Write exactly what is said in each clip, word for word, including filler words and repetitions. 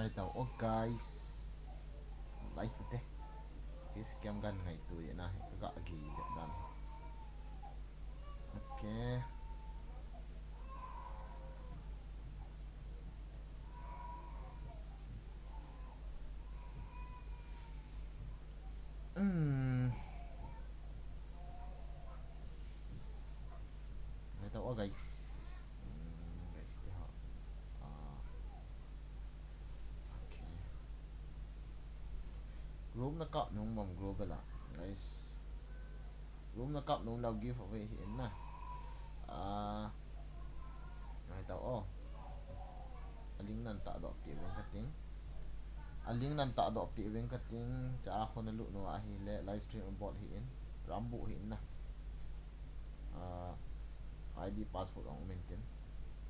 Ngaito o guys. Like te. Face cam kan ngaito e na he. Ka ga gi jep dan he. Okay. Hmm. Ngaito o guys. Hmm, guys, te ho. Ah. Okay. Room na kap nung bam global a, guys. Room na kap nung lau giveaway hi in na. Ah. Ngaito o. A link nan tahdoh peh veng kating. A link nan tahdoh peh veng kating. Cha a khun a lut nau ahile live stream abol hi in. Rambo hi in na. Ah, I D password ong min tin.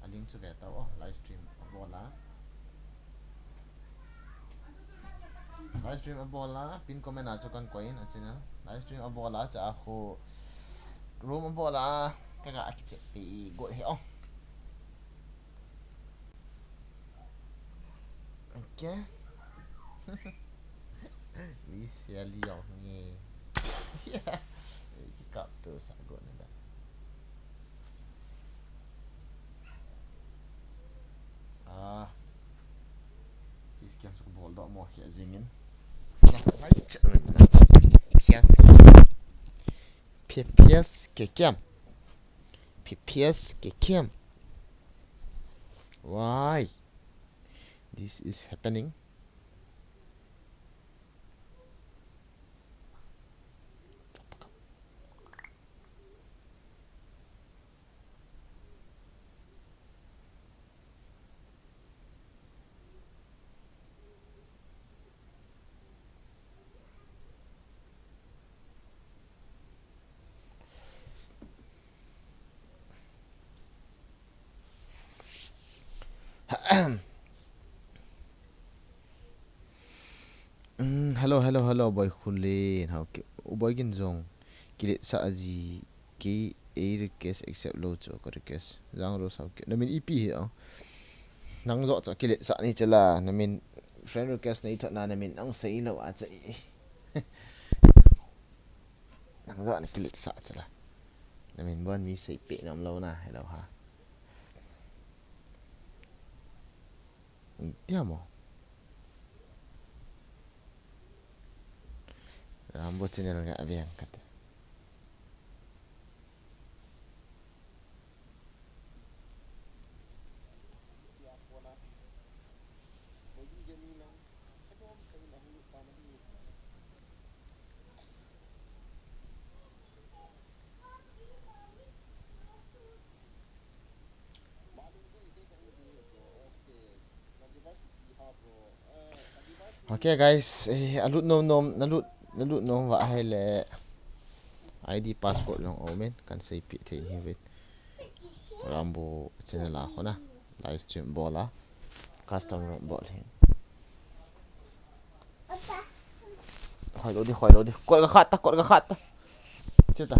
A link chu ve tau o, live stream abol a. Live stream abol a, pin comment a chu kan koi in a channel. Live stream abol a, cha a khu room abol a, ka ga kichep pi got he o. Okay. Mi sia liao nge. Ki kap tu sa go na da. Ah. Is kiam su bol do mo khia jingin. Pias. Pi-, pias ke kiam. Pi-, pias ke kiam. Why this is happening? Mm, hello, hello, hello, Boy Khulin. Hau ke, u Boy Gin jong. Kilet sa aji ke, ei request accept lou chu ka request. Jang Rose hau ke. Na min ipi hi o. Nang jo chu kilet sa ni chala. Na min friend request nei thot na, na min ang sei lou a cha i. Nang jo na kilet sa chala. Na min bon mi sei pe nom lou na, hello ha. Tia mo. Rambo channel nga aviang kate. Okay, guys, eh, alut nom nom, nalut, nalut nom va ahile I D password long omen, kan sei pi thei hi vet. Rambo channel a khona, live stream bol a, custom room bol hi. Khoi lou di, khoi lou di. Kot ka khat ta, kot ka khat ta. Che ta.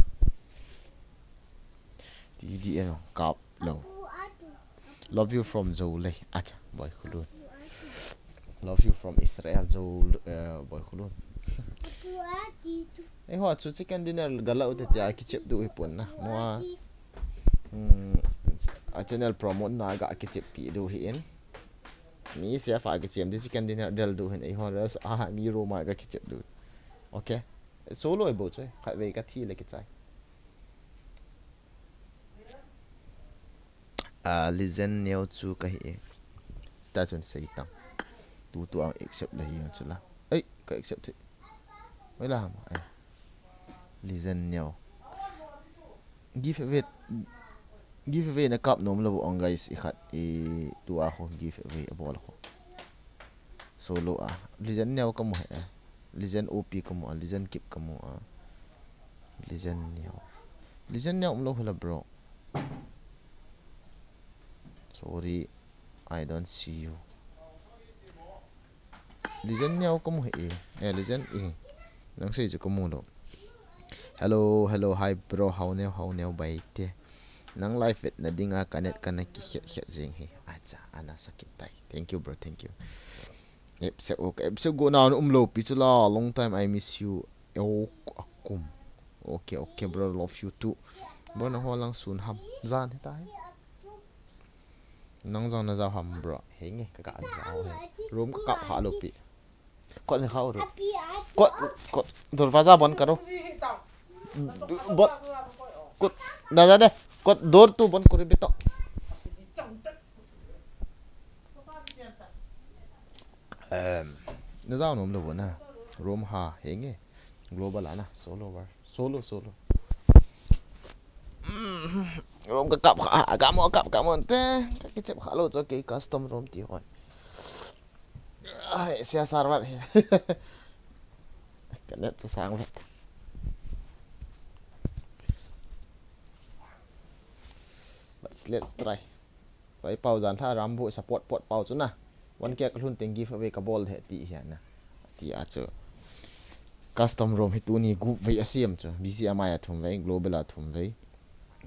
T D M kap lou. Love you from Zolei. Acha, Boy Khulun. Love you from Israel, Zol-, eh, Boy Khulun. Eiho chu chicken dinner gala u te tia kichep du hi pon na. Mo a. Hmm, a channel promote na ga kichep pi du hi in. Mi sia fa kichep di chicken dinner del du hin, eiho res a mi room a ga kichep du. Okay. Solo e bo choi. Khat vei ka thi le kichai. A, Lizen Neo chu ka hi e. Sta chun sei tang. Tu tu ang accept la hi ang chu la. Ei, ka accept thei. Oi la ham. Ei. Lizen Neo. Giveaway, giveaway na kap nom lou ang guys, i khat i tua ho giveaway a bol ho. Solo a. Lizen Neo ka mu he. Lizen O P ka mu a, Lizen Kip ka mu a. Lizen Neo. Lizen Neo um lou hela bro. Sorry, I don't see you. Lizen Neo ka mu he e. Eh, Lizen e. Nang sei chu ka mu lou. Hello, hello, hi bro, hao neo, hao neo bai te. Nang live vet na dinga ka net ka na ki khet khet jing he. Acha, ana sakit tai. Thank you bro, thank you. Epsek, okay. Epsek go na um lo pi chu la. Long time I miss you. Oh, akum. Okay, okay, bro. Love you too. Bro, na ho lang sun ham. Jan hita hi. Nang jong na jao ham, bro. Henge, ka ka jao he. Room ka kap ha lo pi. Kot ni kha ro. Kot, kot. Dorvaza bon karo. Bon. Kot. Da, da, da. Kot door tu bon kuri bito. Em, na jao nom lo na. Room ha, henge. Global ana, solo war. Solo, solo. Mm, room ka kap kha, ka mo kap, ka mo te. Ka kichep kha lo cho ke custom room ti hon. Ai, sia sarwat he. Ka net chu sang vet. Let's, let's try. Pai pau jan tha ram bu support pot pau chu na. One K ka lhun teng giveaway ka bol he ti hi na. Ti a chu. Custom room hi tuni gup vei a siam chu. B G M I a thum vei, global a thum vei.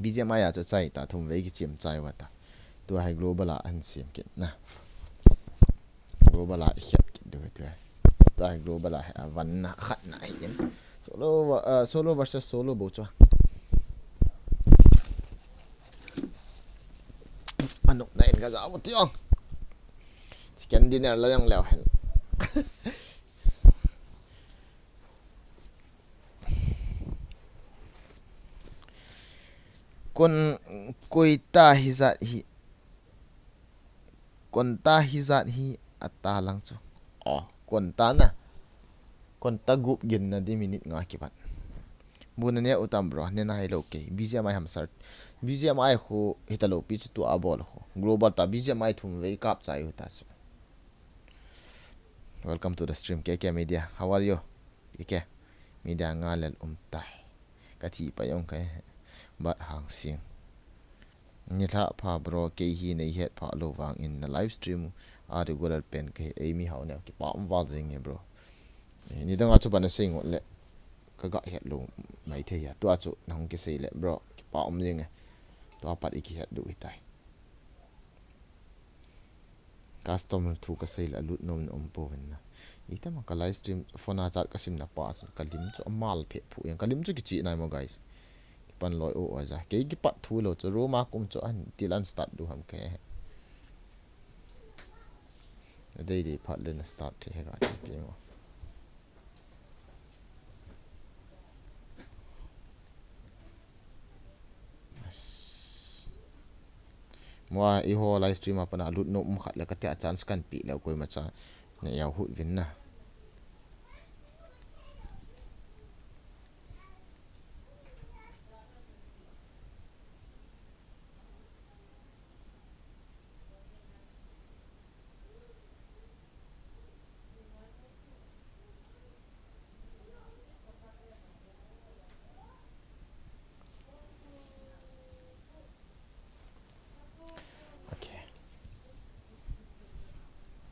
B G M I a chu chai ta thum vei kichim chai wa ta. Tua hi global a an siam kit na. Global a i hiat kit du tu. Tua hi global a hi a van na khat na hi in. Solo, uh, solo versus solo bo chu. Anuk na in ka jao ti ong. Chicken dinner la jong leo hen. Kon, koi ta hi jat hi. Kon ta hi jat hi a ta lang chu. Oh, kon ta na. Kon ta gup gin na di minute nga kibat. Bu na ne u tam bro, ne na hai lo ke. B G M I ham sir. B G M I khu hita lo pi chu tu a bol khu. Global ta B G M I thum vei kap chai u ta chu. Welcome to the stream, K K Media. How are you? K K Media nga lel um tai. Ka thi pa yong kai. Bat hang sing. Ni lha pha bro, kei hi nei het pha lo vang in na live stream a regular pen ka hi ei mi hau ne ki pa um val jing he bro. Eh, ni dang a chu ban a sei ngot le ka ga het lo mai thei ya. Tu a chu nang ki sei le bro, ki pa um jing e. Tu a pat i ki het du hi tai. Customer thu ka sei le a lut nom na um po ven na. I ta ma ka live stream phone a chat ka sim na pa chu ka lim chu a mal phe phu yang. Ka lim chu ki chi nai mo guys. Ki pan loi o o ja. Kei ki pat thu lo chu room a kum chu an til an start du ham ke. A dei dei phat le na start the he ga ti pe mo. Mua i ho live stream a pana lut nom um khat le ka tia chance kan pi le koi ma cha na yau hut vin na. Okay.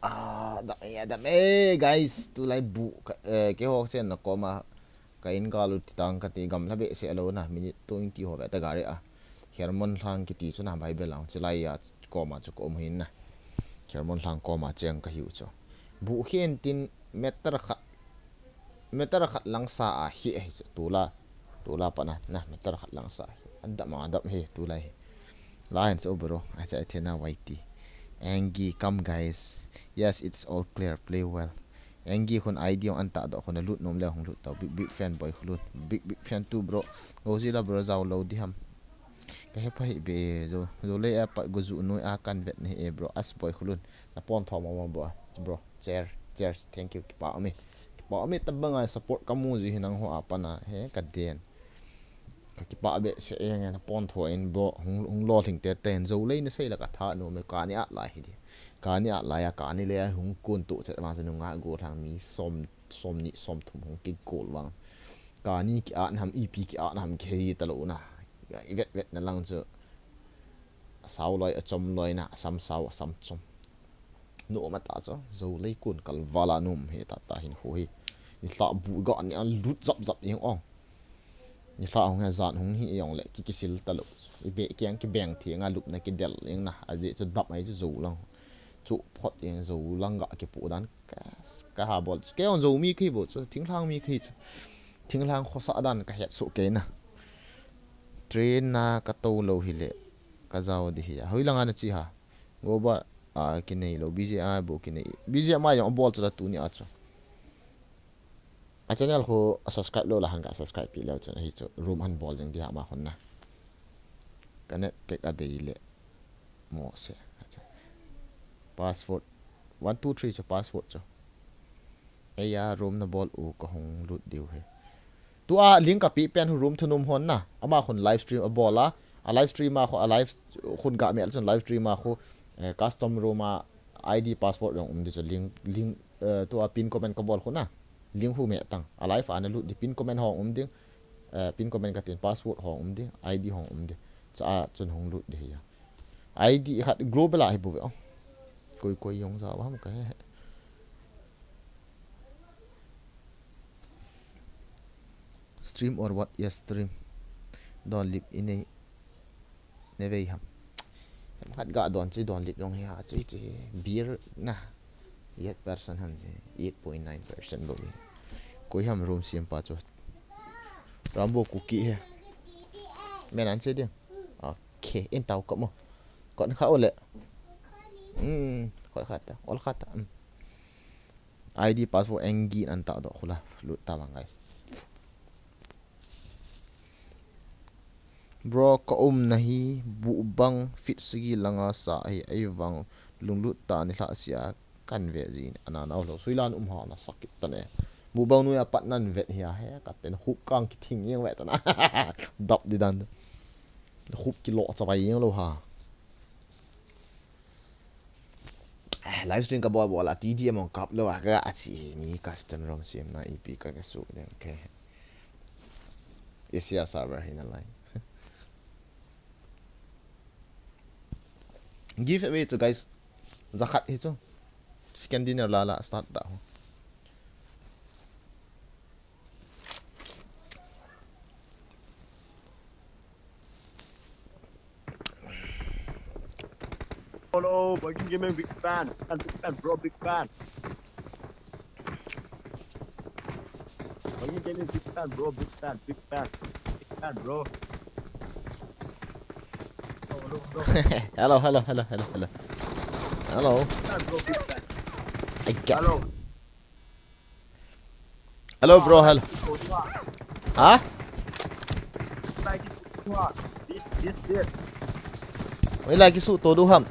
Ah, dam e, dam e, guys. Tulai bu, ka, eh, keiho sen na koma. Ka in ka lut tang ka ti gamla behseh lou na. Minute twenty ho ve ta gari a. Hermon Lhang kiti chu na Bible lang chu lai a koma chu ka um hin na. Hermon Lhang koma cheng ka hiu chu. Bu khen tin meter khat, meter khat lang sa a hi, hi chu tula, tula pa na, na meter khat lang sa hi. Adam, adam hi, tula hi. Lions o bro, a cha thena Y T. Angie, come guys. Yes, it's all clear, play well. Angie khun I D ong an ta do khun a lut nom le hung lut tau. Big, big fan boy khun lut. Big, big fan too bro. Godzilla bro jao lo di ham. Ka he pa hi be zo, zo le a pat go zu noi a kan vet ni e bro. As boy khun lut. Na pon tho mo mo bro. Bro, cheers, cheers. Thank you. Kipa mi. Kipa mi tabang ai support ka mu ji hinang ho a pa na he ka den. Ka kipa behseh e nge na pon tho in bro. Hung, hung lo thing te te in zo le na sei la ka tha no me ka ni a lai hi di. Ka ni a lai a ka ni le a hung kun tu chet ma chu nu nga go thang mi som, som ni som thum hung ki kol vang. Ka ni ki a nam ipi ki a nam ki hei ta lo na. I vet vet na lang chu. Sau loi a chom loi na, a sam sau, a sam chom. Nu ma ta chu, zo lei kun kal vala num he ta ta hin hu hi. Ni hla bu ga ni a lut zap zap ing ong. Ni hla hung he zan hung hi ong le ki kisil ta lo. I be kiang ki beng thi nga lup na ki del ing na, a je chu dap ai chu zo lang. chu phot in Zou lang ga kipu dan ka, ka ha bol. Kei jong Zomi kahi bou chu, thinglhang mi kahi chu. Thinglhang khosa dan kahet soh kei na. Train na katou lou hile kajao ding hi a. Hoilang a nache ham? Goba a kinei lou, B G M I bou kinei. B G M I jong abol chu la tuni a chu. A channel khu a subscribe lou la han ga subscribe pi leu chun ahi chu room han bol jing ding ham ama khun na. Ka net pack abei le mo se. Acha. Password. One, two, three chu password chu. Eia room nabol u kahung lut diu hi. Tua link kape pen khu room thanom hon na. Ama khun live stream abol a. A live stream a khu, a live khun ga mel chun live stream a khu, eh, custom room a I D password jong um ding chu link, link, eh, tua pin comment kabol khu na. Link khu me tang. A live a nalut ding pin comment hung um ding. Eh, pin comment katin password hung um ding. I D hung um ding. Cha a chun hung lut ding hi a. I D khat global a hi bou ve. Oh. Koi koi jong jao ham kahe. Stream or what? Yes, stream. Don lip inei. Nevei ham. Em khat ga don chi don lip jong hi ha chi chi. Beer na. Eight percent ham chi. Eight point nine percent bou hi. Koi ham room siam pa chu. Rambo Kuki he. Men an che ding. Okay, in tau ka mo. Kon kha ole. Hmm, kon kha ta. Ol kha ta. Hmm. I D password engin an ta do khula. Lut ta bang, guys. Bro, ka umna hi bu bang fit sagi langa sa hi, ei vang lunglut ta ni lha sia kan ve ji ana na lo suilan um ha na sakit ta ne. Bu bang nu ya pat nan vet hi a he ka ten khup kang ki thing yeng ve ta na. Dap di dan. Khup ki lo cha vai yeng lo ha. Eh, live stream ka bol bol a T D M ong kap lo a ka a chi mi custom room siam na E P ka ka su de, okay. Asia server hi na lai. Give away to guys. Zakhat hi chu. Second dinner la la start da ho. Hello, Boy King Gaming, big fan. Fan, big fan, bro, big fan. Boy King Gaming, big fan, bro, big fan, big fan. Big fan, bro. Hello, hello, hello, hello, hello. Hello. Big fan, bro, big fan. I get Hello. Hello, bro, hello. Ha? Oi, lagi su todo ham.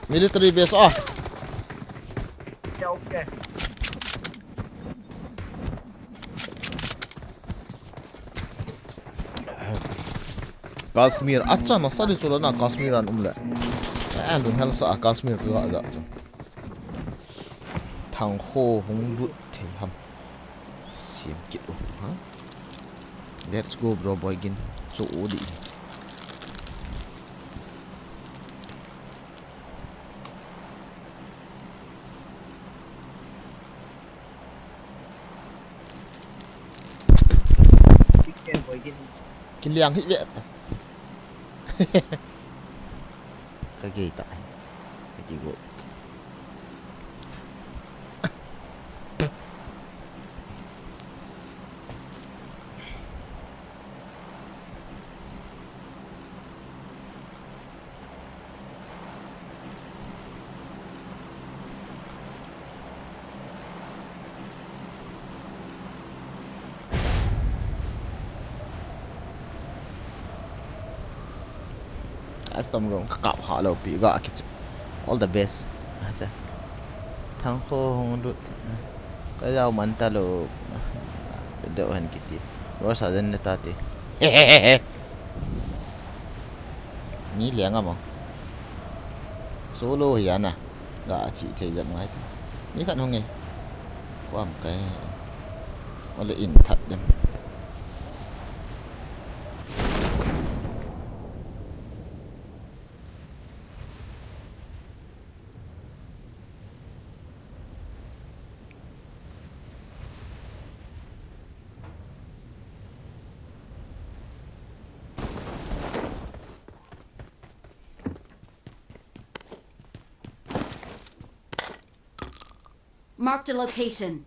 Military base, ah. Kashmir, acha, nasa di chula na Kashmir an um le. Eh, lunghel sa a Kashmir tu ha ja chu. Thang ho hung lut thei ham. Siam kit u, ha? Let's go, bro, boy gin. Chu u di. Kiliang hi ve. Ka gei ta. Ka ki go. Custom room ka kap ha lo pi ga ki chu. All the best. Acha. Thang ho hung lut. Ka jau man ta lo. Deuh hen kiti. Rosa jen ne ta ti. Mi leng a mo. Solo hi ana. Ga chi thei jam ngai ta. Mi khat hung e. Kuam kai. Ole in that dem. Marked a location.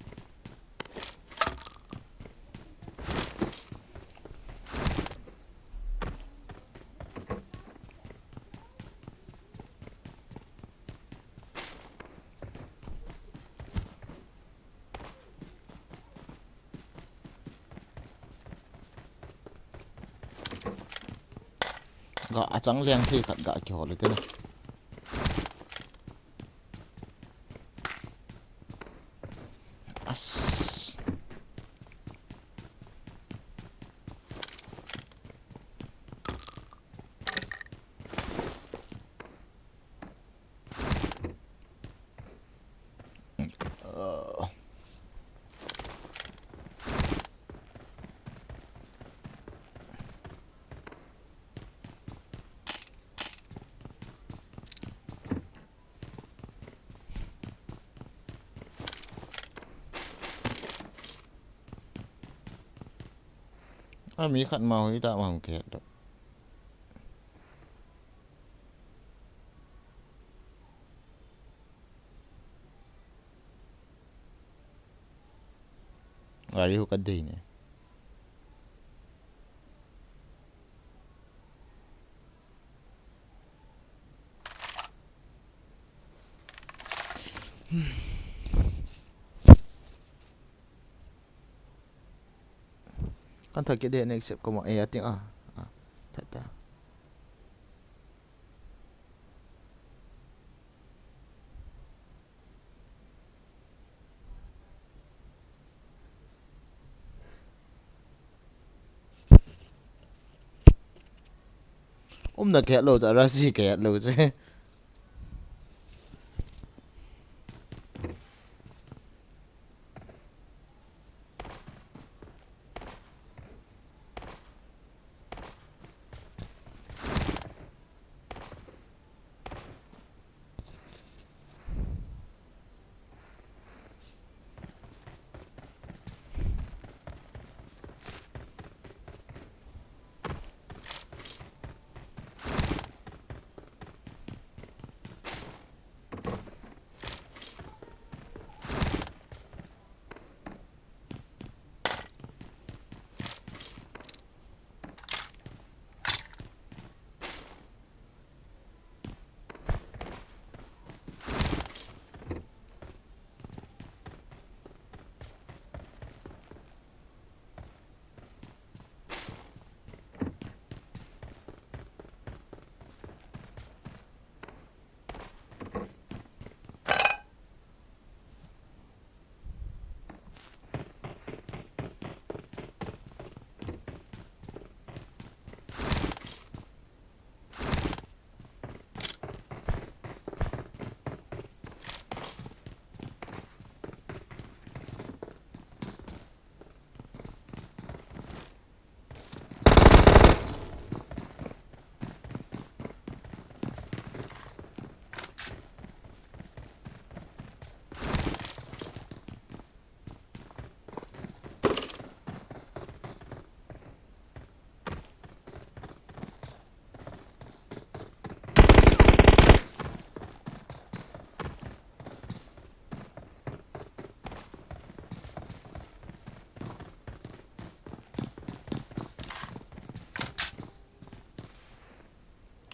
Ga achang leng thei khat ga kihol ute na. As. A mi khat ma hoi ta ma hung ke do. Gari hu ka dei ne. Kan thak ke de next step ko mo e ating a. A, ta ta. Umna ke lo cha, rasi ke lo che.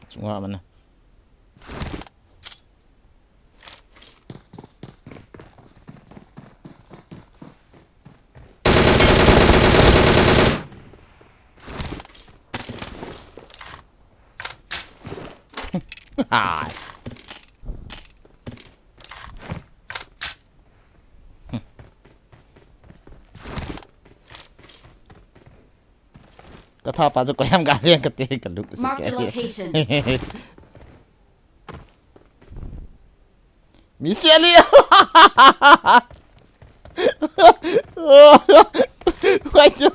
Sunga mana. Ai. Ka tha pa chu koiham ga veng kate ka luk si. Marked a ke. Location. Mi sia li. Wai chu.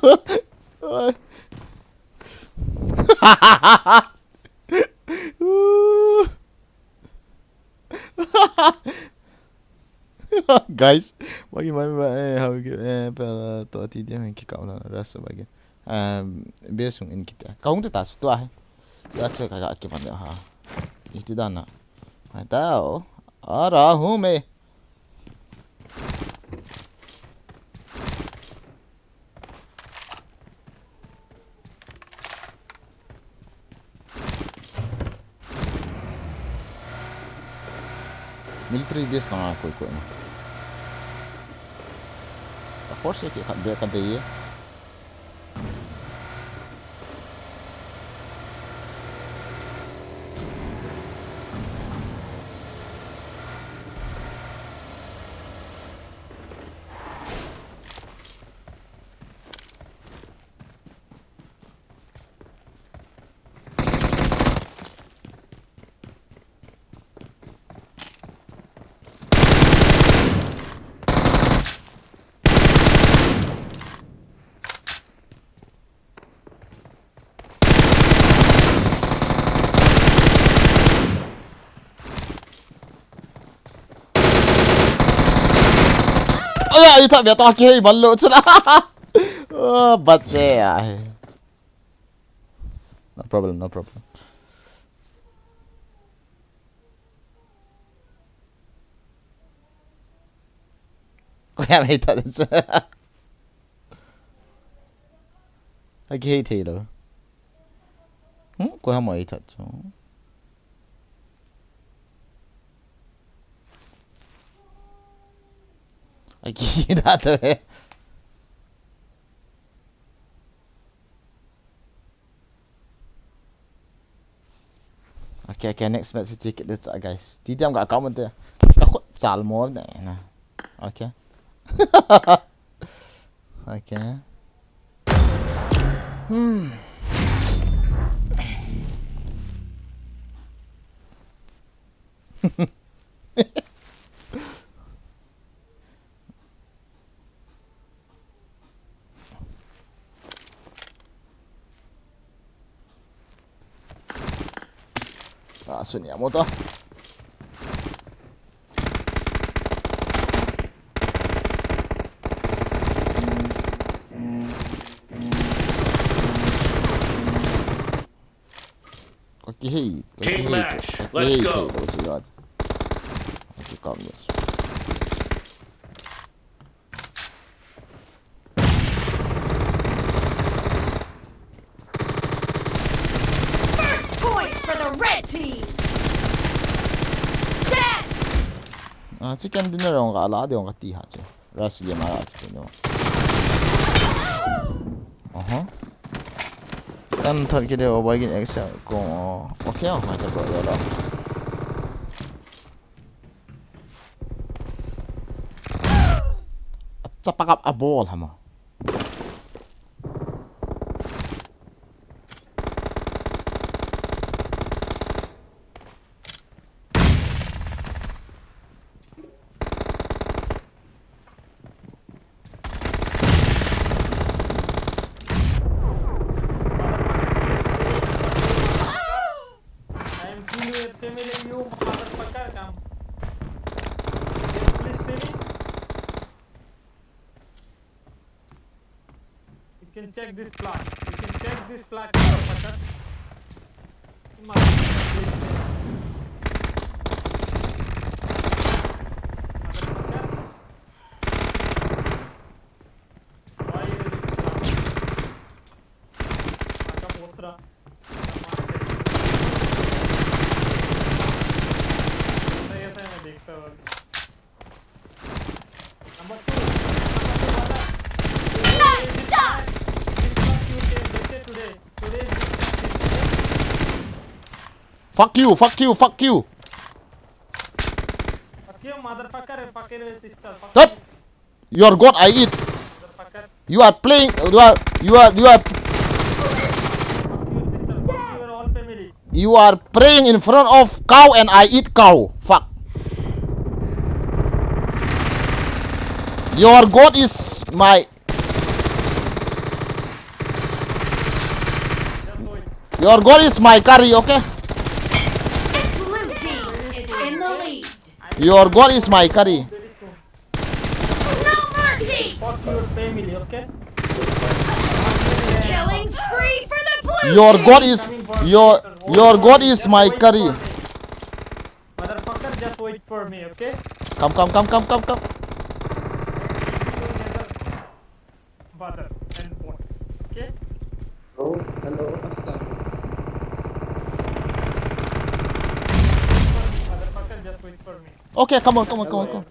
Guys, bagi mai ba eh, how ke eh, pela to ti dia main kick out na rasa bagi. Um, besung in kita. Kau tu tas tu ah. Ya che ka ka ke mana ha. Iti dana. Hai tao. Ara hu me. Military base na koi koi na. Ka force ke khat be ka dei e. Aya, ita bia ta kihei bal lou chula. Oh, but yeah. No problem, no problem. Koi ham hei ta chu. Akihei thei lou. Hmm, koi ham hei ta chu. Akihei ta chu. Okay, okay, next match check it out, guys. T D M ka account te. Ka khut chal mo ne na. Okay. Okay. Hmm. Ah, sunia motor. Ka kihei, ka kihei, ka kihei thei lou chu ya. Ka kikam lou. First point for the red team. Dead. Ah, chicken dinner jong ka la de jong ka ti ha che. Rush game a kiti no. Aha. Kan thot kit de o boy gin extra ko. Okay, oh, mai ta ko lo. Chapa kap a ball hamo. I am killing your family, you motherfucker, come. Yes, please, baby. You can check this flag. You can check this flag, motherfucker. Motherfucker. Motherfucker. Why you using this flag? Motherfucker. ऐसा, ऐसा मैं देखता हूँ। Number two, number two वाला। Nice shot! This fuck you, today, today, today, this fuck you, today. Fuck you, fuck you, fuck you. Fuck you, motherfucker, fucking sister. Fuck you. Your God I eat. Motherfucker. You are playing, you are, you are, you are. Fuck you, sister. Fuck you, your whole family. You are praying in front of cow and I eat cow. Fuck. Your God is my. Just wait. Your God is my carry, okay? Blue team is in the lead. Your God is my carry. Very soon. No mercy! Fuck your family, okay? Killing spree for the blue team! Your God is, your, your God is my carry. Motherfucker, just wait for me, okay? Come, come, come, come, come, come. Brother and bot, okay? Hello, hello, assalam. Motherfucker, just Wait for me. Okay, come on, come on, come on, come on.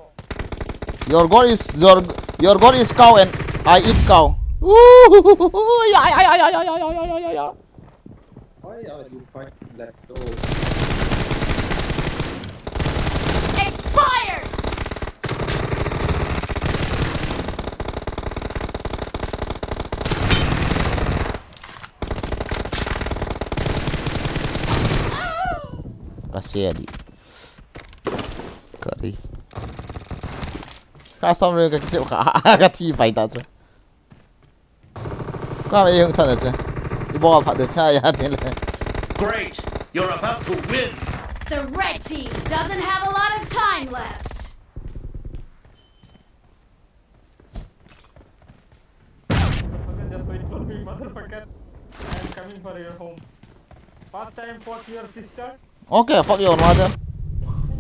Your goal is your your goal is cow and I eat cow. Ooh, yeah, yeah, yeah. Why are you fighting like those? Expired! Kasi adi. Kari. Ka sam re ka kichep ka, ka thi pai ta chu. Ka me yung than chu. I bol phat de cha ya ni le. Great! You're about to win! The red team doesn't have a lot of time left. Motherfucker, just wait for me, motherfucker. I am coming for your home. First time fuck your sister. Okay, fuck your mother.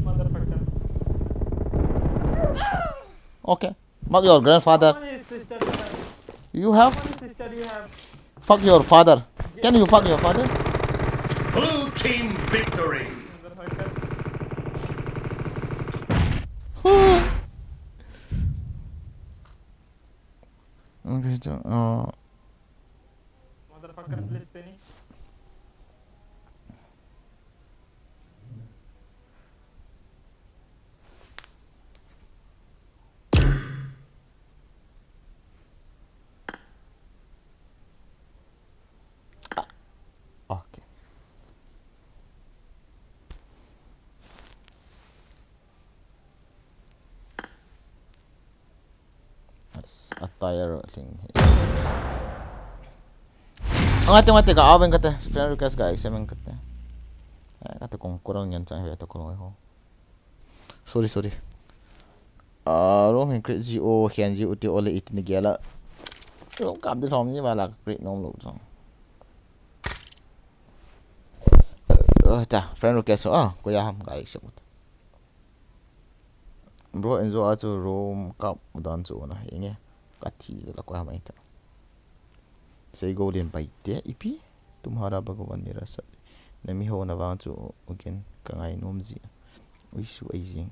Motherfucker. Okay. Fuck your grandfather. How many sister you have? You have? How many sister you have? Fuck your father. Can you fuck your father? Blue team victory. Motherfucker. Okay, so, uh, Motherfucker, please finish. Okay. Attire thing. Ngate, ngate, ka awen kate. Friend request ka accept kate. Eh, kate kong kurang yan chang he to kurang ho. Sorry, sorry. Ah, room hin create ji o, hian ji u ti o le iti ni gela. Room kap di thom ni ba la create nom lo chang. Ah, ta, friend request, ah, ko ya ham ka accept. Bro, enzo a chu room kap dan chu na, inge. Ka thi la ko ham ai ta. Sei go len pai te, ipi. Tumhara Bhagavan mera sat. Na mi ho na vang chu again ka ngai nom ji. Ui su ai jing.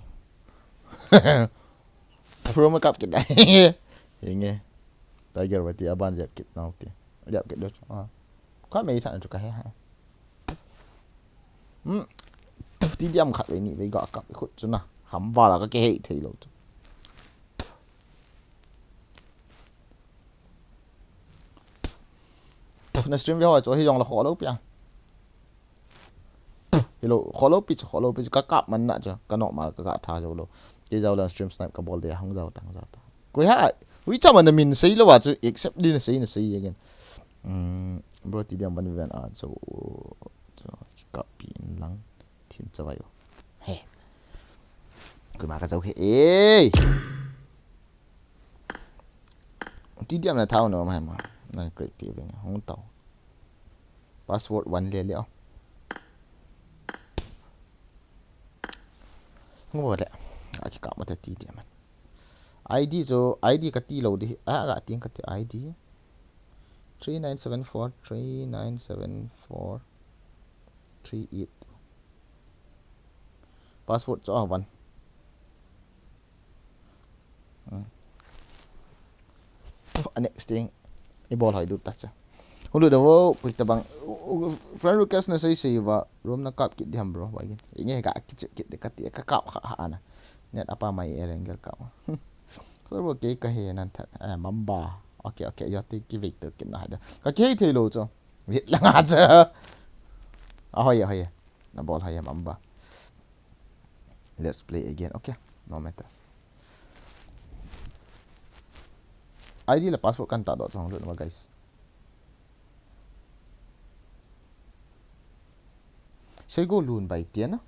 Pro ma kap kit dai. Inge. Tiger wati aban jep kit nau ti. Jep kit do. Ah. Ka mei than chu ka he ha. Hmm. Ti diam khat ve ni ve ga kap khut chu na. Ham vala ka ke hei thei lo chu. Na stream ve ho chu hi jong la kho lo pia. Hello, kho lo pi chu, kho lo pi chu, ka kap man na chu, ka nok ma ka, ka tha jo lo. Ke jao la stream snipe ka bol de, hung jao tang jao ta. Koi ha, ui cha man na min sei lo wa chu, except din sei na sei again. Mm, bro, ti diam ban ven a chu, chu, ka pi in lang, thin cha vai o. He. Koi ma ka jao he, ei! Ti diam na thao no ma ma. Nan create pi veng hung tao. Password one le le o. Hung bo le. A ki ka ma ta ti diam. I D chu, I D ka ti lo di. A ga ting ka ti I D. Three nine seven four, three nine seven four, three eight. Password chu a one. Hmm. A next thing. I bol hoi du ta cha. Hulu da wo, pui ta bang. U, u, friend request na sei sei va. Room na kap kit di ham bro. Ba gin. Inge ka kit kit de ka ti ka kap kha ha na. Net apa mai e rengel kap. So bro ke ka he nan tha. Eh, mamba. Okay, okay. Yo te ki ve to kit na ha da. Ka ke thei lo cho. Jit la nga cha. A hoi, a hoi. Na bol hoi mamba. Let's play again. Okay. No matter. I D le password kan ta do chong lut ma guys. Sei go lun bai tia na.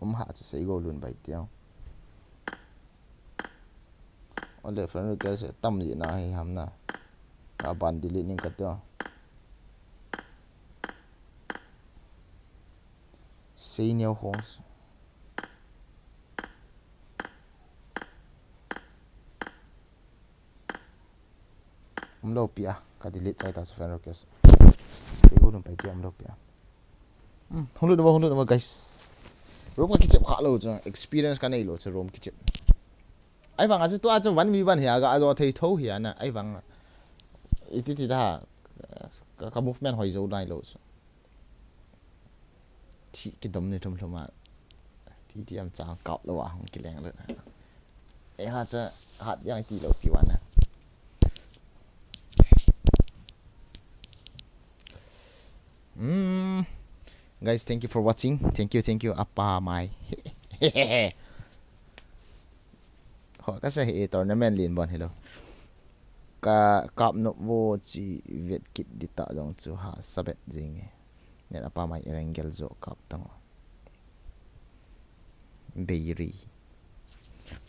Um ha chu sei go lun bai tia. Ole friend request tam ji na hi ham na. Ka ban delete ning ka tia. Sei neo hong. Umlou pi a, ka delete chai ta chu friend request. Kei go num pai ti umlou pi a. Hmm, hung lut namo, hung lut namo, guys. Room ka kichep kha lou chu, experience ka nei lou chu room kichep. Ahivang a chu tua chu one v one hi a ga a jo thei tho hi a na, ahivang. Iti ti ta, ka, ka movement hoi jo nai lou chu. Thi kidom ni thum thum a. Ti ti am chang kap lou a hung kileng lou. E ha cha hat yang ti lou pi wan na. Mm. Guys, thank you for watching. Thank you, thank you. Apa mai. Ho ka sa hi tournament lin bon hello. Ka kap nop vo chi vet kit di ta jong chu ha sabet jing e. Net apa mai Erangel jo kap tang o. Beiri.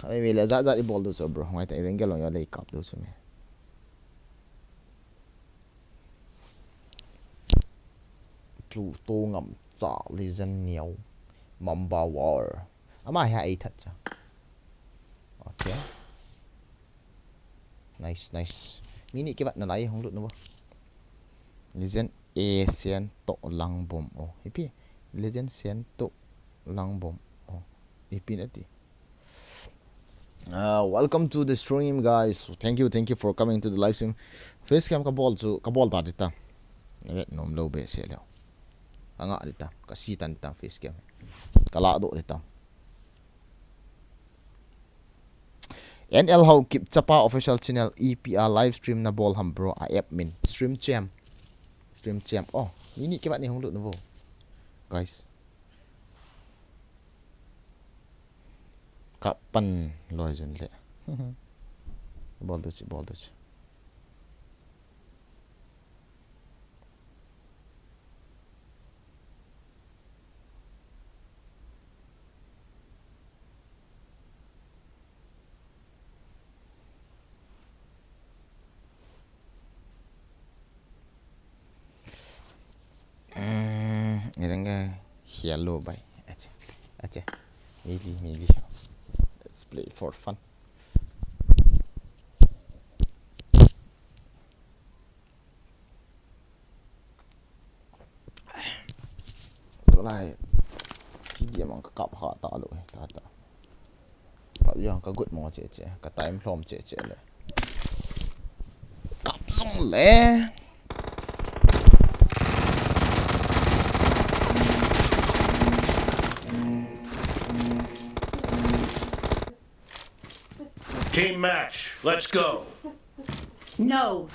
Ka me le ja ja i bol du chu bro. Ngai ta Erangel jong ya le kap du chu me. Pluto ngam cha Legend Neo. Mamba War. Ama hi a ei that cha. Okay. Nice, nice. Mi ni kibat na lai hung lut na bo. Legend A Sen to lang bom. Oh, ipi. Legend Sen to lang bom. Oh, ipi na ti. Uh, welcome to the stream, guys. Thank you, thank you for coming to the live stream. Face cam ka bol chu, ka bol ta di ta. Vet nom lou be se leo. Ka nga di ta, ka si tan di ta face cam. Ka la do di ta. N L Hau Kipchapa official channel E P R live stream na bol ham bro a app min. Stream Champ. Stream Champ. Oh, ni ni kibat ni hung lut na bo. Guys. Kapan loi jun le. Bol du si, bol du si. Mm, ni dang ga hello bai. Ache, ache. Mili, mili. Let's play for fun. Tulai. Ki dia mang ka kap ha ta lo, eh, ta ta. Ka yang ka gut mo che che, ka time hlom che che le. Kap song le. Team match, let's go. No.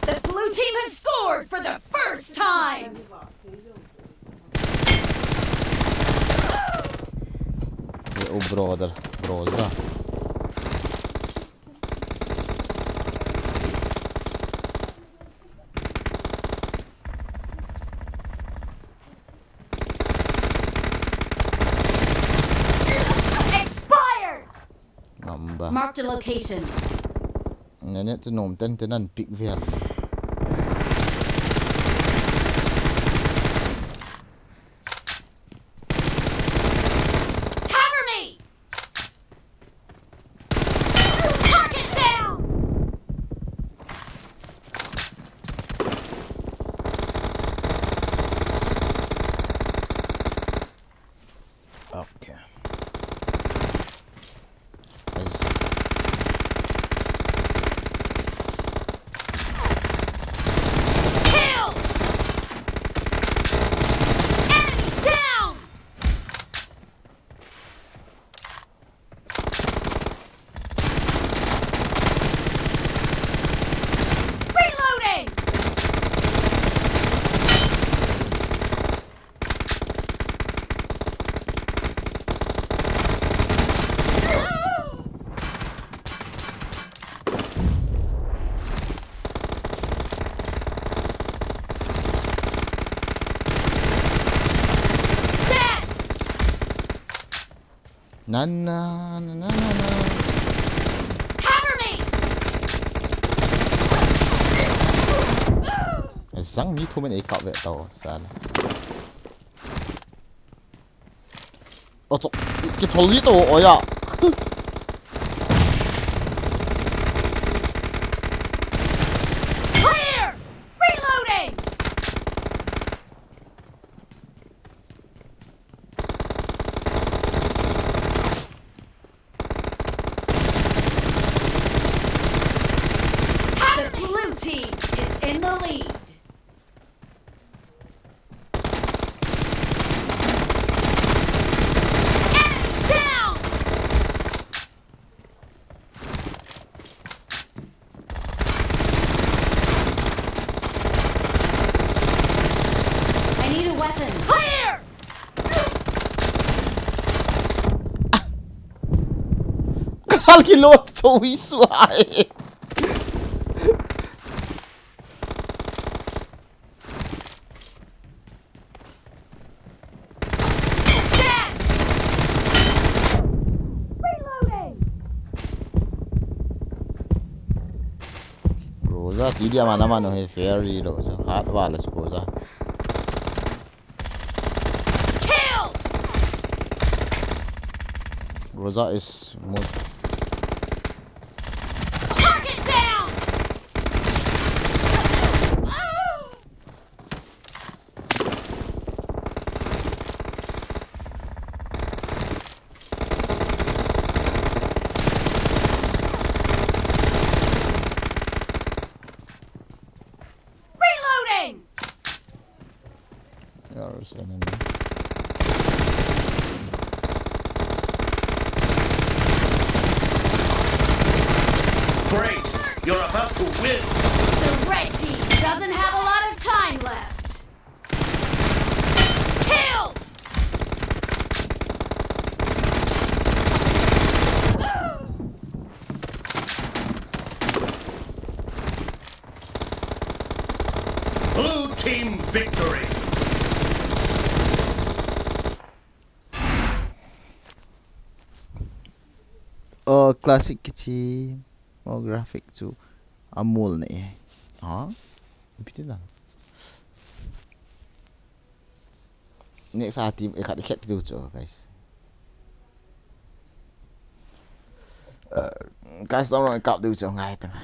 The blue team has scored for the first time. Oh, brother, brother. Expired! Number. Marked a location. Nene tu nom ten ten an pick ver. Cover me! Target down! Okay. Nice. Kill! Enemy down! Reloading! Dead! Na, na, na, na, na, na. Cover me! Chang mi thum in ei kap ve tau, sala. O, chok, kithol hi to, o ya. Clear! Reloading! The blue team is in the lead. Enemy down! I need a weapon. Clear! Kasal kilo, so isua eh. Groza, ti dia mana mano he fairy lo, so hat wala so Groza. Killed! Groza is mul. Target down! Reloading! There is enemy. Great! You're about to win! The red team doesn't have a lot of time left. Killed! Blue team victory! Oh, classic kichi. Oh, graphic chu amol ne. Ha? Bitte da. Next a team, eh, khat, khat kitu chu, guys. Uh, custom round kap tu chu ngai tang.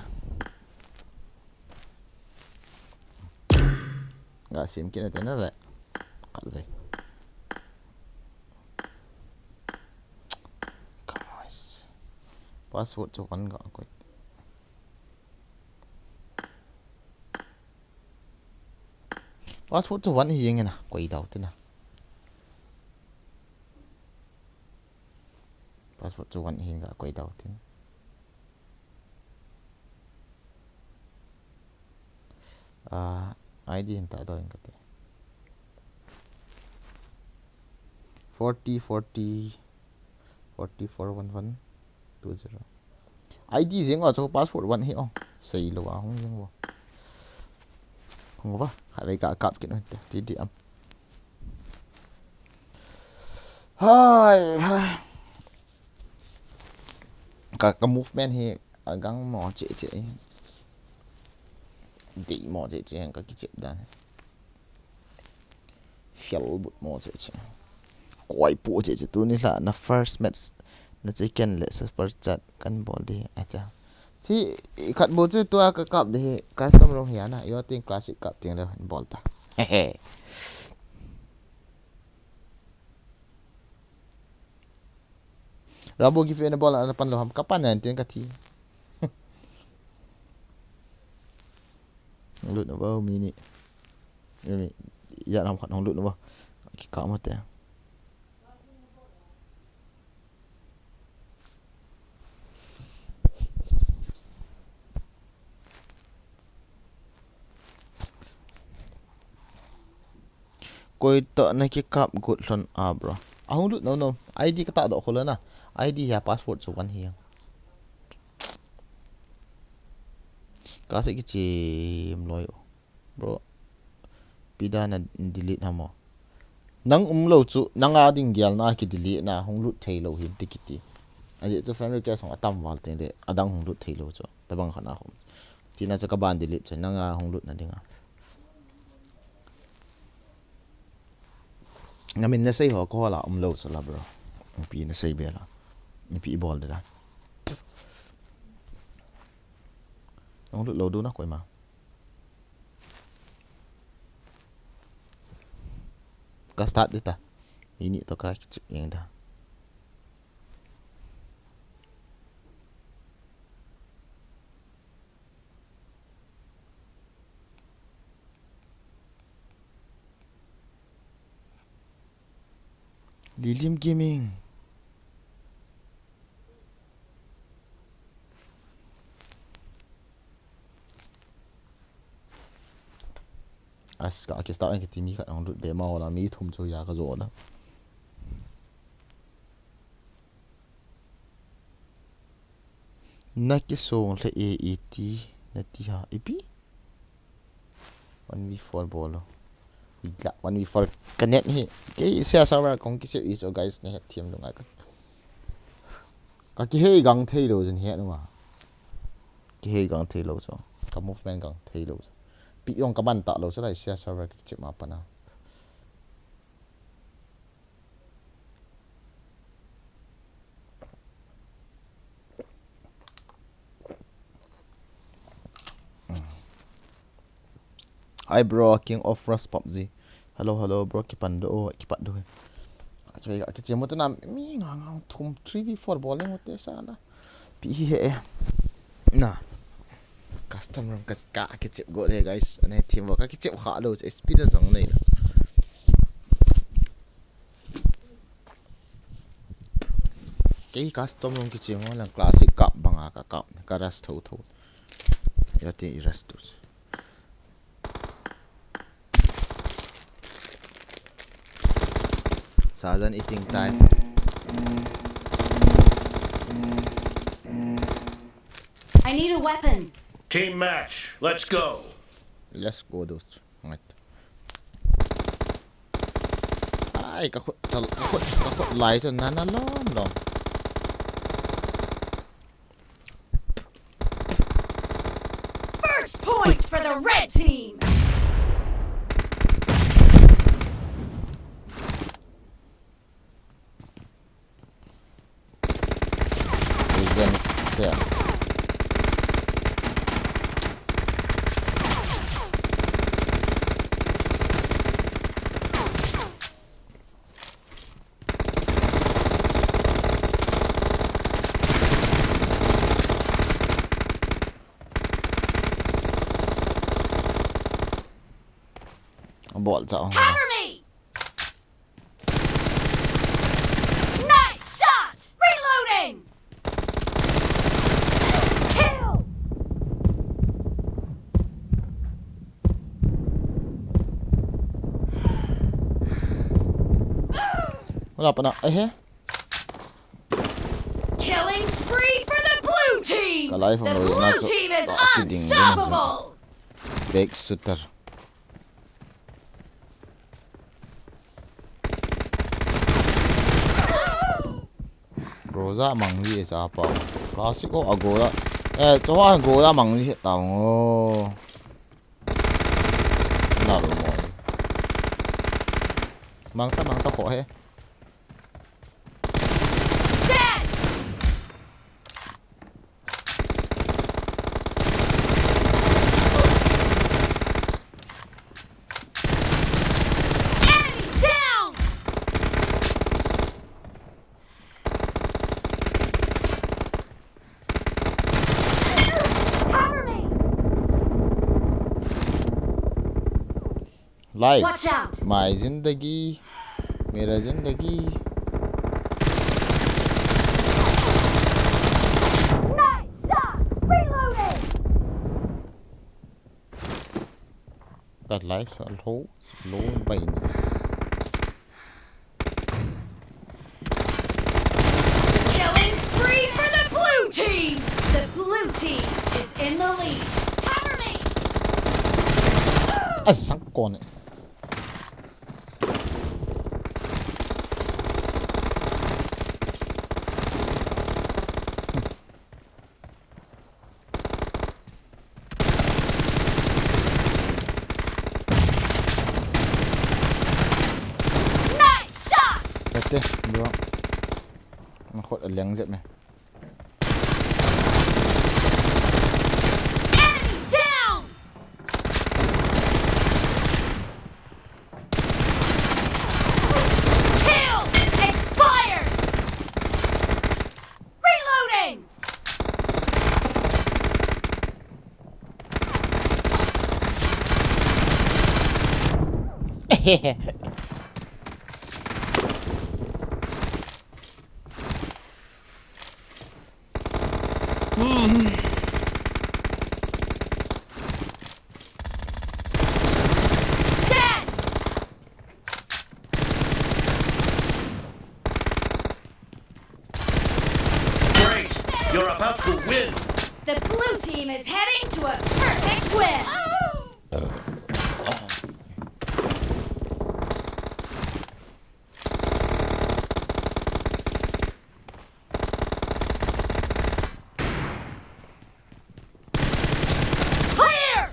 Nga sim kit na te na le. Khat le. Come on. Password chu kan ga koi. Password chu one hi jeng na, koi dau te na. Password chu one hi ga koi dau te na. Ah, I D hin ta dau in kate. Forty, forty, forty, four, one, one, two, zero. I D jeng o chu password one hi o. Sei lo a hung jeng o. Hung ba, ha vei ka kap kit un te. Ti di am. Hai, hai. Ka, ka movement hi agang mo che che. Dei mo che che ka kichep dan. Fial but mo che che. Koi pu che che tuni la na first match na che ken le super chat kan bol di acha. Chi khat bo chu tua ka kap de custom round hi ana. Yo ting classic kap ting le bol ta. Hehe. Rabo give in a ball ana pan lo ham ka pan na tin ka ti. Lut na ba mi ni. Mi ya nam khat hong lut na ba. Ki ka ma te. Koi toh na kikap got lhon a bro. Ahung lut no no. I D ka ta doh kho le na. I D ya password chu kan hi. Ka se kichim loi o. Bro. Pida na delete ha mo. Nang um lo chu, nang a ding gial na ki delete na hung lut thei lo hin ti kiti. Aji chu friend request hung atam val teng le, adang hung lut thei lo chu. Tabang khana hung. Tina chu ka ban delete chu, nang a hung lut na ding a. Namin nasei ho ko la umlou sala bro. Ipi nasei bela. Ipi ibol dela. Nang lut lou duna koima. Ka start dita. Ini to ka kichip yang da. Lilim Gaming. As ka, ka start ang kiti mi khat ang lut be ma wala mi thum chu ya ka jo na. Na kisong le e e ti na ti ha ipi. One v four bolo. Ila one v four connect hi. Ke sia server kong kisi iso guys ne het thiam lunga ka. Ka kihei gang thei lou jin het nunga. Kihei gang thei lou so. Ka movement gang thei lou so. Pi yong ka ban ta lou so lai sia server ka kichip ma pana. Hi bro, King of Rust PUBG. Hello, hello bro, kipan do, oh, kipat do. Kichemu tana mi nga nga thum three v four bol leng te sana. Pi hi he. Na. Custom room ka, ka kichep go le guys. Ane team ka kichep kha lo speed jong nei na. Kei custom room kichep mo lang classic kap banga ka kap ka rush tho tho. Ya te i rush tu. Sajan eating time. I need a weapon. Team match. Let's go. Let's go, dudes. Ngat. Ai, ka khut, ka khut, ka khut lai chu nana lom lom. First point for the red team. Presence here. Bol chao. Cover me! Nice shot! Reloading! Kill! Wala pa na. Eh, eh. Killing spree for the blue team! Ka life ang lo na. The blue team is unstoppable! Back shooter. Groza mangli e cha pa. Classic o agola. Eh, cho agola mangli he ta ngo. Na lo mo. Mang ta, mang ta ko he. Dead! Enemy down! Cover me! Life. Watch out! My zindagi, mera zindagi. Nice shot! Reloading! That life so low, low by me. Killing spree for the blue team! The blue team is in the lead. Cover me! Asang kone. Nice Makhut a leng jep me. Enemy down! Kill! Expired! Reloading! Dead! Great! You're about to win! The blue team is heading to a perfect win! Clear!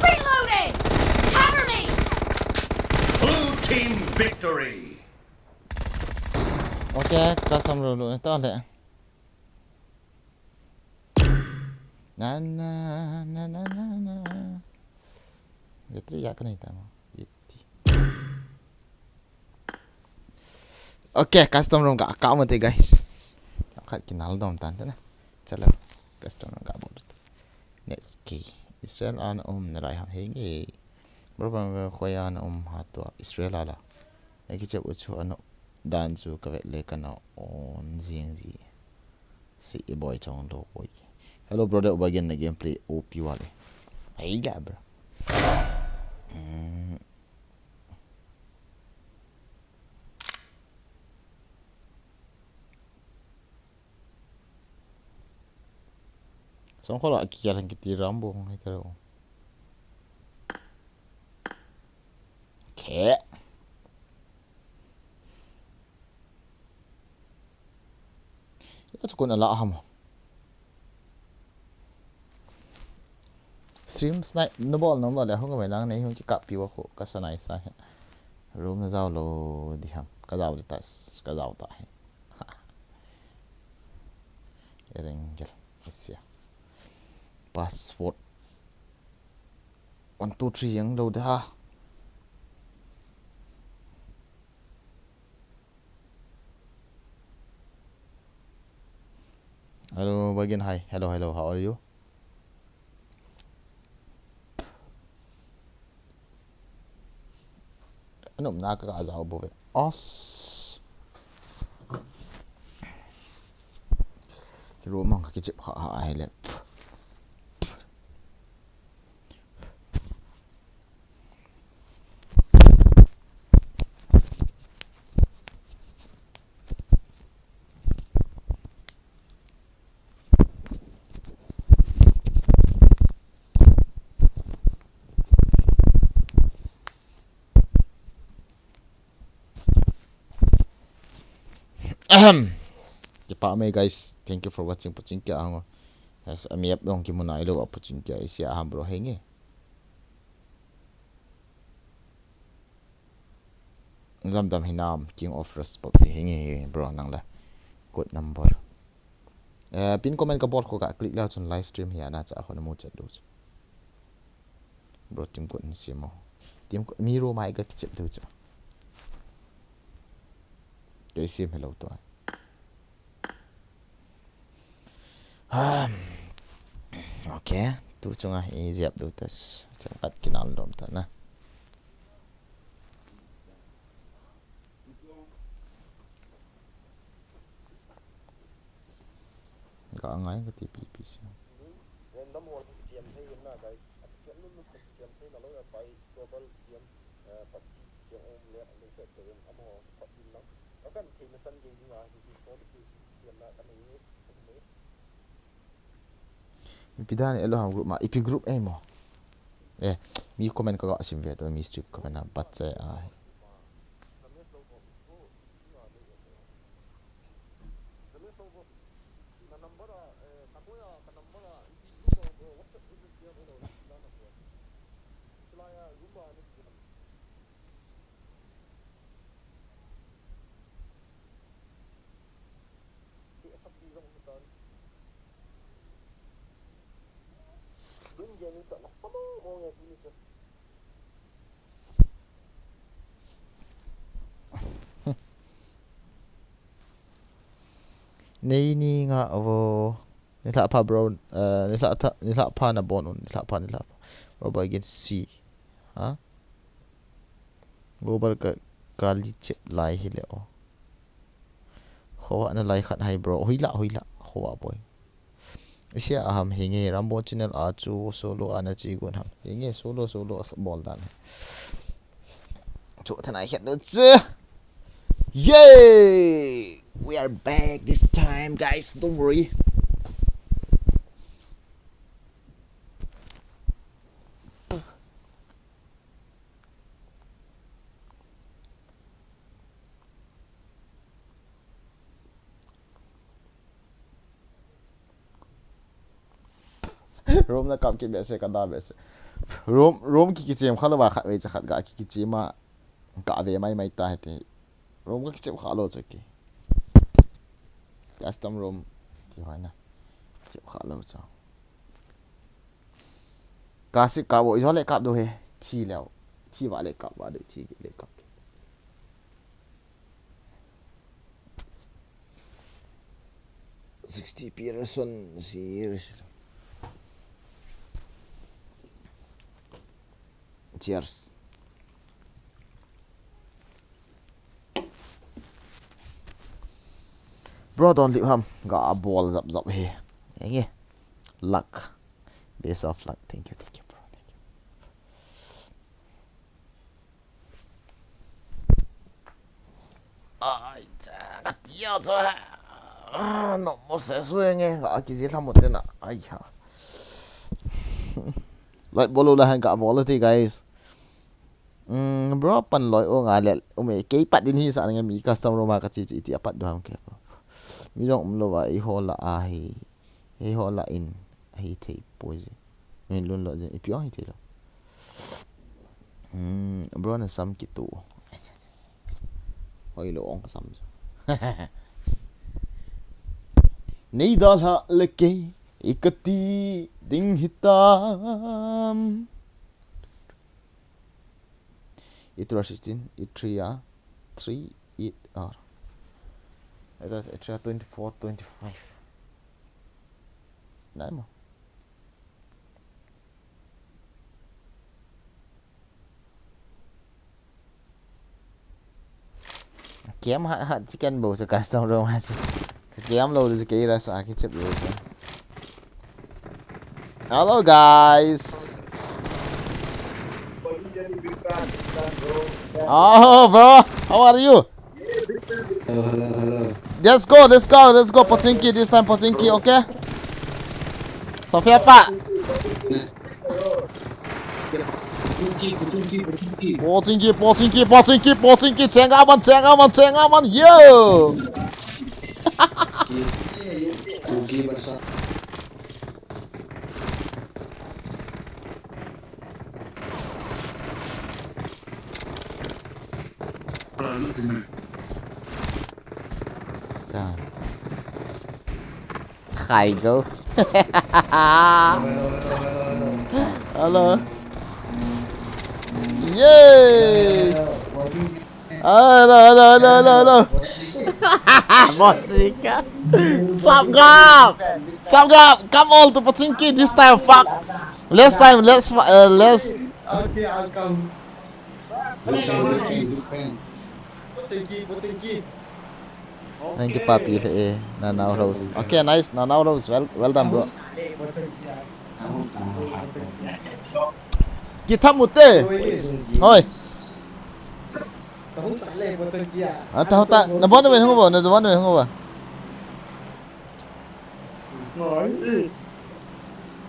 Reloading! Cover me! Blue team victory! Okay, custom room lu ta le. Na na na na na na. Battery ya ka nei ta mo. Yeti. Okay, custom room ka ka mo te guys. Khat kinal dom tan te na. Chalo. Custom room ka bol. Next key. Israel ana um na lai ham henge. Bro bang khoi ana um ha to Israel ala. Ei kichep u chu ana dan chu ka vet le kana on jing ji. Si i boy chong lo koi. Hello brother, uba gen na gameplay O P wale. Ai ga bro. Mm. Song khola kial han kiti Rambo hong hei taro. Khe. Ila chukun ala ham. Stream snipe na bol na bol le hung mai lang nei hung ki kap piwa ko ka sanai sa he. Room na jao lo di ham. Ka jao di tas, ka jao ta he. Erengel. Asia. Password. One two three yang lo da. Hello, Bagin. Hi. Hello, hello. How are you? Anum na ka jao bo ve. Os. Ki ro mang ka kichip ha ha hele. Ahem. Kipa me guys, thank you for watching. Puching kia hango. As ami ap dong ki munai lo puching kia isi aham bro henge. Dam dam hinam, King of Respect ti hingi hi bro nang la. Good number. Eh, pin comment ka bol ko ka click la chun live stream hi ana cha ko na mu chat lu. Bro team good ni simo. Team mi ro mai ka chat lu cha. Ke sim hello to. Um, okay, tu chunga i jep du tas. Chang kat kinal dom ta na. Ka ngai ka T P P si. Ipi dan elo ham group ma, ipi group ei mo. Eh, mi comment ka ga sim ve to, mi strip comment na bat che a. Nei ni nga vo. Nilhah pha bro, eh, nilhah tha, nilhah pha nabon un, nilhah pha, nilhah pha. Bro, ba again C. Ha? Global ka, kali chep lai hi le o. Khoa na lai khat hai bro. Hoila, hoila. Khoa boy. Isia aham hinge Rambo channel a chu solo ana chi gon ham. Hinge solo, solo bol dan. Chu thanai khet nu chu. Yay! We are back this time, guys. Don't worry. Room na kap kit behseh, ka da behseh. Room, room ki kichem kha lou va khat vei cha khat ga ki kichem a ka ve mai mai ta hiti. Room ka kichem kha lou cha ki. Custom room ti hoi na. Chem kha lou cha. Classic kap o, ijo le kap do he. Thi leo. Thi va le kap va do, thi le kap. Sixty Pearson series. Cheers. Bro, don't leave ham. Ga bol jap jap he. Enge. Luck. Best of luck. Thank you, thank you, bro. Thank you. Ai, cha, ka tia cha. Ah, no mo se su nge, ka kiji la mo te na. Ai ha. Like bol u la han ka bol ti, guys. Mm, bro, pan loi o nga le. U me kei pat din hi sa nge mi custom room a ka chi chi ti a pat du ham ke. Mi jong um lou va i ho la a hi. Hi ho la in. Hi thei poi ji. Min lun lo ji. I piong hi thei lo. Hmm, bro na sam kitu. Hoi lo ong ka sam. Nei da la le kei. I ka ti ding hitam. It was sixteen, it three, ah, three, it, ah. It was, it three, twenty-four, twenty-five. Nai mo. Kiam hat hat chicken bo sa custom room ha si. Kiam lo du kei ra sa ki chep lo sa. Hello, guys. Oh, bro, how are you? Hello, hello, hello. Let's go, let's go, let's go, Pochinki, this time Pochinki, okay? Sophia pa. Pochinki, Pochinki, Pochinki. Pochinki, Pochinki, Pochinki, Pochinki. Chenga man, chenga man, chenga man. Yo! Pochinki, Barca. Khai go. Hello. Yay. Hello, hello, hello, hello, hello. Bosika. Chop gap. Chop gap. Come all to Pochinki this time. Fuck. Last time, let's, uh, let's. Okay, I'll come. Thank you, Papi. Eh, Nanao Rose. Okay, nice. Nanao Rose. Well, well done, bro. Kithamute. Hoi. Ata hota. Na bon na ben hung ba. Na bon na ben hung ba.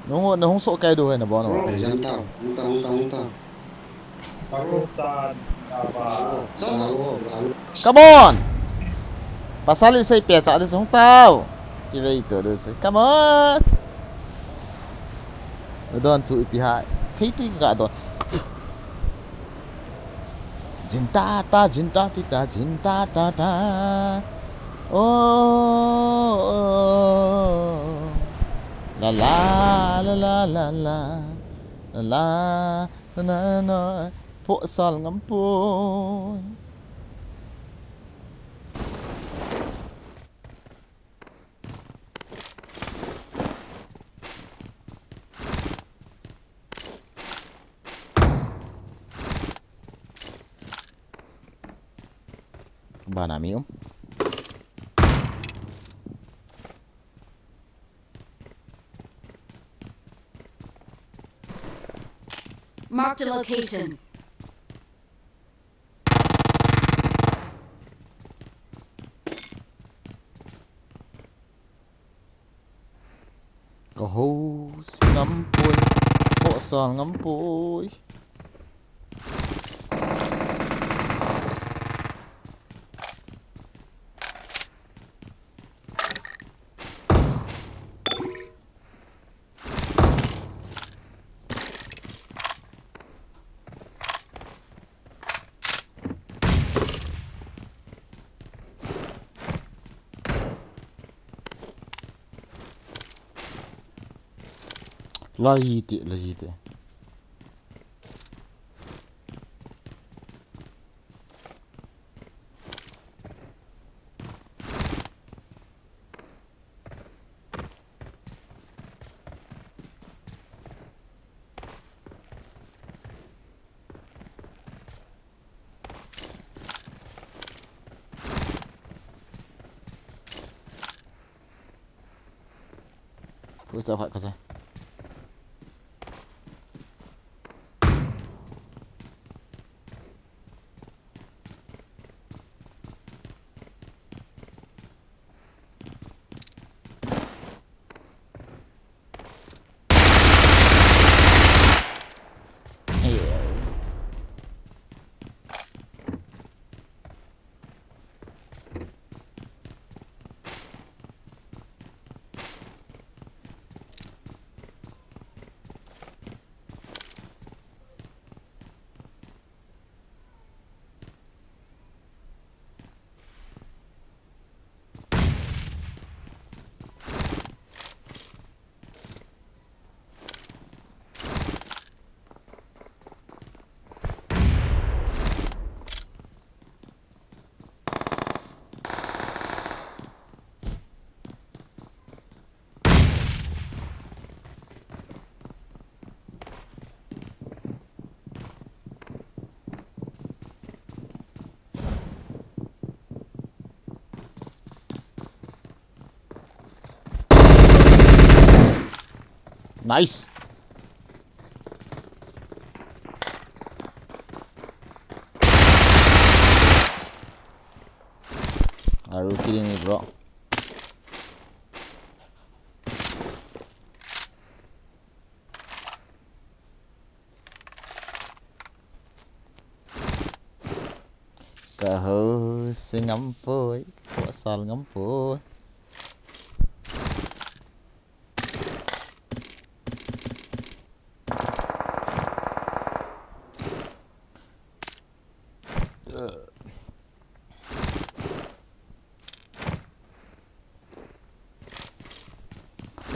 Nahung, nahung soh kai do he na bon. Ai, jam tau, hung tau, hung tau, hung tau. Come on! Pasal i sei pe cha de sung tau. Ki vei to de sei. Come on! Don chu ipi hai. Thei ti ka don. Jin ta ta, jin ta ti ta, jin ta ta ta. Oh, oh, oh. La la, la la, la la. La, na, na, na, phosal ngam poi. Bana mi um. Marked a location. Ka ho si ngam poi. Phosal ngam poi. Lai te, lai te. Khusta khat kasa. Nice. Are you kidding me, bro? Ka ho si ngam poi, phosal ngam poi.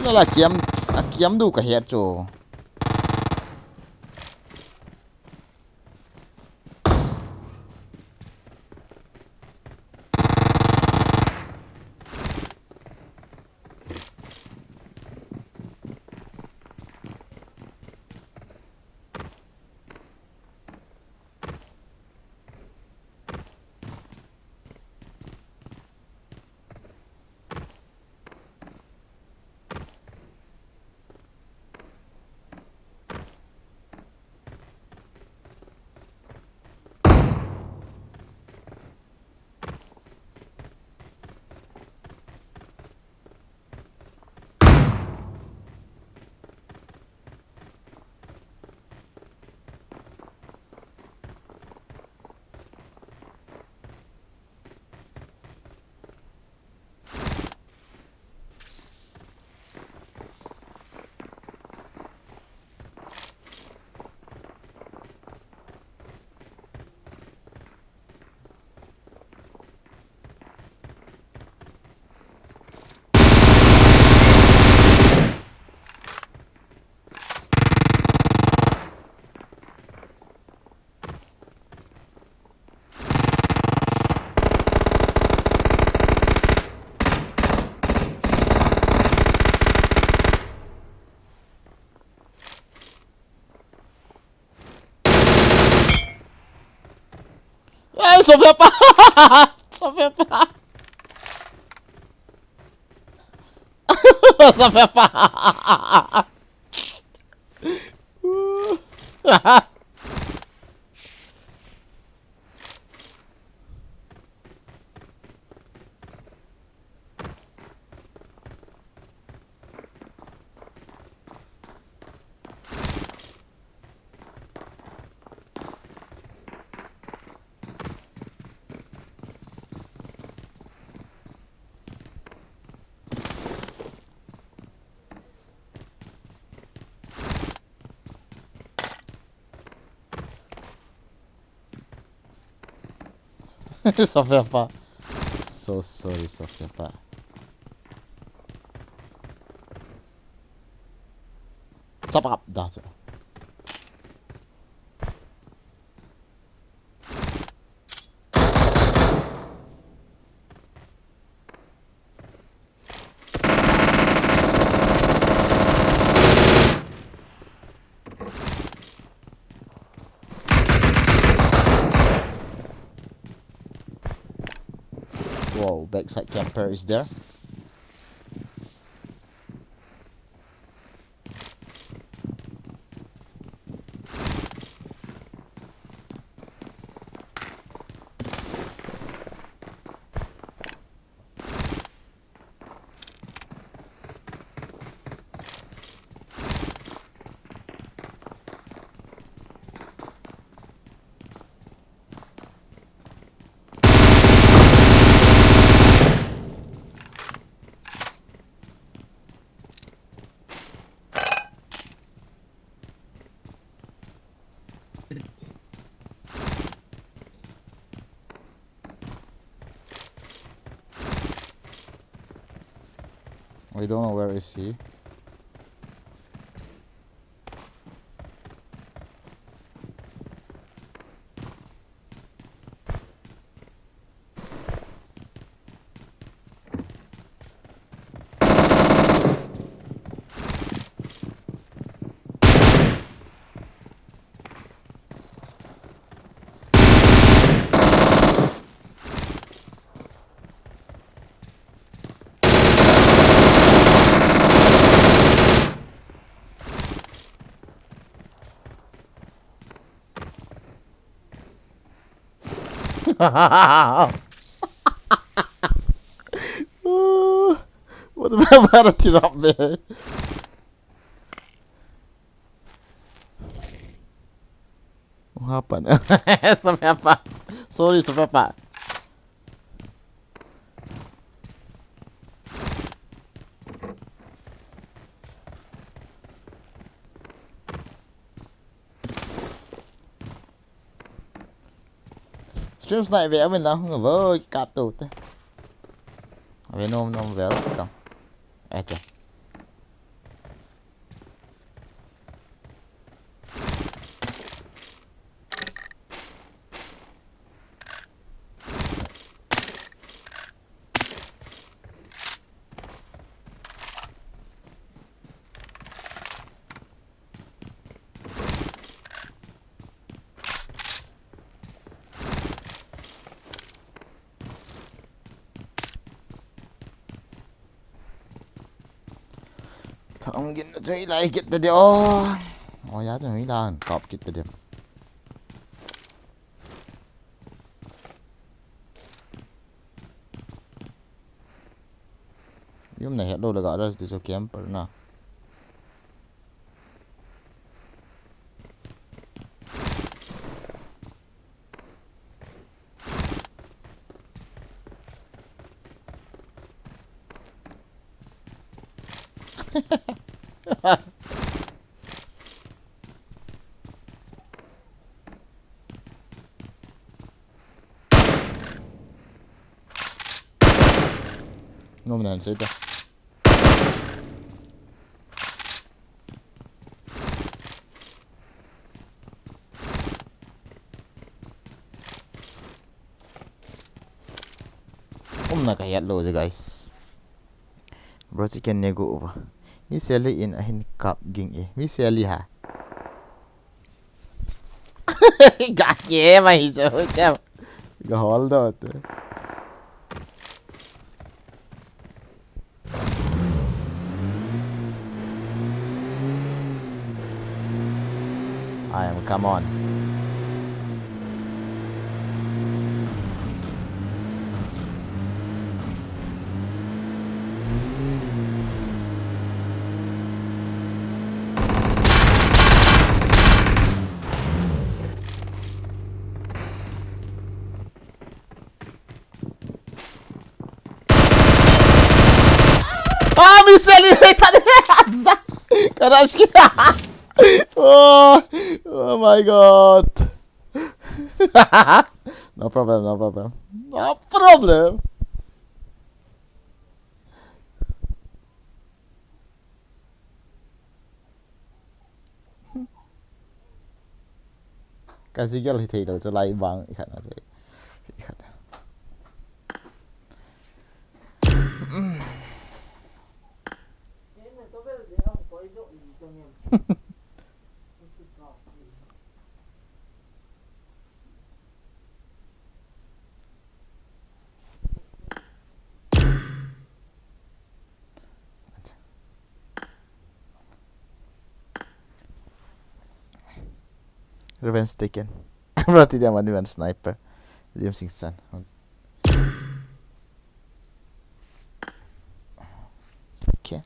Lala kiam, a kiam du ka het chu. Sophia pa! Sophia pa! Sophia pa! Sophia pa. So sorry, Sophia pa. Chop up, that's it. Wow, backside camper is there. I don't know where is he. What about a tirap, man? What happened? Sophia pa. Sorry, Sophia pa. Stream snipe ve, amin la hung vo kap to te. Ave nom nom vel kam. Ete. Thang gin chui lai kit ta dia. Oh ya, chui lai kap kit ta dia. Yum na het lo le ga ras ti so camper na. Nom nan sei ta. Umna ka het lo je, guys. Bro, chicken nego uva. Mi seli in ahin kap ging e. Mi seli ha. Ga ke ma hi jo ke. Gahol doh te. I am, come on. Ah, miss, ele tá. Caraca. Oh, oh my God. No problem, no problem. No problem. Ka jigel hi thei lou chu lai bang i khat na chu. I khat. Revenge taken. Bro, ti dia mani man sniper. Jim Singson. Okay.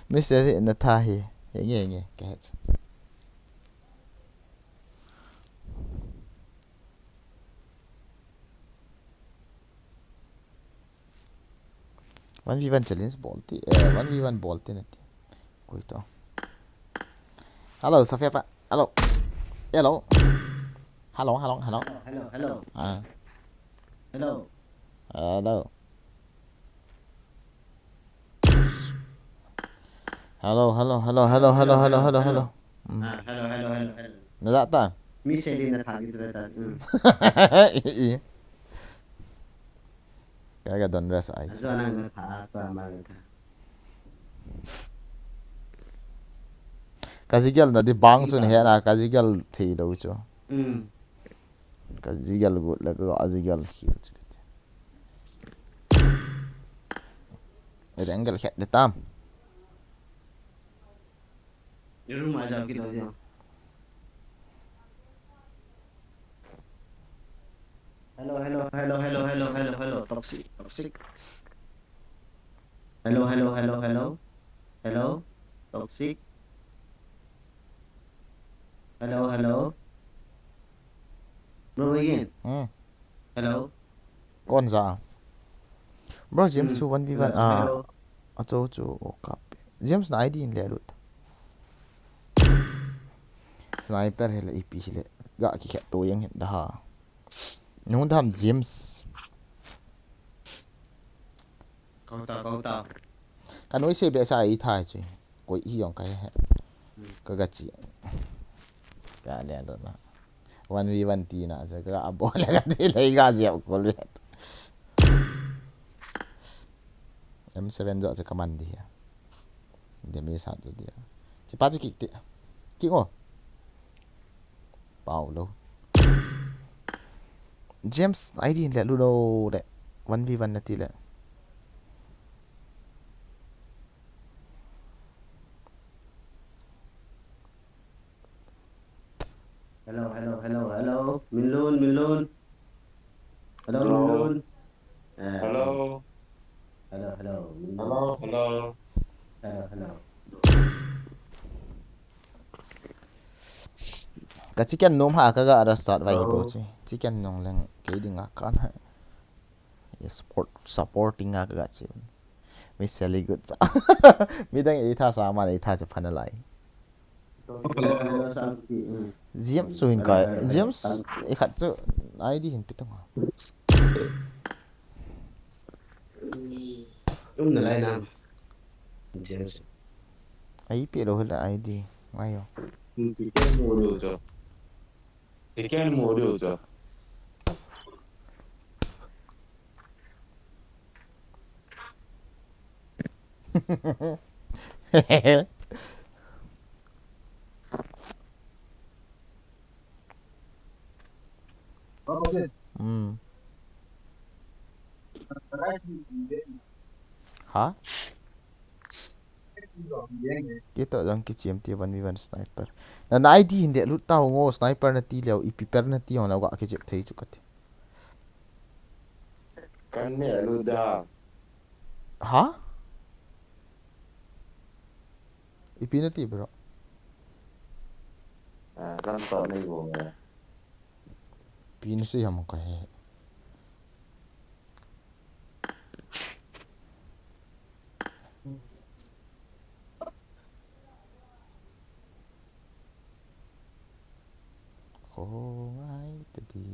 Mister na tha hi. Nge, nge, ka het. One v one challenge bol ti, eh, one v one bol ti na ti. Koi to. Hello, Sofia pa. Hello. Hello. Hello, hello, hello. Hello, hello. Ah. Hello. Hello. Hello, hello, hello, hello, hello, hello, hello, hello. Mm. Ah, hello, hello, hello, hello. Na da ta? Mi se din na tha ki tu ta. Mm. I, i. Ka ga don ras ai. Ajo na na tha pa ma na tha. Ka jigel na di bang chu na he na, ka jigel thei lou chu. Mm. Ka jigel got le ka jigel khel chu. Ai dang gel khet de tam. Room a jao kit lou jao. Hello, hello, hello, hello, hello, hello, hello, toxic, toxic. Hello, hello, hello, hello. Hello, toxic. Hello, hello. Bro, again. Hmm. Hello. Kon ja. Bro, James Hmm. chu one v one. Hello, ah, hello. Acho chu, oh, kap. James na I D in le lut. Sniper hile, A P hile. Ga ki khet to yang hin da ha. Nung dam James. Kau ta, kau ta. Ka noi se be sa i tha chu. Koi hi jong ka he. Hmm. Ka ga chi. Ka le do na. One v one ti na chu ka abo le ka ti le ka jep ko le. M seven jo chu ka man di. Damage hat jo di. Chi pa chu kik ti. Kik o. Pau lou. James, I D in le lu lou le. One v one na ti le. Hello, hello, hello, hello. Minlun, Minlun. Hello, hello. Minlun. Eh, hello. Hello, hello. Hello, hello. Hello, hello. Ka chicken nom ha ka ga ara sat vai bo chi. Chicken nong leng kei ding a kan ha. Support, supporting a ka ga chi. Mi seli good cha. Mi dang ei tha sa ma ei tha cha phana lai. James chu hin kai, James, i khat chu I D hin pi tong. Um na lai nam. James. Ai pi lo hila I D. Mai yo. Pi ke mo lo cho. Pi ke mo lo cho. Hmm. Ha? Kei toh jong kichim ti one v one sniper. Na, na I D hin de lut tau ngo, sniper nati leu, ipi per nati jong leu ga kichep thei chu kati. Kan ne lut da. Ha? Ipi nati bro. Ah, kan toh nei bol e. Ipi nasei ham kahe. Kho ngai tadi.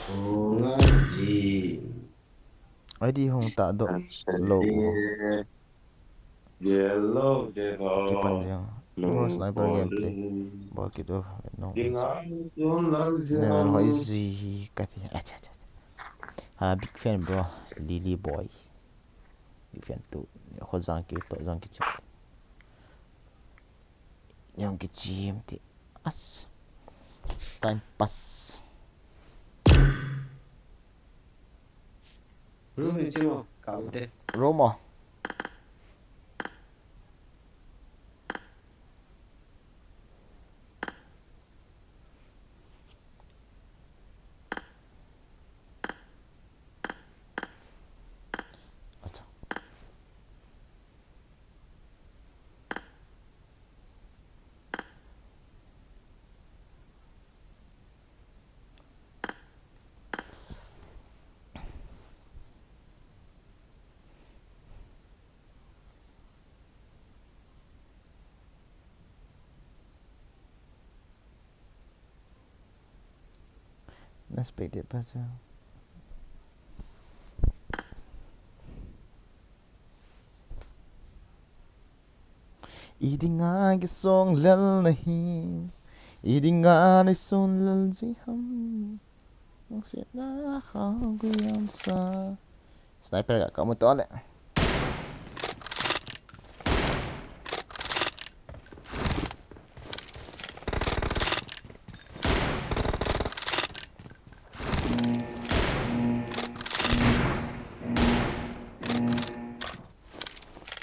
Kho ngai ji. I D hung tahdoh lou. Kipan jeng. Pro sniper gameplay. Bol kit u. No. Level hoi ji kati. Acha, acha, acha. Ha, big fan bro. Lily boy. Big fan tu. Kho jang kei toh jang kichep. Jang kichim ti. As. Time pass. Room in simo, ka ute. Room a. Acha. Na spec deh pa cha. Idinga kisong lel nahi. Idinga ni son lel ji ham. Sina ha guyam sa. Sniper ga kamu to le.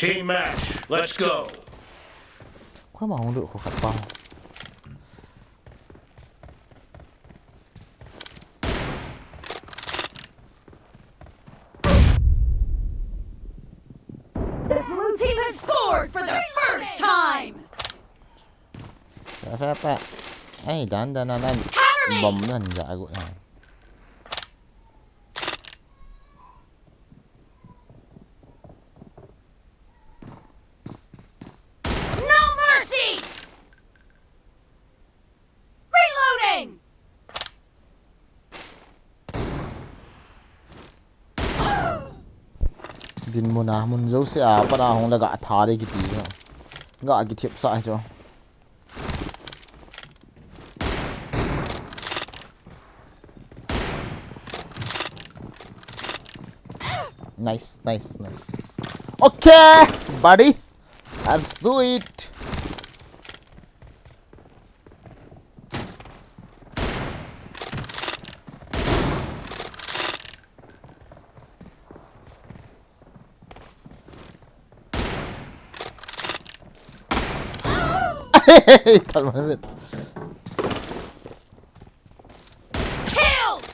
Team match, let's go. Koi ma hung lut kho khat pa. The blue team has scored for the first time. Fa, fa, fa. Ai, dan, dan, dan, dan. Cover me. Bom nan ja agu na. No mercy. Reloading. Dinmun a mun jouse a pat a hung le ga tha de kiti chu. Ga kithep sa chu. Nice, nice, nice. Okay, buddy. Let's do it. Tal man bit. Killed!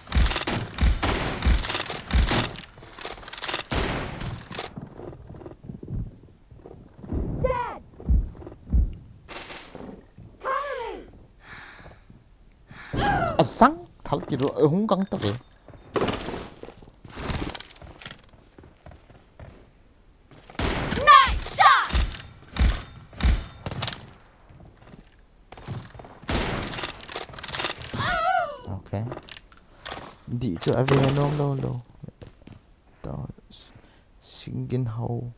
Dead! Asang thal kilo, eh, hung kang ta ve. Nice shot! Okay. Di chu ave nom lou lou. To singin hau.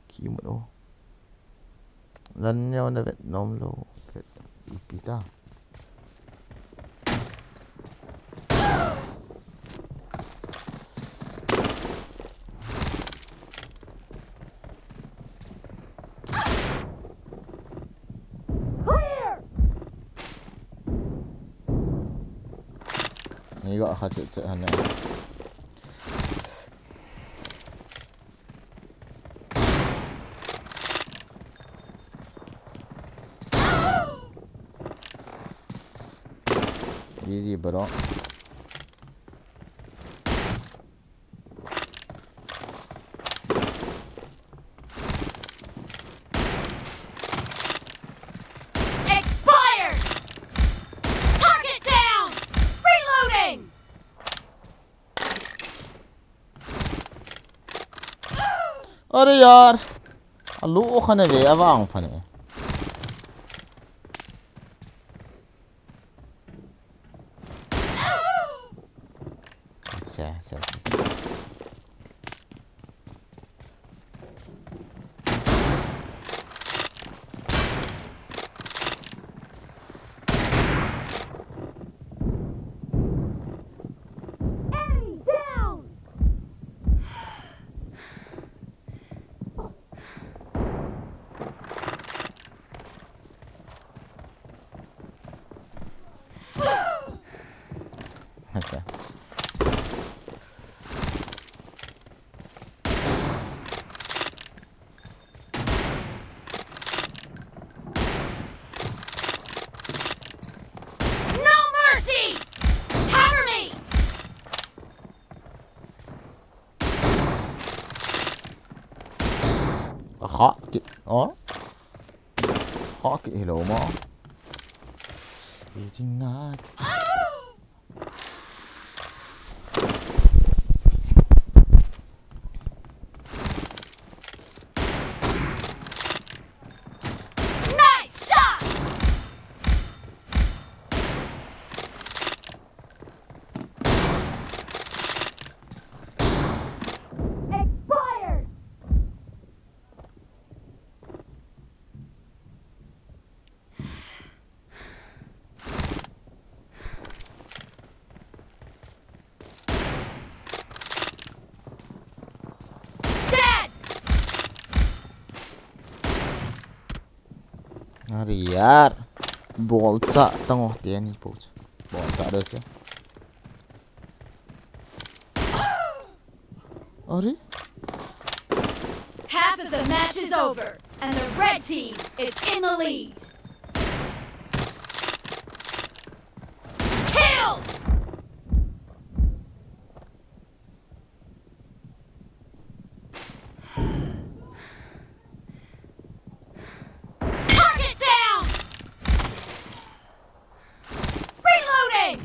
Ki mu o. Lan neo na vet nom lou. Vet ipi ta. Ka kha chet chet hane. G G, bro. Expired! Target down! Reloading! अरे यार, alu o khane ve, avang phane. Acha, acha, acha, acha. Enemy down! Acha. No mercy! Cover me! Aha, ki, oh? Aha, ki, hello, ma. Eating night. Nice shot! Expired! Dead! अरे यार, bolcha tango teni poch. Bolcha de che. अरे? Half of the match is over, and the red team is in the lead. Killed! Target down! Reloading!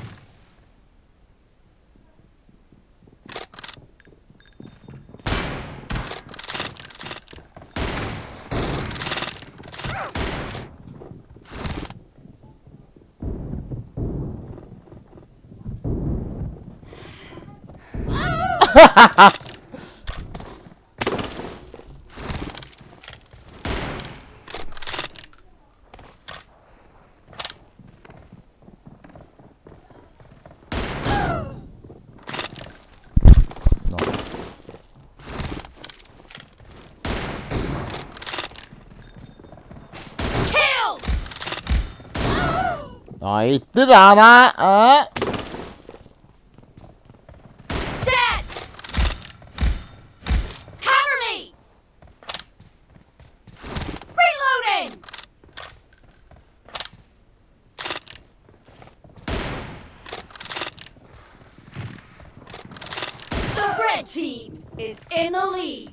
No. Killed! Ai, tirana, ah. Dead! Cover me! Reloading! The red team is in the lead.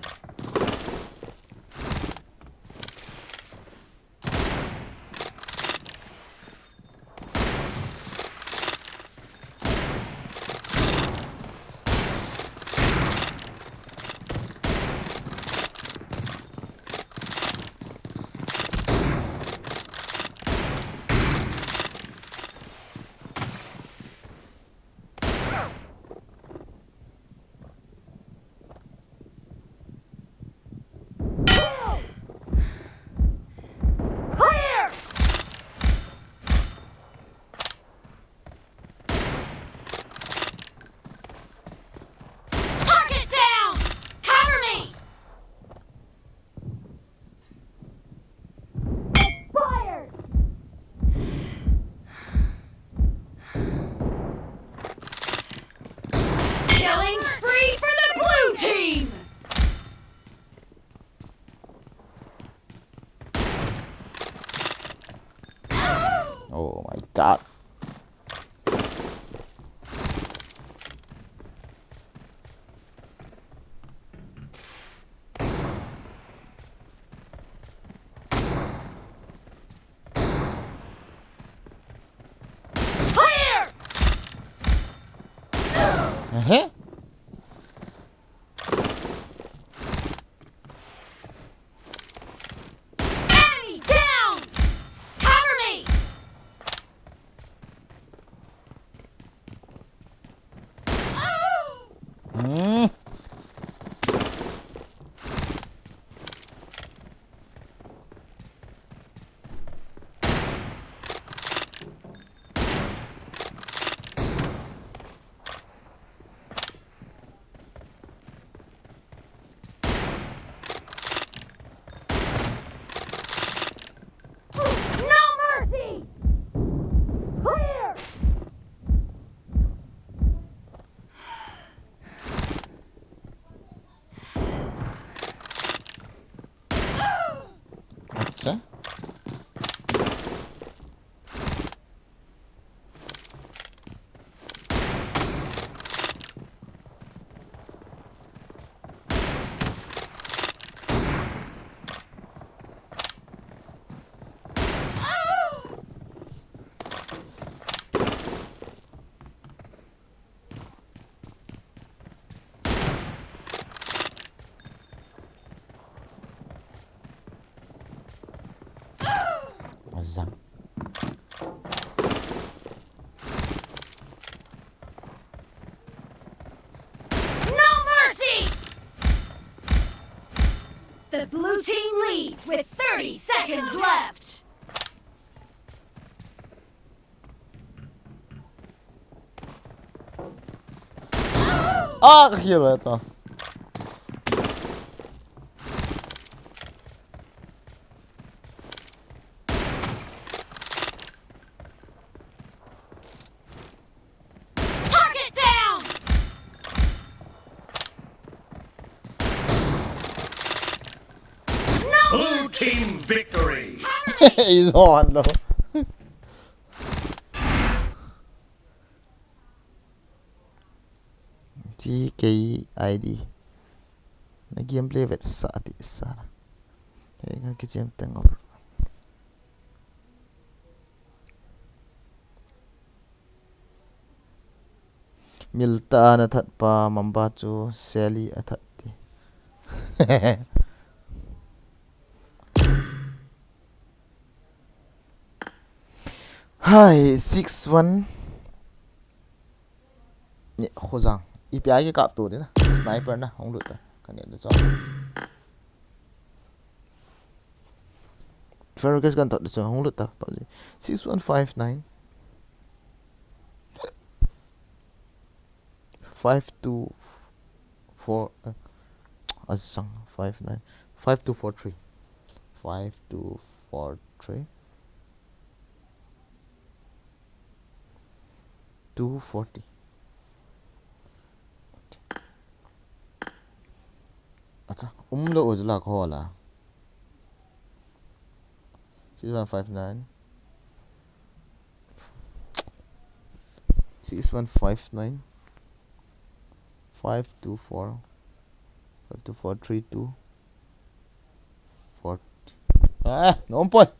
Ehe. Enemy down! Cover me! Hmm. No mercy! Clear! Acha. Azang. No mercy! The blue team leads with thirty seconds left. Ah, ka hero eta. Target down! No! Blue team victory! He's on, though. G K I D. Na gameplay vet sa ti sa. Hei, nga kijem teng or. Milta na that pa mamba chu Sally a that ti. Hai, six one. Ni, Khojang. Ipi a kikap tu di na. Sniper na, hung lut ta. Ka ne da cho. Fergus kan tot da cho, hung lut ta. Six one five nine. Five two four, eh, asang, five nine. Five two four three. Five two four three. Two forty. Acha, um lo ujla ko la. Six one five nine. Six one five nine. Five two four. Five two four three two. Forty. Ah, no point.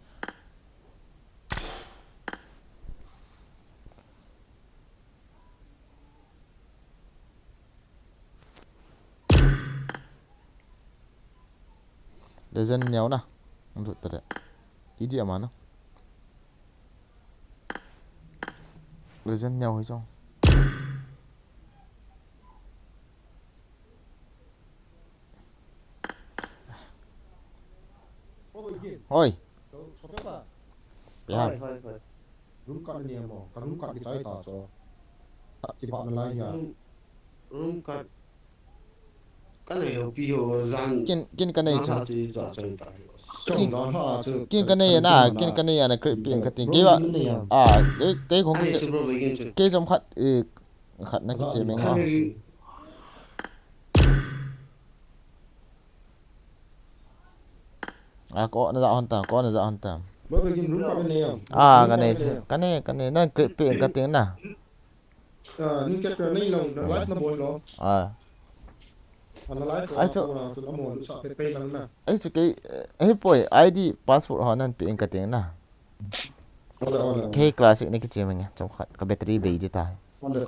Legend neo na. Ang tu tadi. Idi ama na. Legend neo hi chong. Hoi. Pia. Hoi, hoi, hoi. Room card ni mo. Ka room card kichai ta cho. Kiba na lai ya. Room, room card. Ka nei lou pi ho jan. Kin, kin ka nei chu. Kin, kin ka nei na, kin ka nei na, create pi ka ting. Kei ba. Ah, kei, kei kong kei chu bro, kei chu. Kei chom khat, eh, khat na kiche meng ha. Ah, ko na ja hon ta, ko na ja hon ta. Bro, begin room card nei am. Ah, ka nei chu. Ka nei, ka nei. Na create pi ka ting na. Ah, ning ket ka nei lou, na live na bol lou. Ah. Ana live. Ai chu. Ko na chu amo lu sa pe pe lang na. Ai chu kei, eh, poi, I D password ho nan pi ka ting na. Ole, ole, ole. Kei classic ni kiche meng, chom khat ka battery bei di ta. Ole.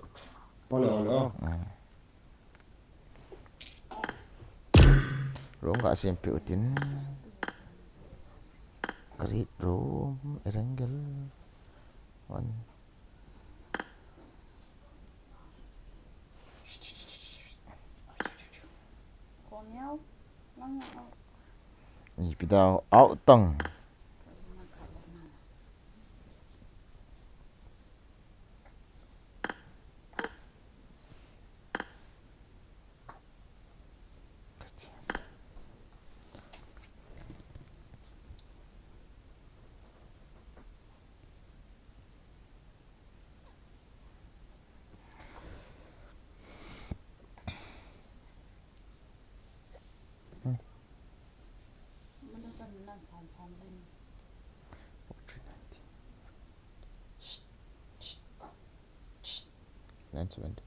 Ole, ole, oh. Ah. Room kasempeh utin. Create room, Erangel. One. Ipi dau, out tang. Nine seventy.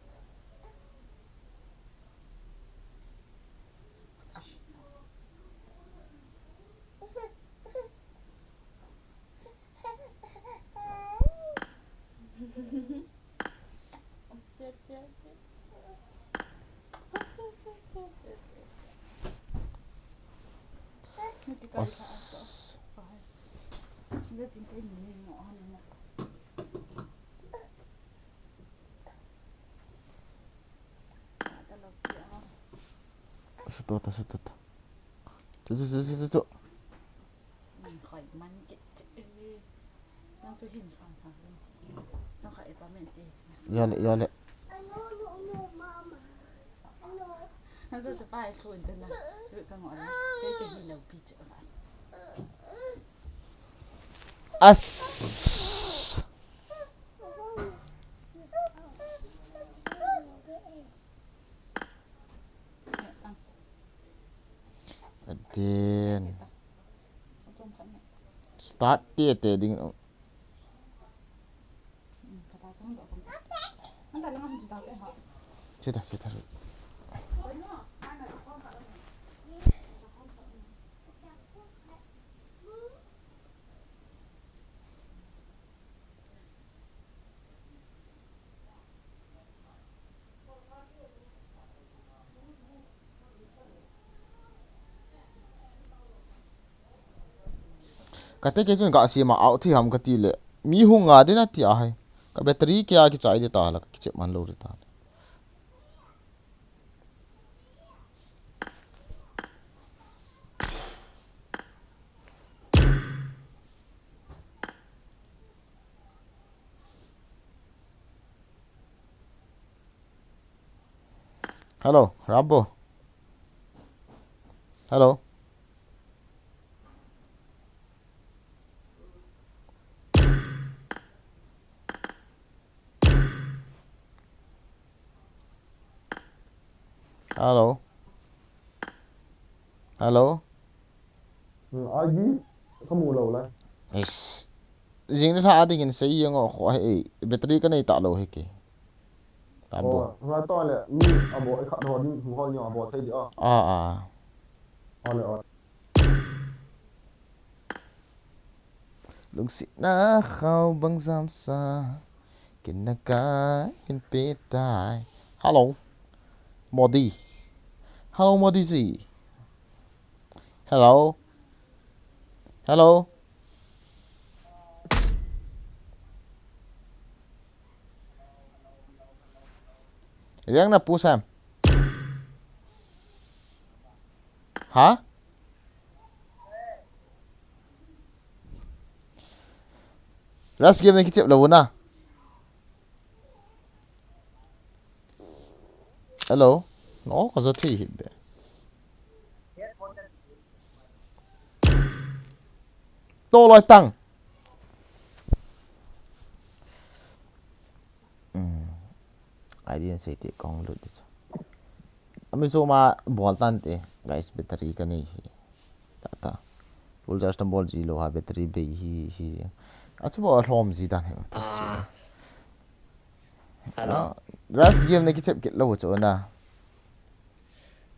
Suto ta, suto ta. Tu, tu, tu, tu, tu, tu. Yale, yale. As. Then start te te ding. Sita, sita. Kate kei chun ka sima out thi ham kati le. Mi hung nga ding ati a hai. Ka battery kei a kichai ding ta la, ka kichep man lou ding ta la. Hello, Rambo. Hello. Hello. Hello. Hmm, I D kamu lou lai. Is. Jing ni tha a ding in sei jeng o kho he, battery ka nei ta lou he ke. Rambo. Oh, ngai to le, mi abo, i khat ho ding, hung hol nyo abo thei di o. Ah, ah. Ole, ole. Lungsetna khao bang jamsa, kin na ka hin pe tai. Hello. Modi. Hello, Modi ji. Hello. Hello. Riang na pu Sam. Ha? Rush game na kichep lou na. Hello. No, ka jo thi hit be. To loi tang. Hmm. Ai din sei ti kong lut di chu. Ami chu ma bol tan te. Guys, battery ka nei hi. Ta ta. Full charge tam bol ji lou ha, battery bei hi hi. A chu bo lhom ji dan hi. Ta si. Ah. Hello? Ah, Rush game na kichep kit lou chu na.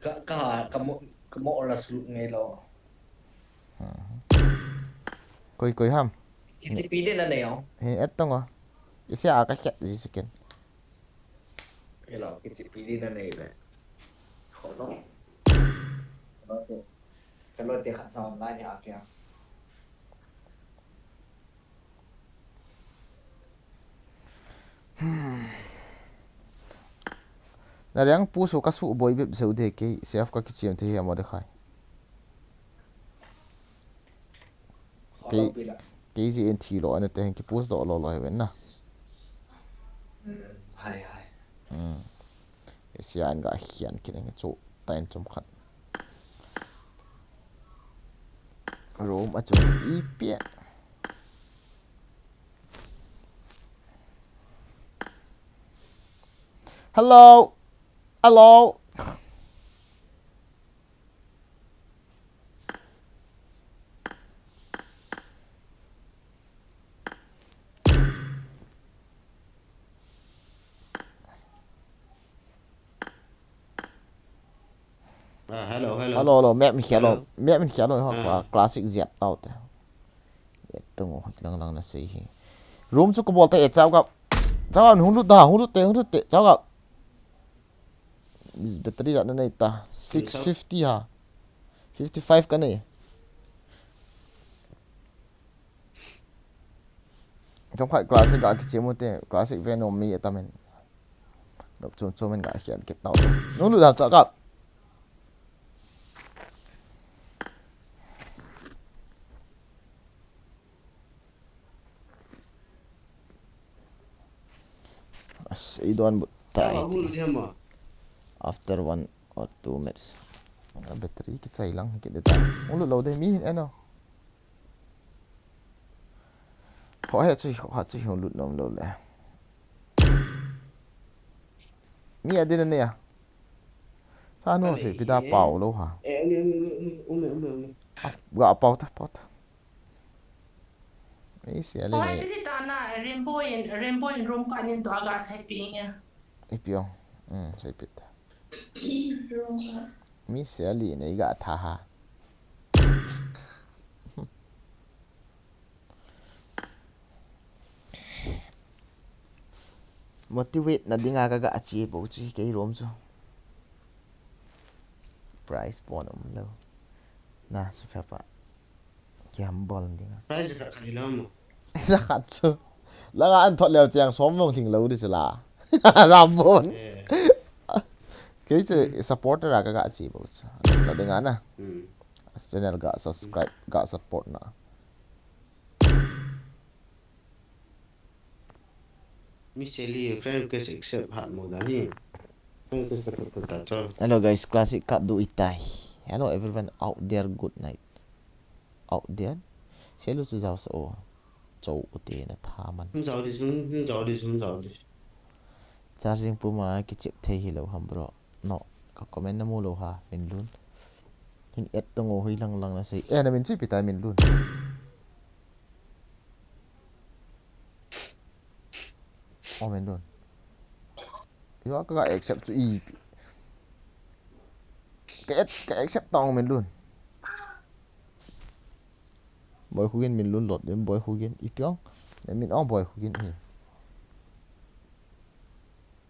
Ka, ka, ka mo, ka mo rush lut ngai lou. Hmm. Koi, koi ham? Kichep pi din na nei o. He, et tong o. Isi a ka chat ji second. Hello, kichep pi din na nei le. Hello. Hello. Kalote khat sa online a kya. Na reng pu su ka su boi bep seu de kei, sef ka kichiam te hi a Mordecai. Kei, kei ji en thi lo ana te hen ki post do lo lo he ven na. Hai hai. Hmm. Kei sia an ga hian ki neng chu ta en chom khat. Room a chu i pia. Hello. Hello. Ah, hello, hello. Hello, hello. Map mi hello. Hello. Map mi hello. Ha, Ah. cla- classic ziap tau te. Ye tung ho lang lang na sei hi. Room chu ko bol te e chau gap. Chau gap hung lut da, hung lut te, hung lut te. Chau gap. Battery da na nei ta. Six fifty ha. Fifty five ka nei. Chom khat classic ga kichi mu te, classic Venom mi atamin. Dok chum chum in ga hian kit tau. Nu lu da cha kap. As, i don but tai. Ah, hulu dia ma. After one or two minutes. A battery kichai lang kit de ta. Ulu lo de mi hin eno. Ho he chu, ho ha chu hung lut nom lo le. Mi a din ne ya. Sa no Ale, se pida eh. Pau lo ha. Eh, umi, umi, umi, umi, umi, umi. Ga Pau ta, Pau ta. Ei se ale Oi, ne. titi ta na, Rainbow in, Rainbow in room ka nin to aga sai pi nge. Ipi ong. Hmm, sai pit. Room ka. Mi se ali ne ga tha ha. Motivate na dinga ka ga achi bo chi kei rom chu. Price pon um lo. Na su pha pa. Ki hambol dinga. Price khat khat hi lo mo. Sa khat chu. Langa an thot leo chiang som mong thing lo di chu la. Ram bon. Eh. Kei chu supporter a ka ga chi bo chu. La dinga na. Hmm. Channel ga subscribe, ga support na. Mi seli friend request accept hat mo da hi. Friend request ta ta ta cho. Hello guys, classic kat du itai. Hello everyone out there, good night. Out there. Selu chu jao sa o. Chou u te na tha man. Hum jao di, hum, hum jao di, hum jao di. Charging puma kichip thei hi lo ham bro. No, ka comment na mu lo ha, Min Lun. Hin et to ngo hui lang lang na sei. Eh, na min chu ipi tai Min Lun. Oh, Min Lun. Yo, ka, ka accept chu ipi. Ka et, ka accept tong Min Lun. Boy Hugin Min Lun lot din Boy Hugin ipi ong. Min ong Boy Hugin hi.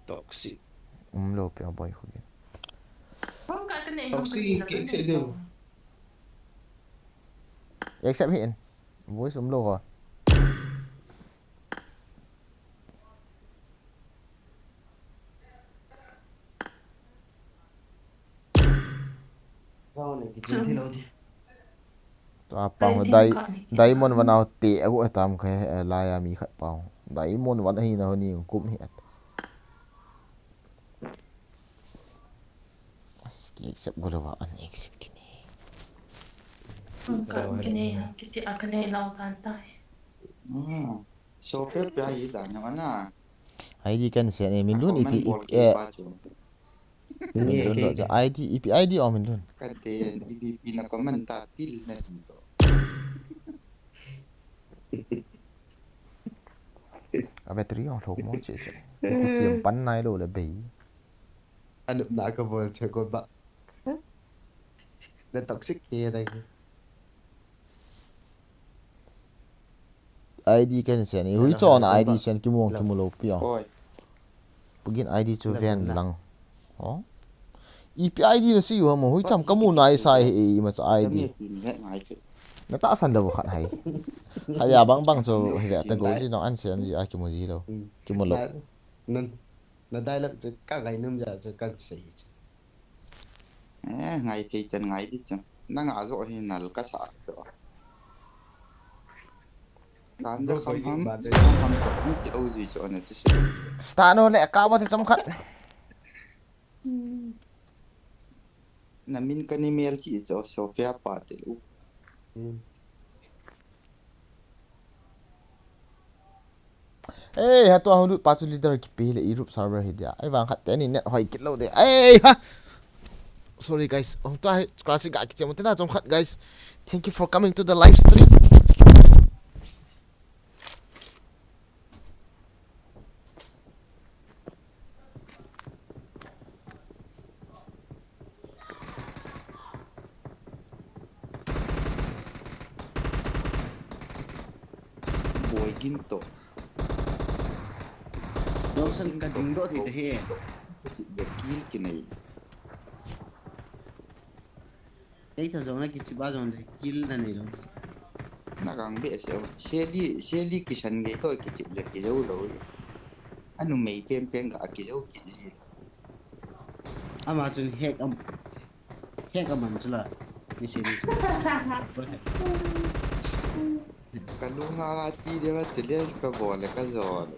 Toxic. Um lo pia Boy Hugin. Hong ka ka nei Toxic hong ka ke nei ke deu. Accept hi in. Voice um lo ho. Rau ne ki chin thi lo di. Tua pang ho dai, Diamond van au te agu atam khe, eh, laya mi khat pang. Diamond van ahi na ho ni kum hi at. As ki accept go lo va an accept ki ni. Hong ka ka nei, kiti a ka nei lau kan tai. Hmm. So pe pe ai da na na. I D kan se ne Min Lun ipi Comment bol ipi, ke eh, pa chu. Min Lun lo ja I D ipi I D o Min Lun. Ka te ipi ipi na comment ta til na ti to. A battery ong lo mo che che. Ki chiam pan nai lo le bei. Anup na ka bol che ko ba. Na toxic ke na ki. I D kan se ni. Hui Hello, chon hello, I D hello. sen ki muang ki Hello. mu lo pi ong. Oi. Pugin I D chu Hello, ven hello. lang. Oh. Ipi I D na sei u ham, hoi cham kamu nai sai he, imacha I D. Kami tin ngai ngai chu. Na tahsan lou khat hai. Hai ya bang bang chu, hai ya ta go ji no an se an ji a kimu ji lou. Hmm. Kimu lou. Na, na, na dialogue chu ka ngai nom ja chu kan sei chu. Eh, ngai thei chan ngai di chu. Na nga jo hi nal ka sa chu. Kan ja kham ham, kham ham to, ti o ji chu na ti se. Start no le ka ba ti chom khat. Hmm. Na min ka ni mel chi cho Sophia Patil u. Hmm. Ei, ha tua hulu pa chu leader kipe le Europe server hi dia. Ei, vang khat te ni net hoi kit lou de. Ei, ha. Sorry guys. Hung tua hi classic ga kichia mo te na chom khat guys. Thank you for coming to the live stream. Boi gin to. Dawson ka ding doh ti te he. Kill kinei. Ei tha jong na kichip a jong kill na nei lou. Na gang be se, Shelly, Shelly kisan gei to kichip le kijou lou. Anu mei pen pen ga kijou ki. Ama chun hack am, hack aman chula. Ni se ni se. Ka lunga nga ti de ma chile ka bol ka jol.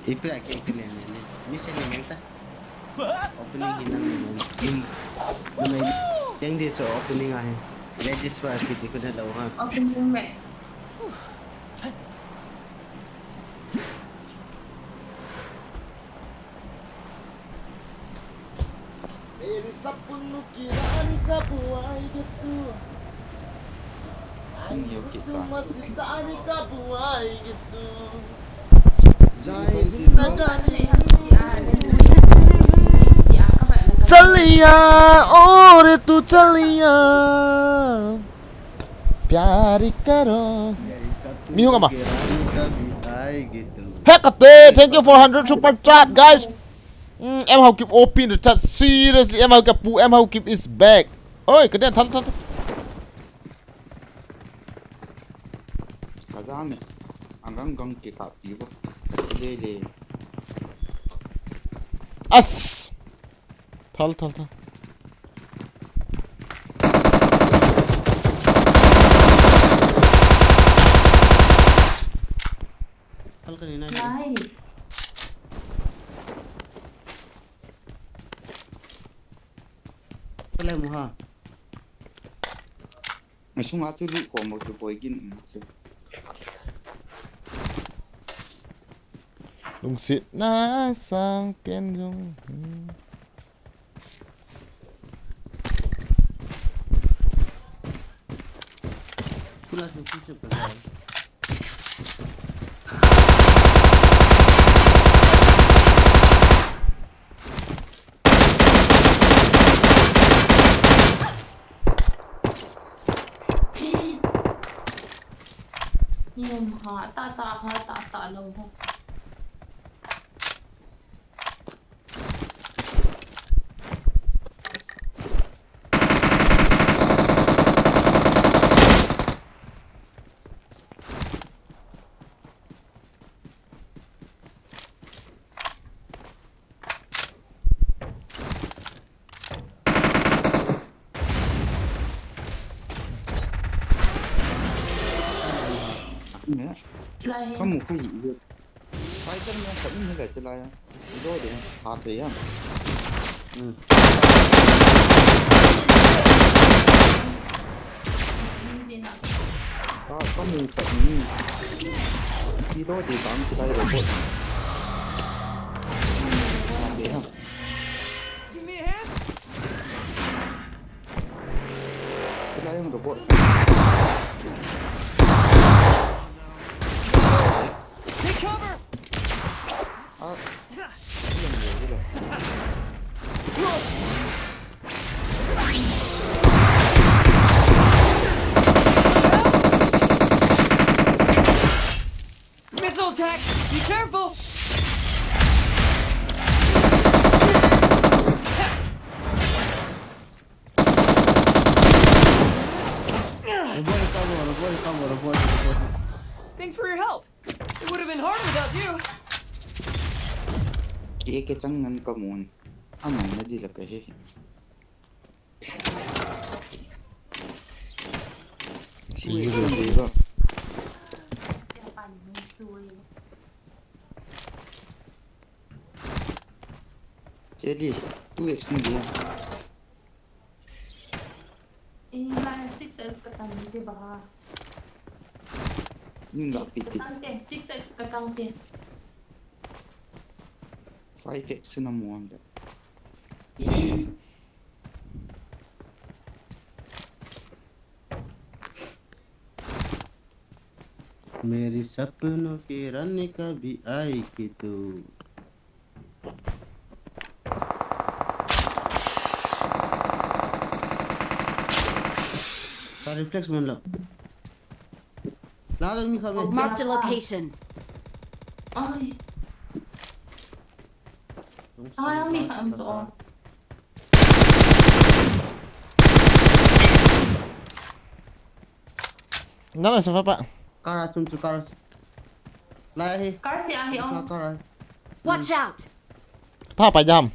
Ipra ke ke le le. Ni se le ta. Opening hi nang le. Ni le. Yang di so opening ahi. Ladies first kiti ko da ha. Opening me. मेरी सपनों की रानी कब आएगी तू? आएगी तू मस्तानी कब आएगी तू? जाए जिंदगानी। चलिया, ओ रे तू चलिया। प्यार करो। Mi hung ama. Hekate, thank you for hundred super chat, guys. Mm, M Haokip O P in the chat. Seriously, M Haokip, M Haokip is back. Oi, kadian, thal, thal, thal. Kazame. Angang gang ke ka pibo. Lele. As. Thal, thal, thal. Thal ka ni na. Nai. Kale muha. Asunga chu lut khom u chu boi gin um chu. Lungsetna sang pen jong. Hmm. Kula chu chu chu ka. Ngom ha, ta ta ha, ta ta lo ha. Nè. Lai he. Kamu khai hi. Fighter mo khat ni le tilai a. Lo de, ha de ya. Hmm. Ka, kamu khat ni. Kilo de bang tilai robot. Hmm, ha de ya. Give me a hand. Tilai ang robot. Take cover. Ah. Ilang, ilang. Thanks for your help. It would have been hard without you. Ke ke chang ngan ka mun. Aman na di la ka he. Ui, kan di ba? Chelis, two X na dia. Eh, na six X ka tan di ba? Nin la piti. Ka tan te, six X ka tan te. Five X na mo anda. मेरी सपनों की रानी कभी आएगी तू। Sa reflex man lo. La lo mi kha be. Marked a location. Ai. Ai, mi kha am to. Nana sa pa. Kara chum chu kara. Lai hi. Kar si ahi sa ong. Kara. Watch out! Pa pa jam.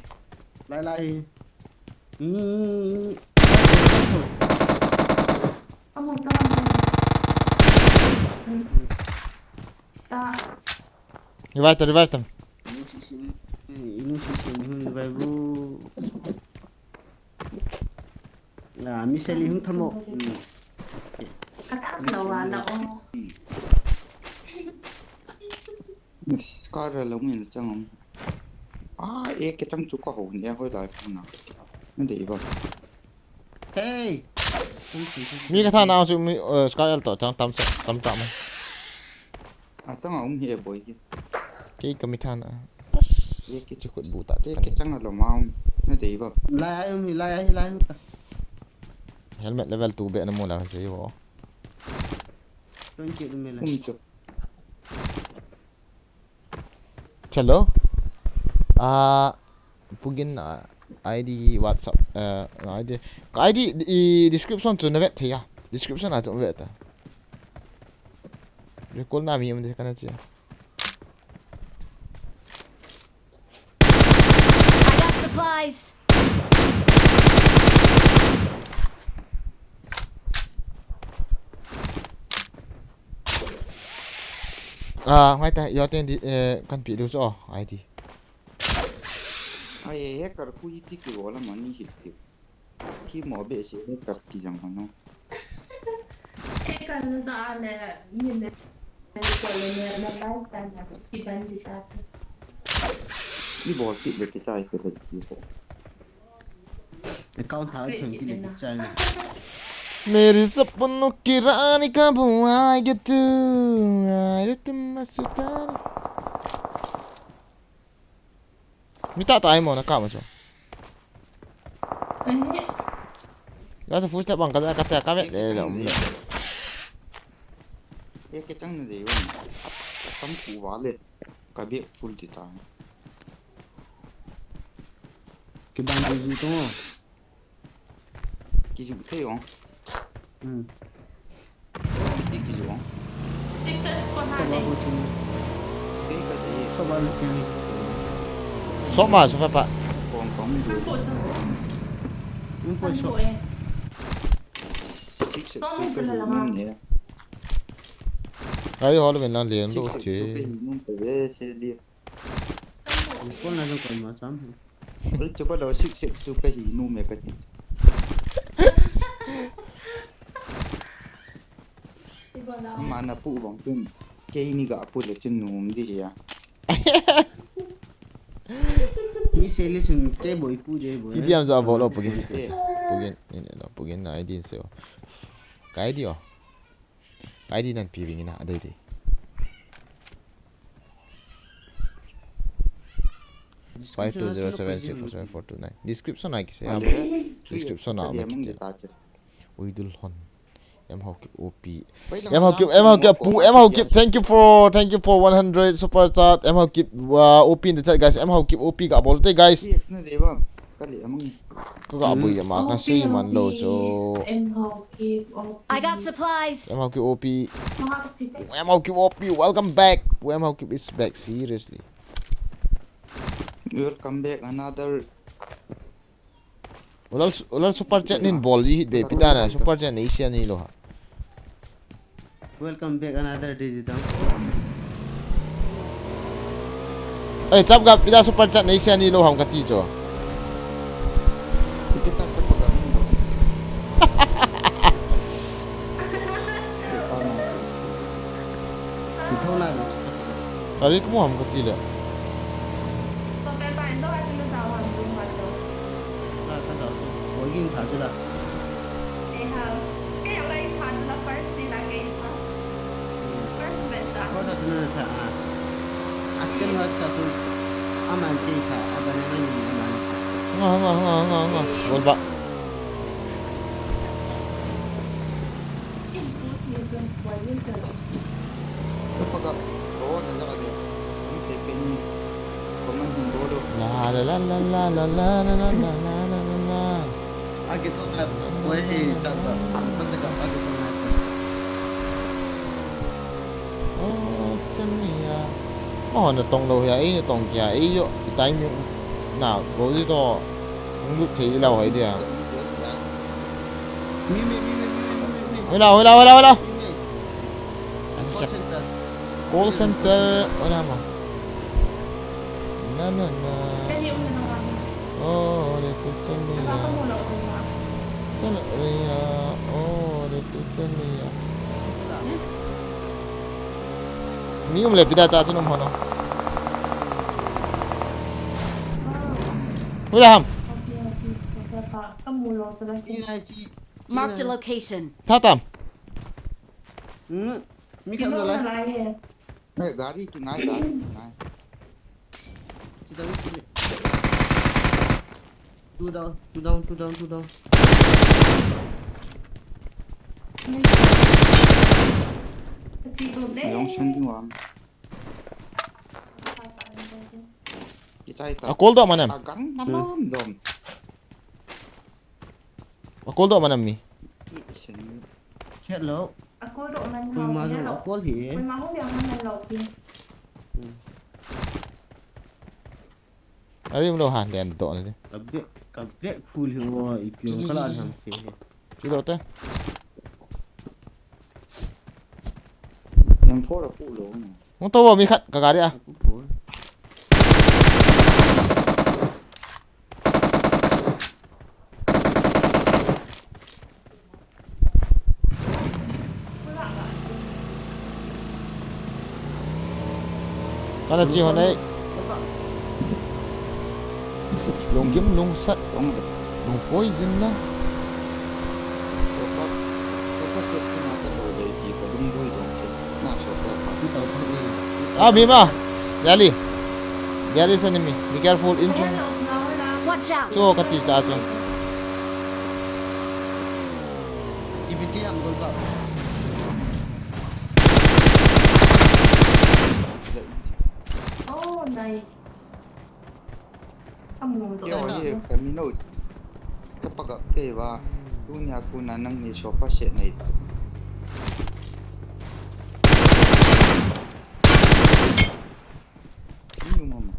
Lai lai hi. Hmm. Amo ta. Ta. Revive ta, revive ta. Inu si si. Inu si si ni revive bu. Ah, mi seli hung thamo. Hmm. Ka thak lo wa la o. Scar lo min chang om. Ah, e ke chang chu ka ho ni hoi lai phun na. Ni dei ba. Hey. Mi ka tha na chu mi, eh, Scar el to chang tam sa, tam tam. Atang a um hi e boi ki. Kei ka mi than a. Ye ki chu khut bu ta. Ye ki chang a lo ma um. Na dei ba. Lai ai um hi, lai ai, lai um ta. Helmet level two be na mu la se yo. Twenty um le. Um chu. Chalo. Ah, Pugin, ah, I D WhatsApp, eh, I D, I D i description chu na vet thei a. Description a chu vet ta. Recall na mi um de kana chi. I got supplies. Ah, ngai ta, yo ten di, eh, kan pi lu so, I D. Ai, hacker khu iti ki wala mani hit ki. Ki mo be se hacker ki jang hano. Hacker na sa ale, min ne, ko le ne, na life time na ki ban di ta. Ki bol ki be ki sai se le ki ko. Account ha thon ki le ki chai. मेरी सपनों की रानी कब आएगी तू, आए रे तुम मस्तानी. Mi ta tai mo na ka ma cho. Ya ta full step bang ka ka ta ka ve le lo. Ye ke chang na de wa. Kam ku wa le. Ka be full ti ta. Ki bang ji ji to. Ki ju thei ong. Hmm. Ki, ki ju ong. Soba ko chini. Kei ka thei. Soba ko chini. Soba, soba pa. Kong, kong, mi ju. Yung po so. Six, six, six, ka ju ong e. Ai, hol men lang lian lo che. Six, six, six, ka ju ong e. Kol na jong kol ma cham. Ol chu ba lo six six chu ka hi nu me ka ti. Ama na pu bang chun. Kei ni ga pu le chun num di ya. Mi se le chun ke boi pu de boi. Idi am za bol o pugin. Pugin, ni lo pugin na I D se o. Ka I D o. I D nan pi ving ina, adei dei. Five two zero seven six four seven four two nine. Description a kise. Description a ma kite. Uidul hon. M Haokip O P. M Haokip, M Haokip, Pu, M Haokip, thank you for, thank you for one hundred super chat. M Haokip, uh, O P in the chat, guys. M Haokip O P ka bol te, guys. Three X na dei ba. Kali amang. Ka ga bui ama ka sui man lo chu. I got supplies. M H Q O P. M H Q O P, welcome back. M H Q is back, seriously. Welcome back, another. Ulal, ulal super chat nin bol ji hit be, pi dan a super chat nei sia ni lo ha. Welcome back another day, Didang. Eh, chap ga, pi dan super chat nei sia ni lo ham kati chu. Pi dan chap ga. Pi thona. Gari kamu ham kati le. Ka, ka dau. Wagin tha chu la. Ako na tuna na tha, ah. Asken wa tha chu. Aman kei tha, abanana ni aman tha. Nga, nga, nga, nga, nga. Gol ba. La, la, la. Oh, chan ni ya. Oh, na tong lo ya, eh, na tong kya, eh, yo, itai mi na, go di to. Ang lut thei lo hai dia. Hola, hola, hola, hola. Call center, hola mo. Na, na, na. Oh, le tu chan le ya. Chan le ya. Oh, le tu chan le ya. Mi um le pida cha chu num hono. Hola ham. Marked a location. Tha tam. Hmm. Mi khat lo lai. Nai, gari kinai, gari kinai. Two down, two down, two down, two down. Long sending one. Kichai ta. A call do manam. A gang namam dom. A call do manam mi. Hello. A call do man. Koima jong a call hi. Koima hung dia man lo ki. Ari um lo ha, len do le. Ka bag, ka bag full hi wo, i piong ka la jam ke. Chu do te. M four a pu lo. Hung to bo mi khat ka gari a. Kana chi hon ei. Lung gim lung sat. Lung poison na. Ah, Bhima. There is enemy. Be careful, in chung. Watch out. Cho kati cha chung. Ibiti ang gol ba. Oh, nai. Kamu to. Yo, ye, kami no. Kapagap kei ba. Tunia kuna nang ni sofa set na ito. Ni yung mama.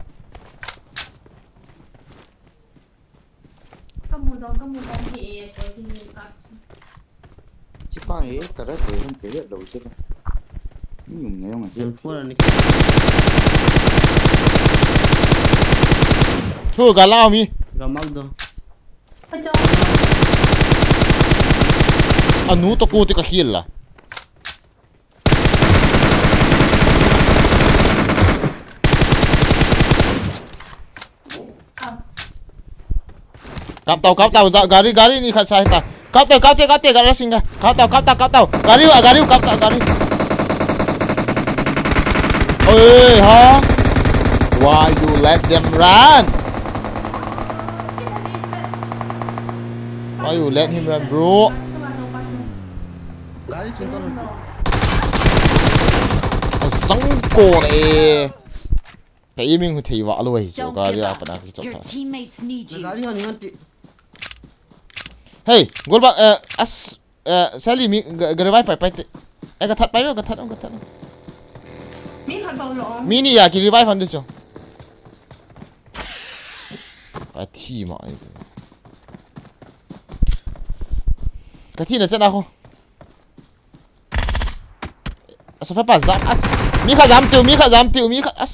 Kamu dong, kamu dong, hi e, ko hi ni ka. Chipa e, kara ko hon pe lo che. Ni yung na yung a che. Pura ni. Thu ga lao mi. Ga mau do. Anu to ko ti ka khil la. Kap tau, kap tau, gari, gari ni khat sa hita. Kap tau, kap tau, kap tau, gari singa. Kap tau, kap tau, kap tau. Gari, gari, kap tau, gari. Oi, ha? Why you let them run? Why you let him run, bro? Gari chun to. Asang ko e. Aiming hu thei vah lou ahi chu, gari a pat a kichop tha. Your teammates need you. Gari hon ngan ti. Hey, Golbak, eh, as, eh, Sally mi, ga, ga revive pai pai te. Eh, ga that pai, ga that, ga that. Mi khat bou lou. Mi ni a ki revive hon di chu. A thi ma ni. Ka thi na chana ko. Sofa pa jam as. Mi khat jam tiu, mi khat jam tiu, mi khat as.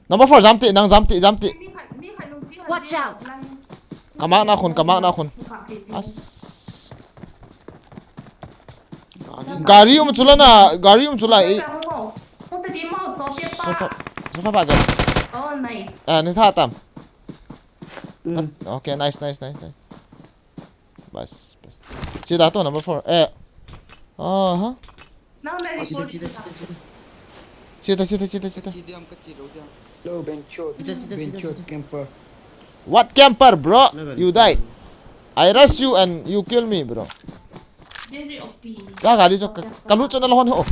Number four jam ti, nang jam ti, jam ti. Watch out! Ka mark na khun, ka mark na khun. As. Gari um chu la na, gari um chu la e. Sofa, sofa pa jam. Oh, nice. Ah, ni tha tam. Mm. Okay, nice, nice, nice, nice. Bas, bas. Sida to number four. Eh. Aha. Nang na report. Sida, sida, sida, sida. Hello, Benchot. Benchot, camper. What camper, bro? You died. I rush you and you kill me, bro. Very O P. Cha gari chu ka, ka lut chu na la hon ho.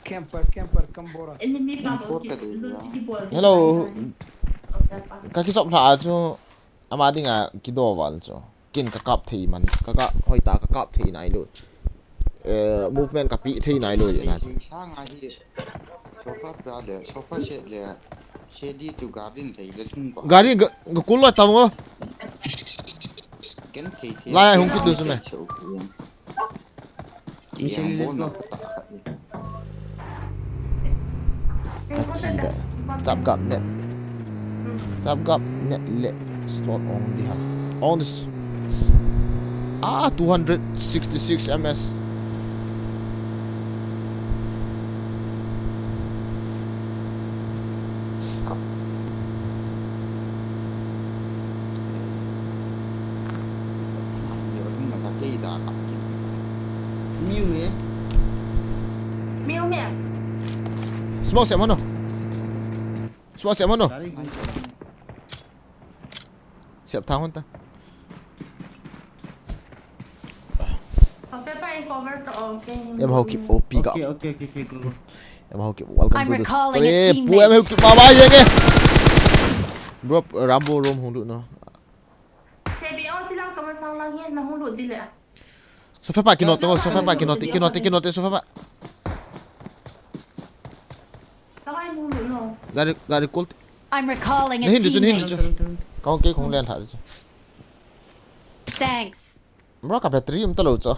Camper, camper, Kambora. Enemy pa. Hello. Ka kichop lha chu. Ama dinga kido val chu. Kin ka kap thei man, ka, ka, hoitah ka kap thei nai lou. Eh, movement ka pe thei nai lou na. Thei sanga hi. Sofa pa le, sofa set le, sedi tu gari thei le thung ko. Gari ga, ga kul la tam ngo. Ken thei thei. Lai hung kit tu chu me. Chap gap net. Chap gap net le slot ong di ham. Ong di. Ah, two hundred sixty-six M S. Miu me. Miu me. Smoke siap mano. Smoke siap mano. Siap thang hon ta. Em hau kip O P ka. Okay, okay, okay, okay, go, go. Em hau kip, welcome to the stream. Pu em hau kip ma ba ye ke. Bro, Rambo room hung lut no. Sebi, oh, tilang kaman sang lang hian, na hung lut di le. Sofa pa kinote, sofa pa kinote, kinote, kinote, sofa pa. Takai hung lut no. Gari, gari kul. I'm recalling a teammate. Nahin di chu, nahin di chu. Kong ke kong len tha di chu. Thanks. Bro, ka battery um ta lou chu.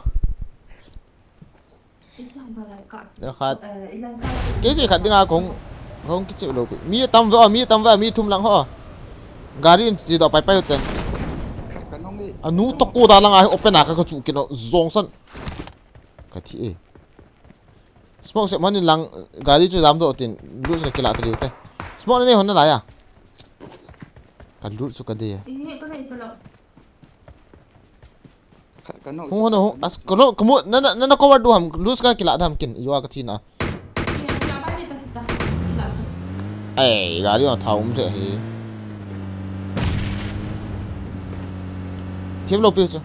Ya khat. Kei kei khat dinga kong, kong kichep lou kei. Mi tam ve, mi tam ve, mi thum lang ho. Gari in chi do pai pai ute. Anu to ko da lang a open a ka ka chu kino jong san. Ka thi e. Smoke se mani lang gari chu dam do tin. Lu se kila ta diu te. Smoke ne hon na la ya. Ka lu chu ka de ya. Hung hon hung, as, kalo, kamu, na, na, na, na cover du ham, lose ka kila dam kin, yo ka thina. Ai, gari ma thau um the hi. Thim lo piu chu.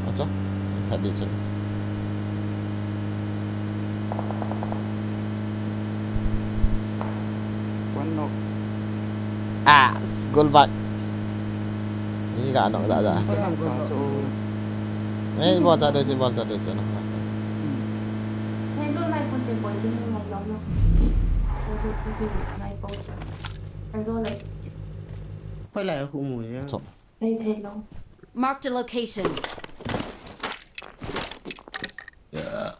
Acha, that is it. One knock. Ah, goal back. Ni ka knock da da. One knock. Eh, bol cha de, bol cha de, no. Hello, nai pon te pon te nai lo no. Hello, like. Khoi lai khu mu ya. Chop. Hey, hello. Marked a location. Yeah.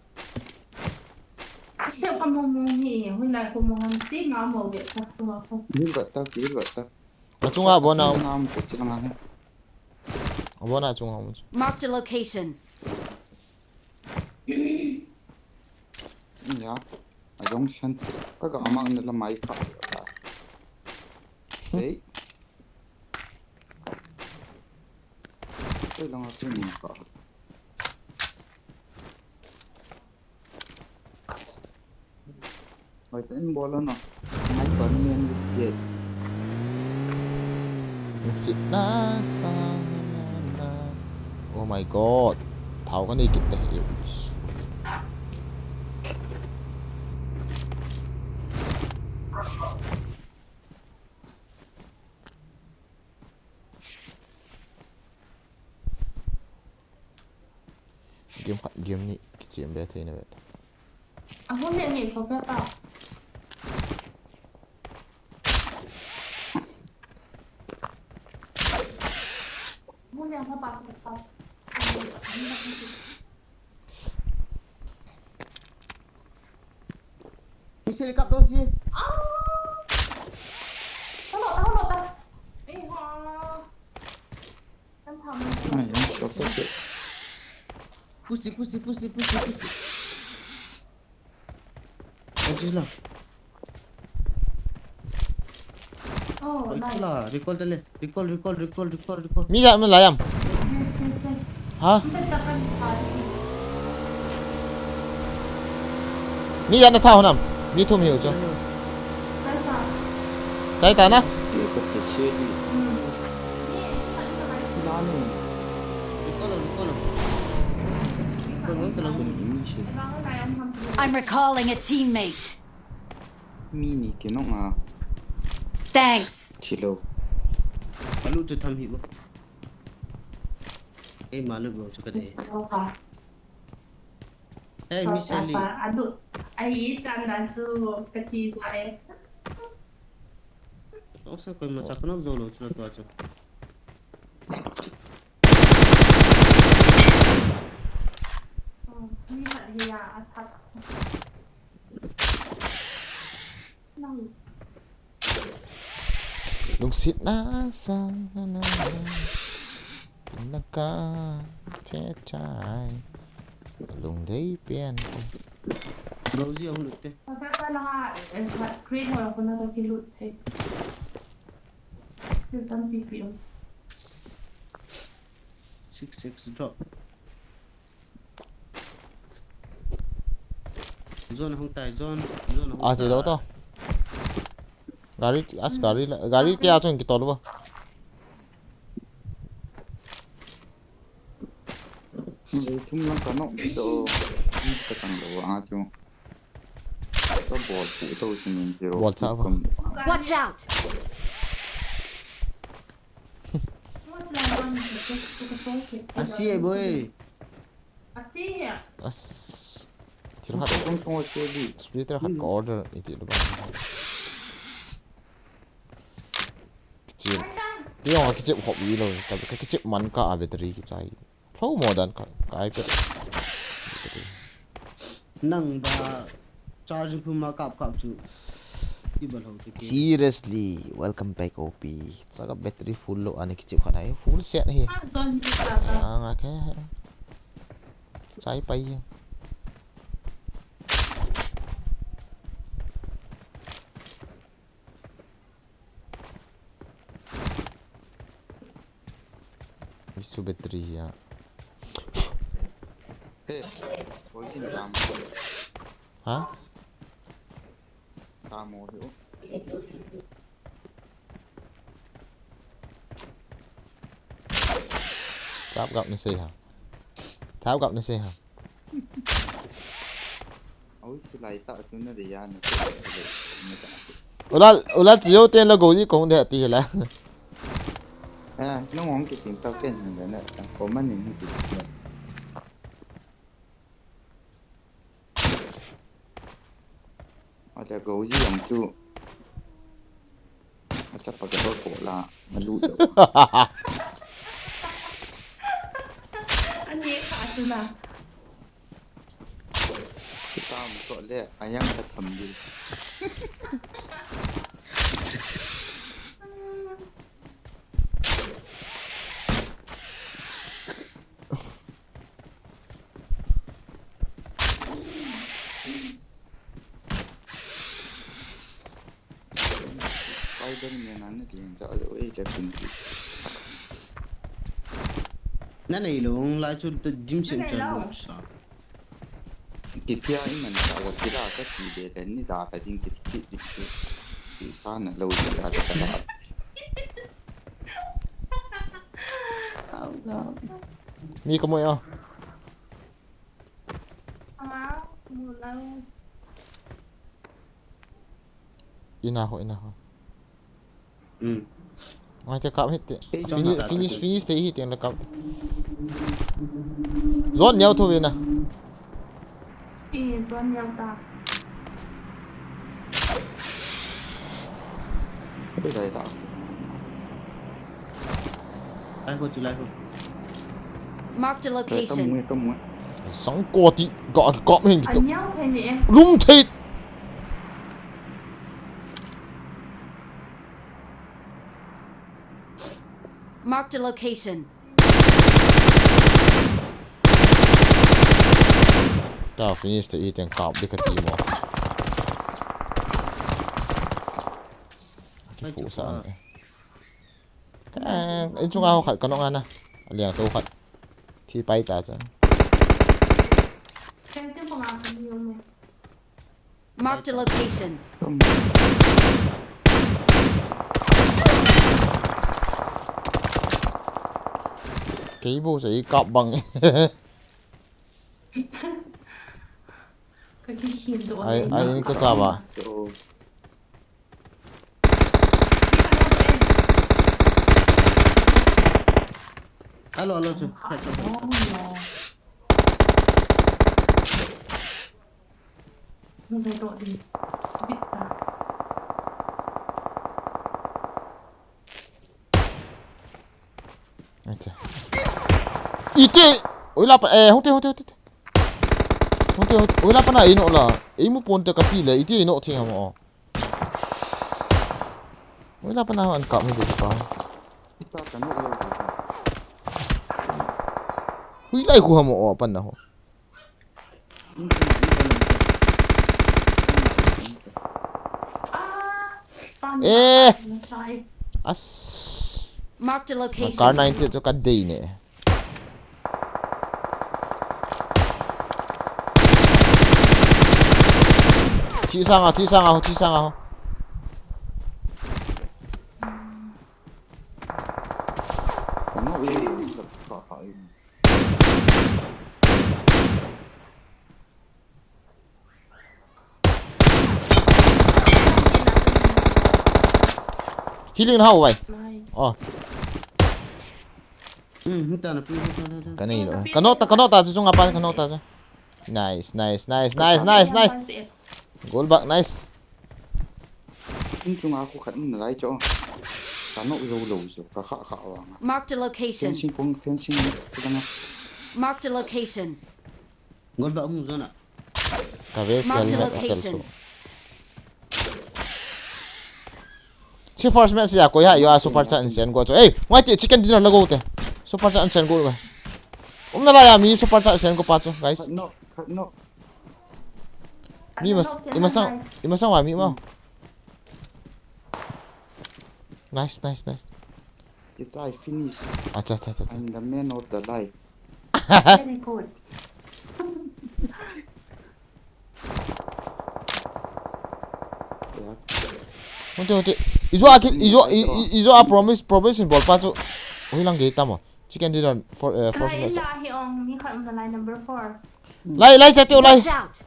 Ase pa mo mo ni, hui lai khu mo han ti nga mo ve ta khu mo khu. Bil ba ta, bil ba ta. Achunga bona. Ngam ko chi langa he. Bona achunga mo. Marked a location. Ya. Ajong san. Ka ga mang na la mai ka. Hey. Hey, langa tu ni ka. Hoi, ta in bol ano. Mai pa ni en ye. Sit na sa na. Oh my God. Thau ka nei kit te. Game khat, game ni kichem be thei na be. Ahun le ni ko ka ta. Ahun le ha pa ka ta. Isi le kap dong chi. Ah! Talo, talo, talo. Eh, ha. Kan phang. Ai, ang shock kasi. Push di, push di, push di, push di, push di. Push di lah. Oh, nice. Recall lah, recall tale. Recall, recall, recall, recall, recall. Mi jat man la jam. Yes, yes, yes. Ha? Mi jat na tha ho nam. Mi thum hiu chu. Chai ta na? Recall, recall. Recall, recall. I'm recalling a teammate. Mi ni kinong a. Thanks. Thilo. Alu chu tham hi bo. Ei, ma lu bo chu ka de. Hey, Miss Ellie. Alu. Ai, tan dan chu ka ti ja e. Osa koi ma cha ko na zo lo chu na to chu. Lungset na sang na na na ka phe chai. Lungdei pian. Rosie ahung lut te. Papa langa, eh, crane ho ko na to kilut thei. Yu tam pi pi. Six six drop. Zone hung tai, zone, zone hung tai. Ah, che dau to. Gari, as gari la, gari tia chun kitol ba. Thum lang ka nok to. Ka tang lo a chu. Ka bol pu to chu min zero. Bol cha ba. Watch out! Asi e boy. Asi ya. As. Thil khat. Kong kong asi di. Splitter khat ka order iti lo ba. Kichep. Kei jong kichep hop i lo. Ka, ka kichep man ka a battery kichai. Tho mo dan ka, ka iPad. Nang ba charging phun ma kap kap chu. Seriously, welcome back O P. Saka battery full lo ani kichep khat ai. Full set hi. Ah, nga ke. Chai pai. Isu battery ya. Eh, oi kin dam. Ha? Tamo hi o. Tap gap na sei ha. Tap gap na sei ha. Oi, silai ta tu na ria na. Ula, ula tiyo ten lo go ji kong de ti la. Eh, no ngong ki tin ta ken na na. Ko man ni ki. Ada go ji yang tu. Acha pa ka ko la, malu do. Ani ka tu na. Kita um to le, ayang ka tham di. Spider-Man ana ding ja le oi le pin di. Na nei lo, lai chu ta dim sen cha lo sa. Kitia i man ta ga kira ka ti de le ni da ka ding kiti kiti. Ta na lo di da ka da. Mi ka mo ya. Ina ho, ina ho. Hmm. Ngai te kap hite. Finish, finish, finish te hite na kap. Zon neo tho ve na. Marked a location. Zang ko ti ga kap hin kito. Lum thei. Marked a location. Ta finish ta i teng kap ding kati mo. Kifu sang. Eh, in chunga ho khat ka nong ana. Aliang to khat. Thi pai ta cha. Marked a location. Kei bo sa i kap bang. Ai, ai, ni ko cha ba. Alo, alo, chu. Acha. Iti! Oi la pa, eh, hote, hote, hote. Hote, hote. Oi la pa na ino la. Ei mu pon te ka pi le, iti ino thing ham o. Oi la pa na an kap mu pa. Hui lai khu ham o pan na ho. Eh. As. Marked a location. Kar nine te chu ka dei ne. Thi sanga, thi sanga ho, thi sanga ho. Healing na hau vai. Oh. Hmm, hita na pi, hita, hita. Ka nei lo. Ka nota, ka nota chu chunga pa, ka nota chu. Nice, nice, nice, nice, nice, nice. Goal back, nice. In chunga khu khat in lai cho. Ka no zo lo zo, ka kha kha wa nga. Marked a location. Fencing pung, fencing pung. Marked a location. Goal back mu zona. Ka vest helmet ka tel su. Si first match ya koi ha yo a super chat in send go cho. Ei, ngai te chicken dinner la go te. Super chat in send go. Um na la ya mi super chat send go pa cho, guys. No, no. Mi mas, i masang, i masang wa mi ma. Nice, nice, nice. It's I finish. Acha, acha, acha, acha. I'm the man of the life. Very good. Hote, hote. Ijo a ki, ijo, i, i, ijo a promise, promise in bol pa chu. Hui lang ge tamo. Chicken dinner for, uh, for ila hi ong mi khat um the line number four. Lai, lai, chat tiu, lai. Watch out!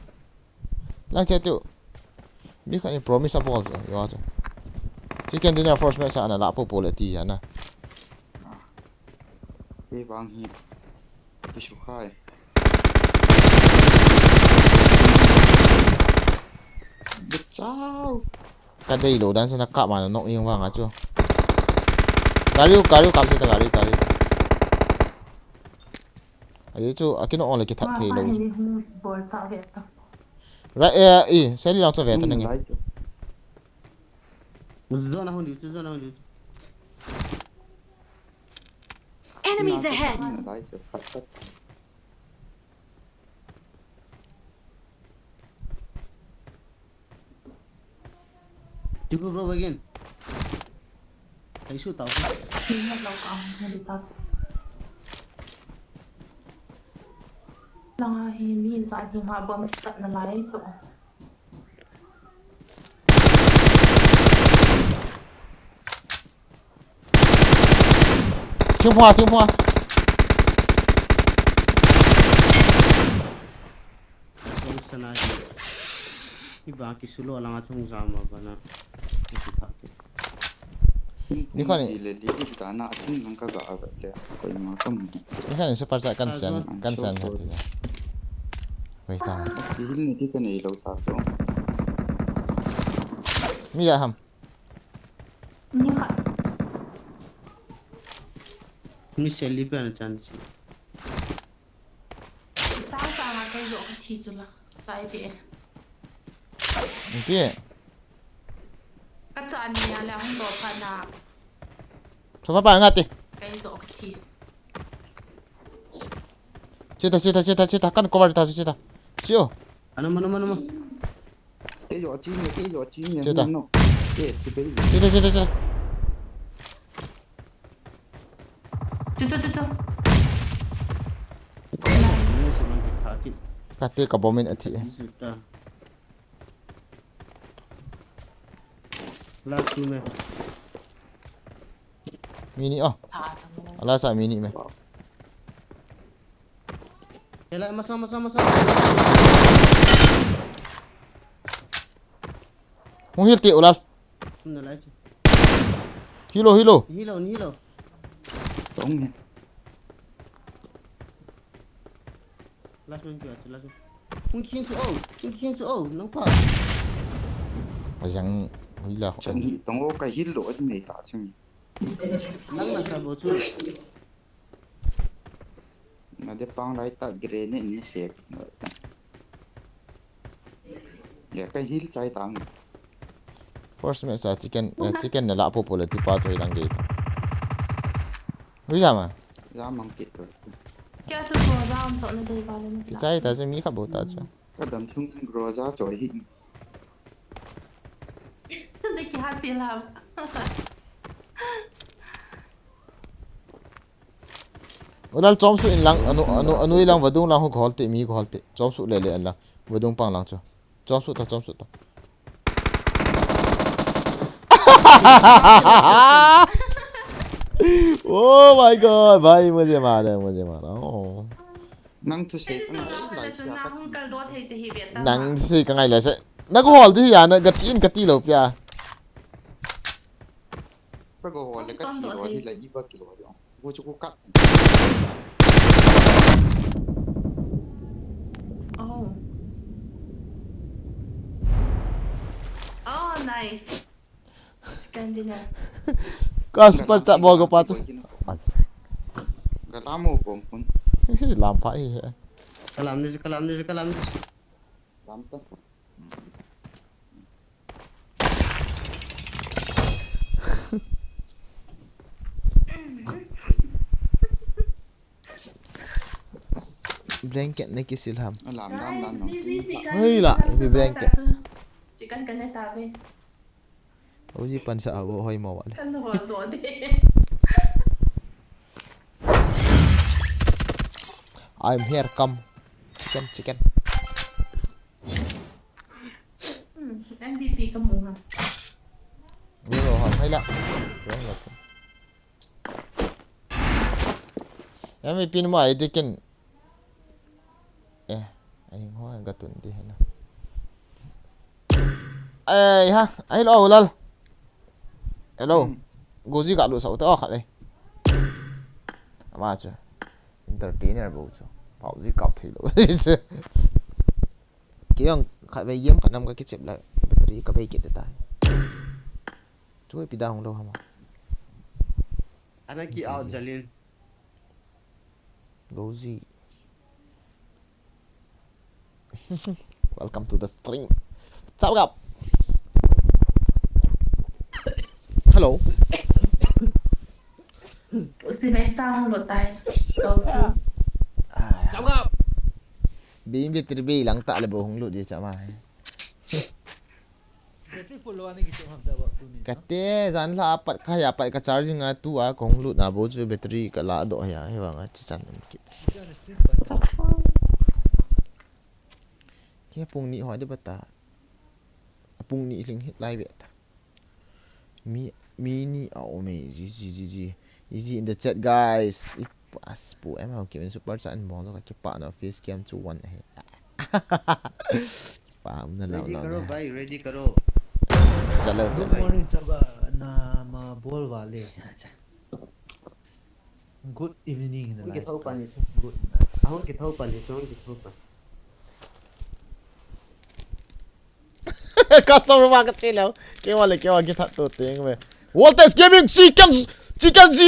Lai che tu. Mi khat in promise a bol chu, yo chu. Chicken dinner first match a ana la popo le ti ana. Kei vang hi. Kisu khai. Bechao. Ka dei lo dan sana kap ma na nok ing vang a chu. Gari u, gari u kap se ta gari, gari. Ahi chu, a kinok ong le kithat thei lo. Right, eh, eh, seli lang chu ve ta nge. Zona hung diu chu, zona hung diu chu. Enemies ahead! Tiku bro again. Ai su tau. Langa hi mi sa hi ma bom kat na lai to. Thingphunga, thingphunga. Kong sana hi. Hi ba ki sulo langa chung jama bana. Ki thak ki. Ni khon ni le li ta na tin nang ka ga ga le. Koi ma kam. Ni khon super chat kan sian, kan sian ha ti. Wei ta. Ki hil ni ti ka nei lo sa to. Mi ya ham. Ni kha. Mi se li ka na chan si. Sa sa ma kai zo ka thi chu la. Sa i ti. Ni ti. Ka cha ni ya la hung do pha na. Tho pa pa nga ti. Kai zo ka thi. Chita, chita, chita, chita. Kan cover ta, chita. Chiu. Ano, ano, ano, ano. Ke yo chi ne, ke yo chi ne. Chita. No. Ke, chi pe. Chita, chita, chita. Chita, chita. Ni se man ki tha ki. Ka te ka bomb in a thi. Ni se ta. Last two me. Mini oh. Ala sa mini me. Ela, masang, masang, masang. Hung hil ti ulal. Hum na lai chi. Hilo, hilo. Hilo, hilo. Tong ni. Last one, last one. Hung king chu o, hung king chu o, nang pa. Ajang, hui la. Chan hi tong o ka hil lo ati mei ta chu. Nang na sa bo chu. Na de pang lai ta grenade ni se. Ya ka hil chai tang. First match a chicken, eh, chicken na la po po le ti pa thoi lang ge. Hui ya ma. Ya mang kit ko. Kya tu ko za am to na dei ba le na. Ki chai ta chu mi kha bo ta chu. Ka dam sung groza choi hi. Dei ki ha ti la. Ulal chom su in lang, anu, anu, anu in lang vadung lang hu khol te, mi khol te. Chom su le le in lang. Vadung pang lang chu. Chom su ta, chom su ta. Oh my God, bhai, mujhe mara, mujhe mara. Oh. Nang thu sei ka ngai lai sia ka thi. Nang thu sei ka ngai lai sia. Na ko hol di ya na ka thi in ka ti lo pia. Ka ko hol le ka thi lo di la i ba ki lo di. Ko chu ko ka. Oh. Oh, nice. Ka super chat bol ko pa chu. Ka la mo ko kun. Lam pa hi he. Ka lam ni, ka lam ni, ka lam ni. Lam ta. Blanket na kisil ham. Lam dam dam no. Hei la, ipi blanket. Chicken ka ne ta ve. Uji pan sa abo hoi mo wale. Kan hol do de. I'm here, come. Chicken, chicken. Hmm, M V P ka mu ha. Ni ro ha, hai la. Wrong la. M V P ni mo ai de ken. Eh, ai ho ga tun di hena. Ai ha, ai lo lal. Hello. Hmm. Goji ga lu sau ta kha le. Ama chu. Entertainer bo chu. Pau ji kap thei lo. Kei jong khatvei game khat nam ka kichep la battery ka bei kit ta. Chu ipi da hung lo hama. Ana ki out jalin. Goji. Welcome to the stream. Chao gap. Hello. Usi na isa hung lo tai. Chao gap. Bing bit ri bi lang ta le bo hung lut di chama. Beautiful lo ani kitu ham ta ba tu ni. Kate jan la apat ka ya pat ka charging a tu a kong lut na bo chu battery ka la do ya he wanga chi chan um kit. Ke pung ni ho de bata. Pung ni hling hit lai ve ta. Mi, mi ni a um e, ji, ji, ji, ji. Easy in the chat, guys. Ipas pu em hau kimin super chat in bong ka kipa na face cam chu one he. Kipa um na lau lau. Ready karo bhai, ready karo. Chalo, chalo. Good morning, chaba na ma Bol vale. Good evening. Hung kitho pan ni chu. Good. Ahung kitho pan ni chu, hung kitho pan. Customer ma ka che leo. Keiho le keiho kithat to teng ve. Voltex Gaming, chicken, chicken G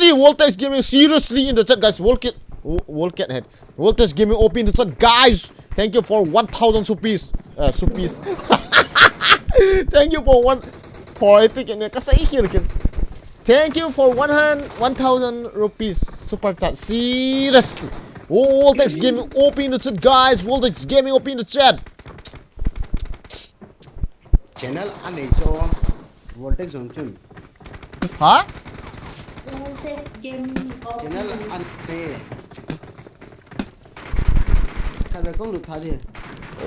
G. Voltex Gaming seriously in the chat, guys. Voltex, Voltex head. Voltex Gaming open the chat, guys. Thank you for one thousand rupees. Uh, rupees. Thank you for one, for I think in the kasai here. Thank you for one hundred, one thousand rupees super chat. Seriously. Voltex Gaming open the chat, guys. Voltex Gaming open the chat. Channel anei cho. Voltex jong chun. Ha? Voltex Gaming. Channel anei. Khatvei kong lut pha di.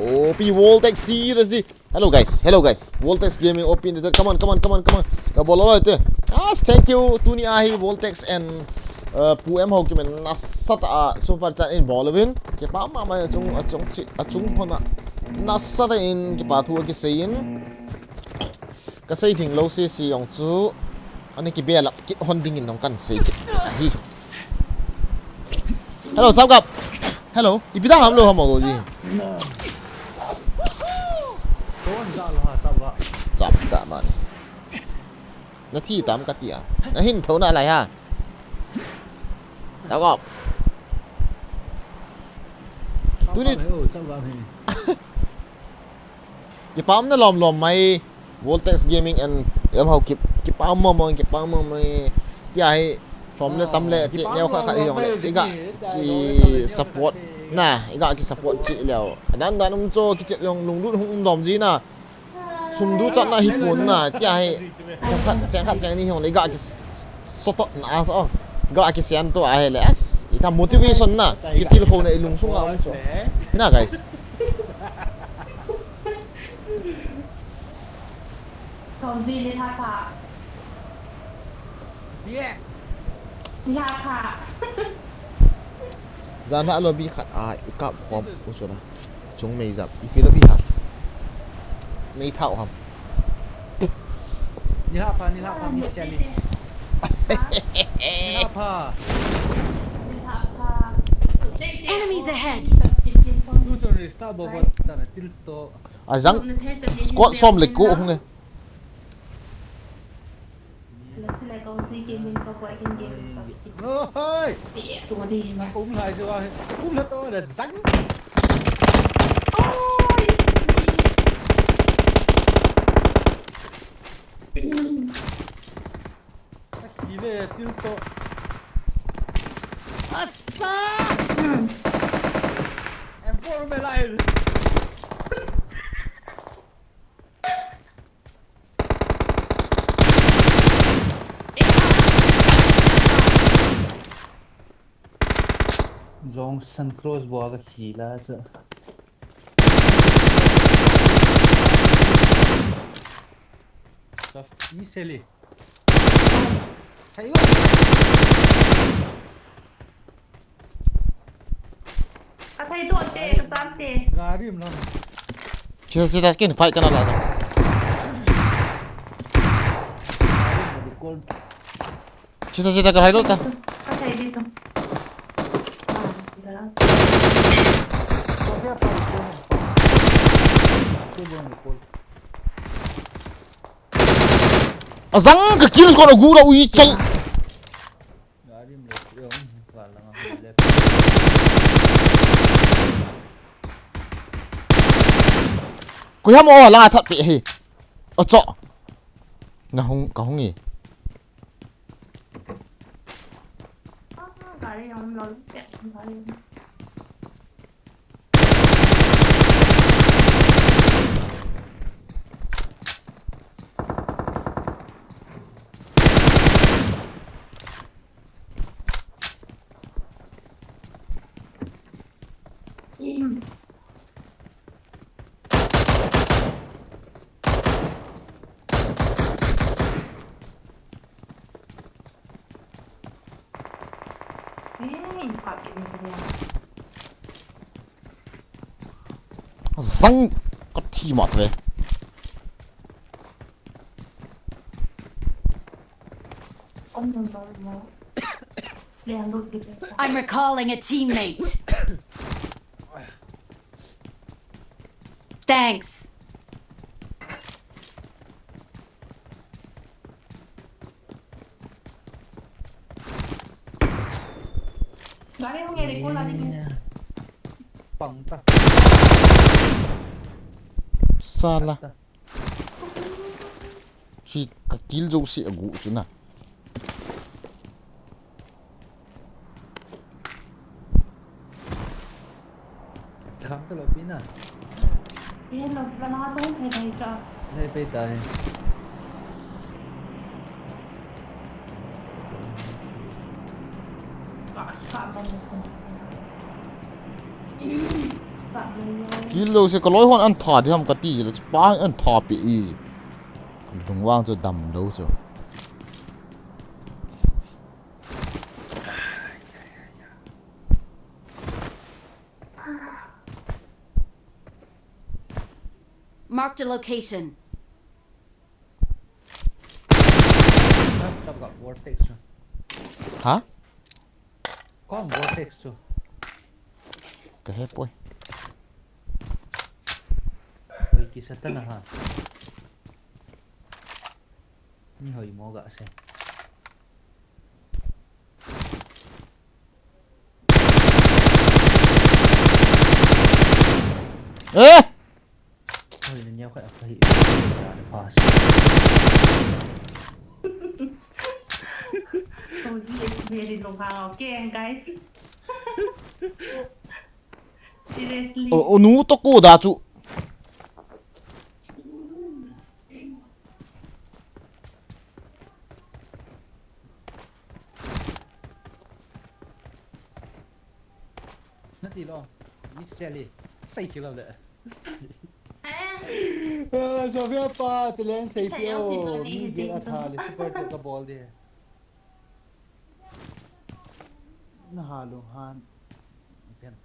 O P Voltex seriously. Hello guys, hello guys. Voltex Gaming open the chat. Come on, come on, come on, come on. Ka bol lo te. Yes, thank you. Tuni ahi Voltex and uh, Pu M Haokip in nasatah a super chat in bol uvin. Kipah mama achung achung chi achung phona. Nasatah in kipah thu kisei in. Kasei ding lou sese jong chu. Ani kibel a kihon ding in jong kan sei kit ahi. Hello, Chapgap. Hello. Ipi da ham lo ham ko ji. Don da lo ha Chapgap. Chapgap man. Na thi tam ka ti a. Na hin tho na lai ha. Chapgap. Tuni Chapgap hi. Kipah um na lom lom mai. Voltex Gaming and M Haokip, kipah um mong mong, kipah um mong mong. Tia hi lom le tam le ti neo kha kha hi jong le iga ki support na, iga ki support chi leo. Dan dan um cho kichep jong lunglut hung um dom ji na. Sum duchatna hi pon na, tia hi cheng khat cheng khat cheng ni jong le iga ki sotot na as o. Iga ki sian to ahi le as. Ita motivation na, kitilkhouna ilung sunga um cho. Na guys. Thom di ni tha pha. Yeah. Ni tha pha. Jan ha lobby khat a i kap khom u chu na. Chung mei jap. Ipi lobby ha. Mei thau ham. Ni tha pha, ni tha pha, mi sia ni. Ni tha pha. Ni tha pha. Enemies ahead! Tu chun restart bo bo ta na til to. A jang. Squad som le ko hung e. Oi. Um lai chu a. Um la to da jang. Aki le til to. Asa! Em por me lai. Jong san cross bo ka khi la cha. Ka mi seli. Hai yo. Ka thei doh te, ka tam te. Gari um lam. Chita chita skin fight kana la. Chita chita ka hai lo ta. Ka thei di to. Azang ka kill ko na gu la ui chang. Koi ham o la that pe hi. O cho. Na hung ka hung e. Zang ka thi ma thei. I'm recalling a teammate. Thanks. Pang ta. Sala. Hi ka kill jouse agu chu na. Thang ka lo pi na. Ye lo, la na to he dai cha. He pe tai. Ka, ka ban. Kill jouse ka loi hon an tha di ham ka ti le, pa an tha pe i. Lungwang chu dam lo chu. Marked a location. Kap kap vortex chu. Ha? Kom vortex chu. Ka he poi. Oi, kisa ta na ha. Ni hoi mo ga se. Eh! Hoi, ni nyau khat a pahi. Pass. Oh, he is very long, okay, guys. Seriously. O, o nu to ko da chu. Nati lo. Miss Sally. Sai kilo le. Ah, Sofia pa, challenge sei pi o. Mi ge a tha le super chat ka bol de. Na ha lung han. Pen.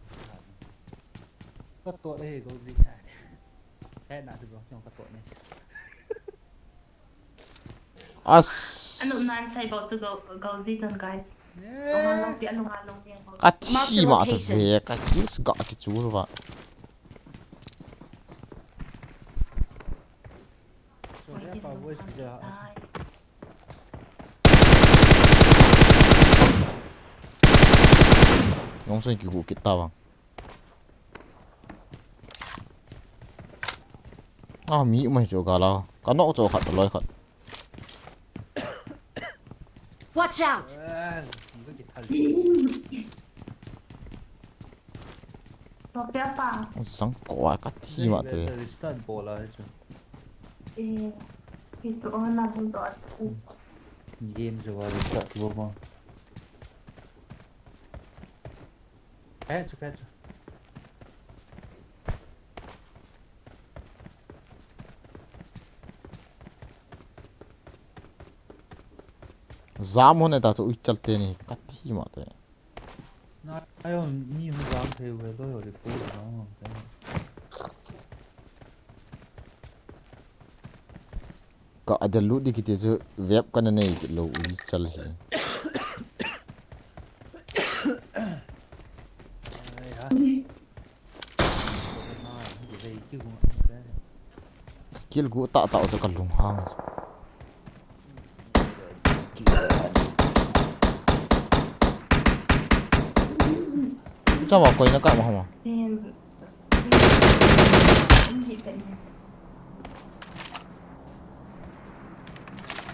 Ka to le go zi. He na chu bro, ka to ne. As. Anu nan sai bau tu go, go zi ton kai. Anu nan pi anu nan long yang. Ka thi ma ta ve, ka kis ga ki chu va. Nong sai ki hu kit ta bang. Ah, mi mai chu ga la. Ka nok chu khat loi khat. Watch out! Sang ko a ka thi ma te. Restart bol a chu. Eh, ki chu on na hun to. Game chu a restart bol ma. Phe chu, phe chu. Jam hon e ta chu ui chal te ni ka thi ma te. Na, ayo, mi hon jam thei ve lo yo ri pu jam hon te. Ka adel lut di kiti chu web ka na nei lo ui chal hi. Ai ha. Kill gu ta ta chu ka lung hang. Chama koi na ka ma ma.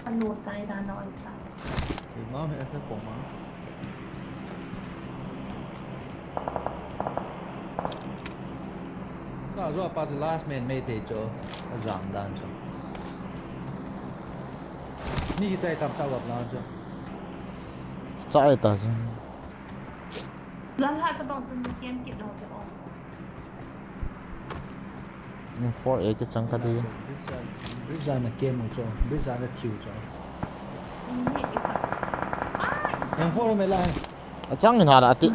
Alo, tai da noi ta. Ei, ma, me ese koma. Ka zo pa last man mai te cho. Jam dan cho. Ni ki chai tam sa wap na cho. Chai ta cho. Lam ha ta bang tu ni kem kit lo te o. Ni four A ke chang ka di. Bridge a na kem u cho, bridge a na thiu cho. Ni e ka. Ai! Ni four me lai. A chang in ha la ti.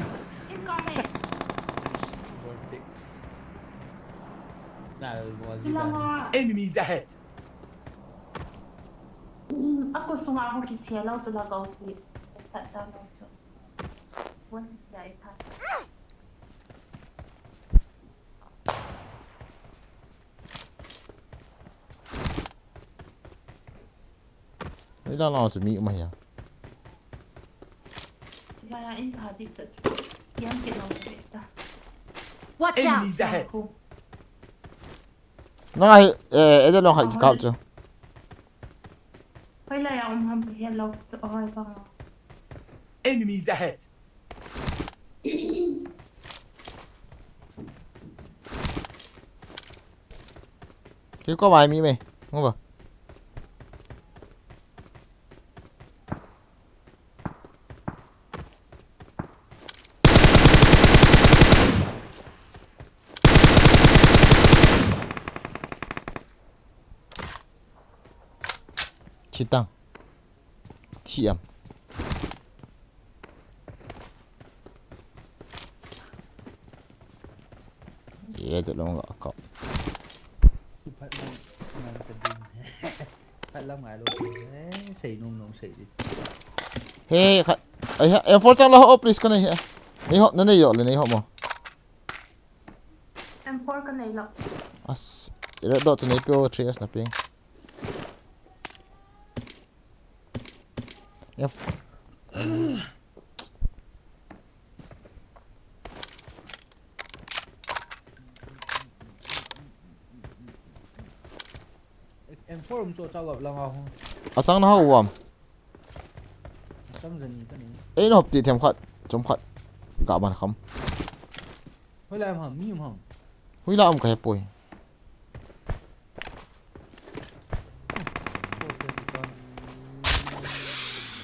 Incoming. Vortex. Na, mo ji ba. Lama. Enemies ahead. Ako Tunga ko kisia lou tu la kau si. Sat ta lou tu. Won sia i tha. Ila la chu mi um ahi a. Ila in tha dik ta. Yang ke lou ta. Watch out! Enemies ahead. Nang ahi, eh, ede long khat kikap chu. Hoilai a um ham ka het lou chu, ahoi bang. Enemies ahead. Kiko mai mi me. Ngo ba. Chitang. Thiam. Ye, tu long ga kau. Phat lam ngai ka ding. Phat lam ngai lou. Eh, sei nung nung sei di. He, khat. Ai ha, M four chang lou, oh, please, ka nei he. Nei ho, na nei jo le, nei ho mo. M four ka nei lou. As, red dot chu nei peo, three S na ping. F. M four um chu chau gap lang a hung. A chang na ho uam. A chang jani ka ni. Ei, na hop ti them khat, chom khat. Ga ban kham. Hoilai um ham, mi um ham. Hoilai um ka he poi.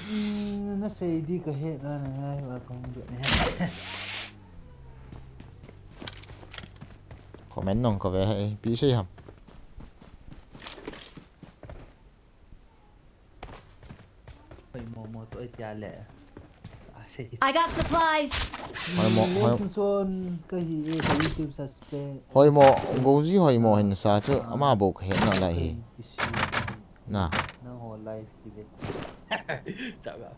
Hmm, na sei di ka he na na na wa kong de ne. Comment nong ka ve he, pi sei ham. Hoi mo mo to ai tia le. A sei. I got supplies. Hoi mo, hoi. Nelson ka hi e, ka YouTube subscribe. Hoi mo, Goji hoi mo hin sa chu, ama bo ka he na lai hi. Isi. Na. Nang ho live ki de. Chaka.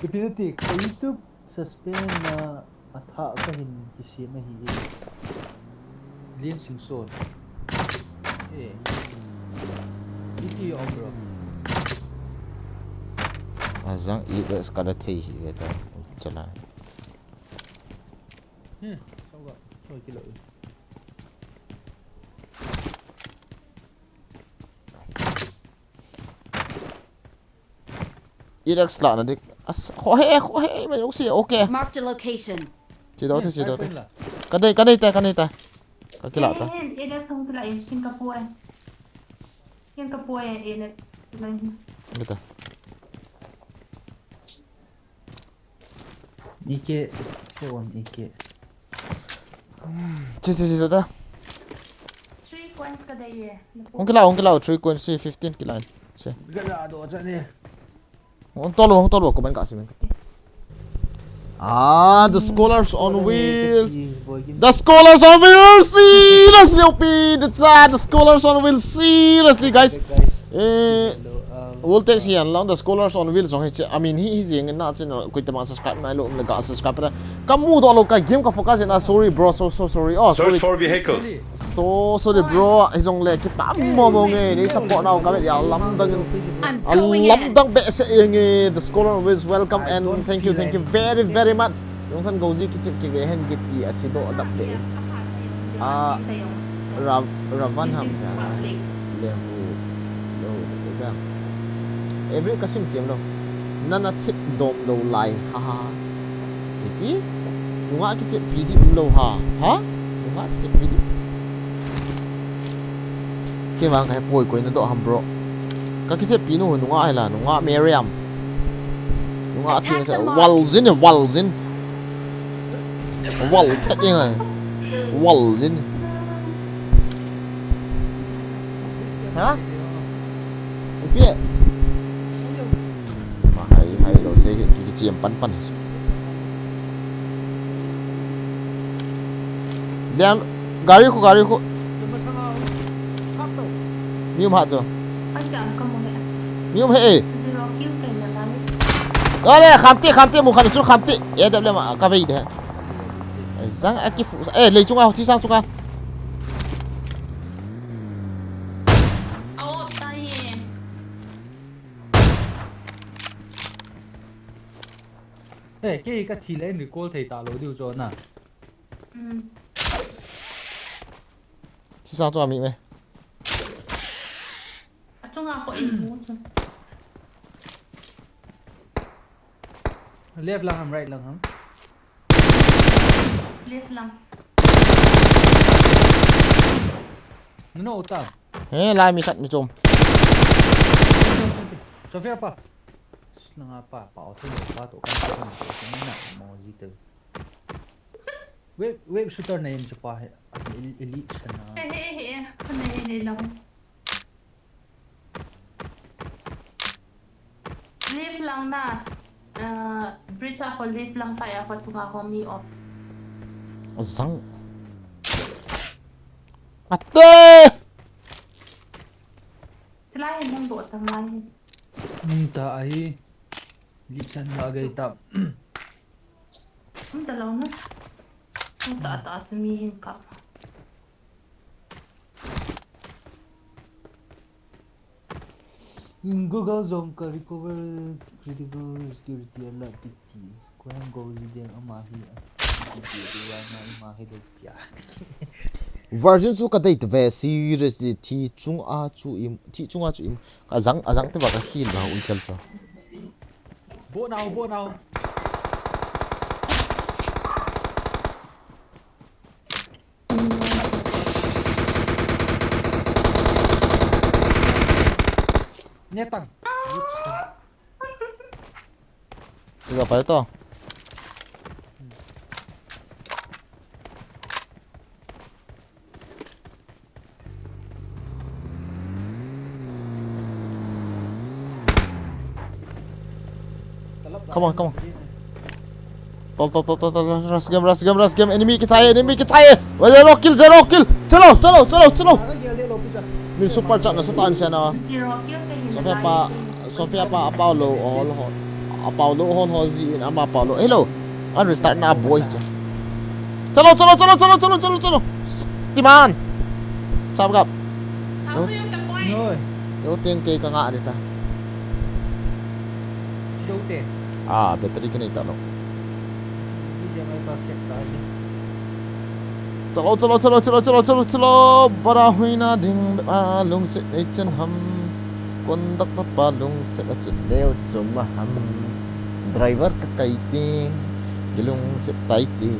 Ipi ti ka YouTube suspend na atha ka hin kisem ahi e. Lin Singson. Eh. Iti om bro. Azang i da skala thei hi ve ta. Chala. Hmm. Soga. Soi kilo. Irex la na dik. As, ho he, ho he, mai usi, okay. Marked a location. Chi do te, chi do te. Ka dei, ka dei ta, ka dei ta. Ka kila ta. Hen, hen, Irex hung kila in, Singapore. Singapore, Irex. Kila in. Beta. Ike, ke wan ike. Chi, chi, chi, ta. Three coins ka dei ye. Hung kila, hung kila, three coins, si fifteen kila. Si. Ka da do cha ni. Hung tolo, hung tolo, comment ka si men. Ah, the scholars on wheels. The scholars on wheels. Seriously, O P, the chat, the scholars on wheels. Seriously, guys. Eh, Voltex hi an lang, the scholars on wheels jong hi che, I mean, hi, hi jing na chen, koi te ma subscribe nai lou, um le ga subscribe ta. Ka mu doh lou, ka game ka focus na, sorry bro, so, so sorry. Oh, sorry. Search for vehicles. So sorry bro, hi jong le kipah mo mo nge, nei support nau ka ve ya lamdang in. I'm going in. Lamdang behseh nge, the scholar on wheels, welcome and thank you, thank you very, very much. Jongsan Goji kichep kive hen kiti a thi doh dap be. Ah, Ra-, Ravan ham ka. Lehu, lehu, lehu. Every ka sim chiam lou. Nana thip dom lou lai, ha, ha, ha. Ipi? Nungah kichep pi di um lou ha. Ha? Nungah kichep pi di. Kei vang ka he poi, koi na doh ham bro. Ka kichep pi nu nungah hi la, nungah Miriam. Nungah thil sa, wal zin, wal zin. Wal thet ing ai. Wal zin. Ha? Ipi? Ma hai, hai lou se ki, ki chiam pan pan. Lian, gari khu, gari khu. Mi um ha chu. Mi um he e. Ole, khamte, khamte, mu khan chu khamte. E dap le ma, ka vei de. Zang a kifu. Eh, lei chunga, thi sang chunga. Oh, tai. Eh, kei ka thi le in recall thei ta lo diu chu na. Hmm. Thi sang chu a mi me. Achunga ko in mu chu. Left lang ham, right lang ham? Left lang. No, no, uta. He, lai mi khat mi chom. Sophia pa. Nanga pa, pa, o thei pa to kan, kan, kan, na, mo ji te. Web, web shooter name chu pa he, el-, elite sana. He, he, he, he, he, he, lang. Left lang na, uh, bridge a ko left lang pa ya ko tunga ko mi off. Zang. Ate! Silai hin hung doh tang lai hin. Hung ta ahi. Lisan la gai ta. Hung ta lo na. Hung ta ta mi hin ka. Google jong ka recover critical security a la tiki. Ko hem go ji den ama hi a. Tiki wa na ama hi de kya. Version chu ka date ve serious thi chung a chu im, thi chung a chu im. Ka jang, a jang te ba ka hil ba un chal cha. Bo nau, bo nau. Netang. Sila pa ito. Come on, come on. Tol, tol, tol, tol, tol, rush game, rush game, rush game. Enemy kichai, enemy kichai. Well, zero kill, zero kill. Chalo, chalo, chalo, chalo. Min super chat na satan siya na. Sophia pa, Sophia pa, apao lo, hol, hol. Apao lo, hol, hol, zi in, ama apao lo. Hello. An restart na boy cha. Chalo, chalo, chalo, chalo, chalo, chalo, chalo. Timan. Chap gap. Oi. Yo tiang kei ka nga ni ta. Yo te. Ah, battery ka nei ta lo. Chalo, chalo, chalo, chalo, chalo, chalo, chalo. Bara huina ding a lungset ei chen ham. Conductor pa lungset a chun neo chum a ham. Driver ka kai te. Ki lungset tai te.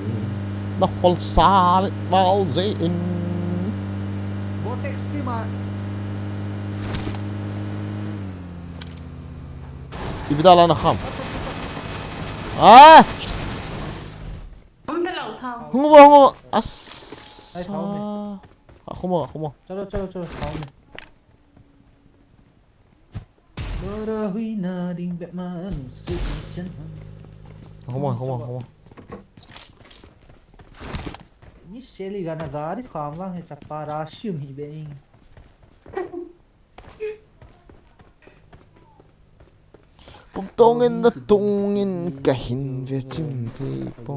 Na hol sa le mal je in. Vortex team a. Ibi da la na kham. Ah! Hung ta lo thau. Hung bo, hung bo. As. Ai, thau me. Ah, khumo, khumo. Chalo, chalo, chalo, thau me. Bara huina ding bep ma nu se chen. Khumo, khumo, khumo. Ni seli gana gari kham vang he chapa ra sium hi be ing. Pumtongin na tungin kahin ve chim thei po.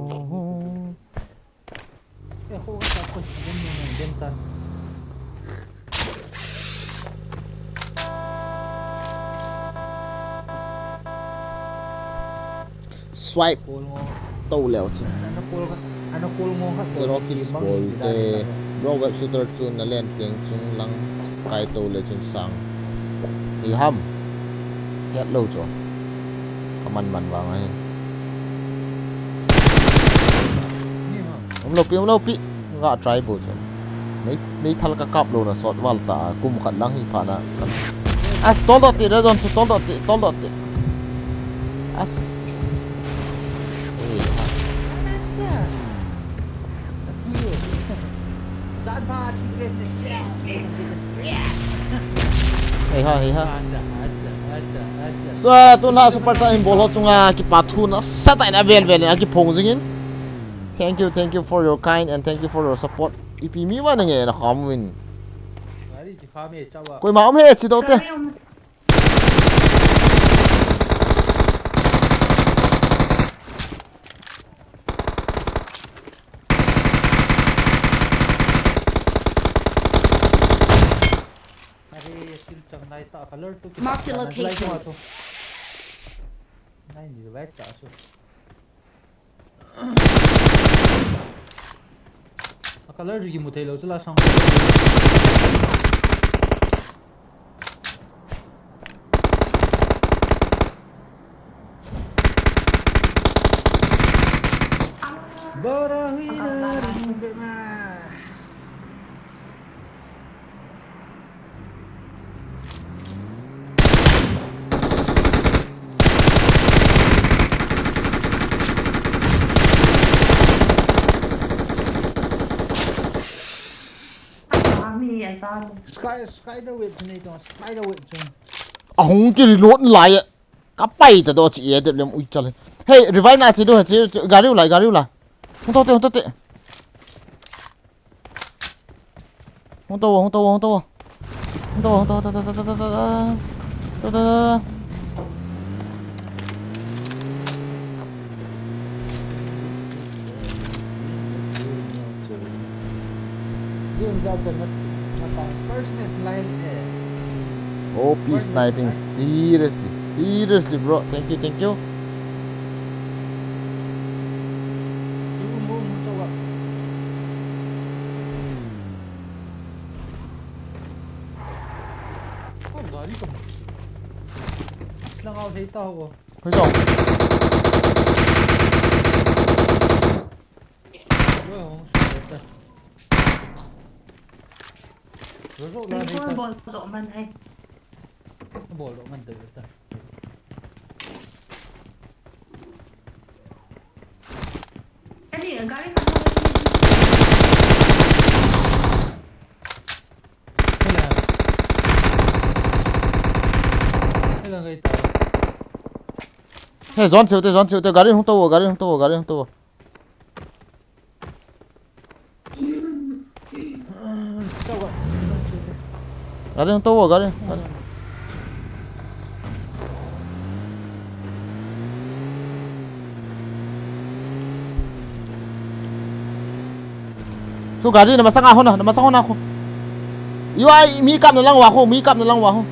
Swipe. Tou leo chun. Ana kol khat, ana kol ngo khat. Zero kills bol te. Bro, web shooter chun na len teng chung lang kai tou le chun sang. Hi ham. Het lo chu. Ka man man vang ahi. Ni ha. Um lo pi, um lo pi. Ga try bo chu. Mei, mei thal ka kap lo na sot val ta, kum khat lang hi pha na. As, tol dot ti, Red Zone chu tol dot ti, tol dot ti. As. Ei, ha. Ei, ha, ei, ha. So, tun la super chat in bol ho chunga kipa thu na sa tai na vel vel in a kiphong jing in. Thank you, thank you for your kind and thank you for your support. Ipi mi ma na nge na kham win. Gari kikham e, chawa. Koima um he, chi do te. Gari um. Lai ta color tu. Mark the location. Nai ni vai ta su. A color ji ki mu thei lo chu la sang. Bara hui na ri be ma. Sky, sky the wave chu nei to, sky the wave chu. A hung ki reload lai. Ka pai ta do chi e de lem ui chale. Hey, revive na chi do chi, chi, gari u lai, gari u lai. Hung to te, hung to te. Hung to, hung to, hung to. Hung to, hung to, hung to, hung to, hung to, hung to. First match line eh. O P sniping, seriously, seriously, bro. Thank you, thank you. Gari kam. Lang out hei ta ho. Hei ta. Oi, hong su ta. Ro ro la hei ta. Bol do man hai. Bol do man ta ta. Ani, gari ka. Hela. Hela ngai ta. He, zone cheu te, zone cheu te, gari hung to, gari hung to, gari hung to. Gari hung to, gari, gari. Thu gari na masang a ho na, na masang ho na ho. Yu ai mi kap na lang wa ho, mi kap na lang wa ho.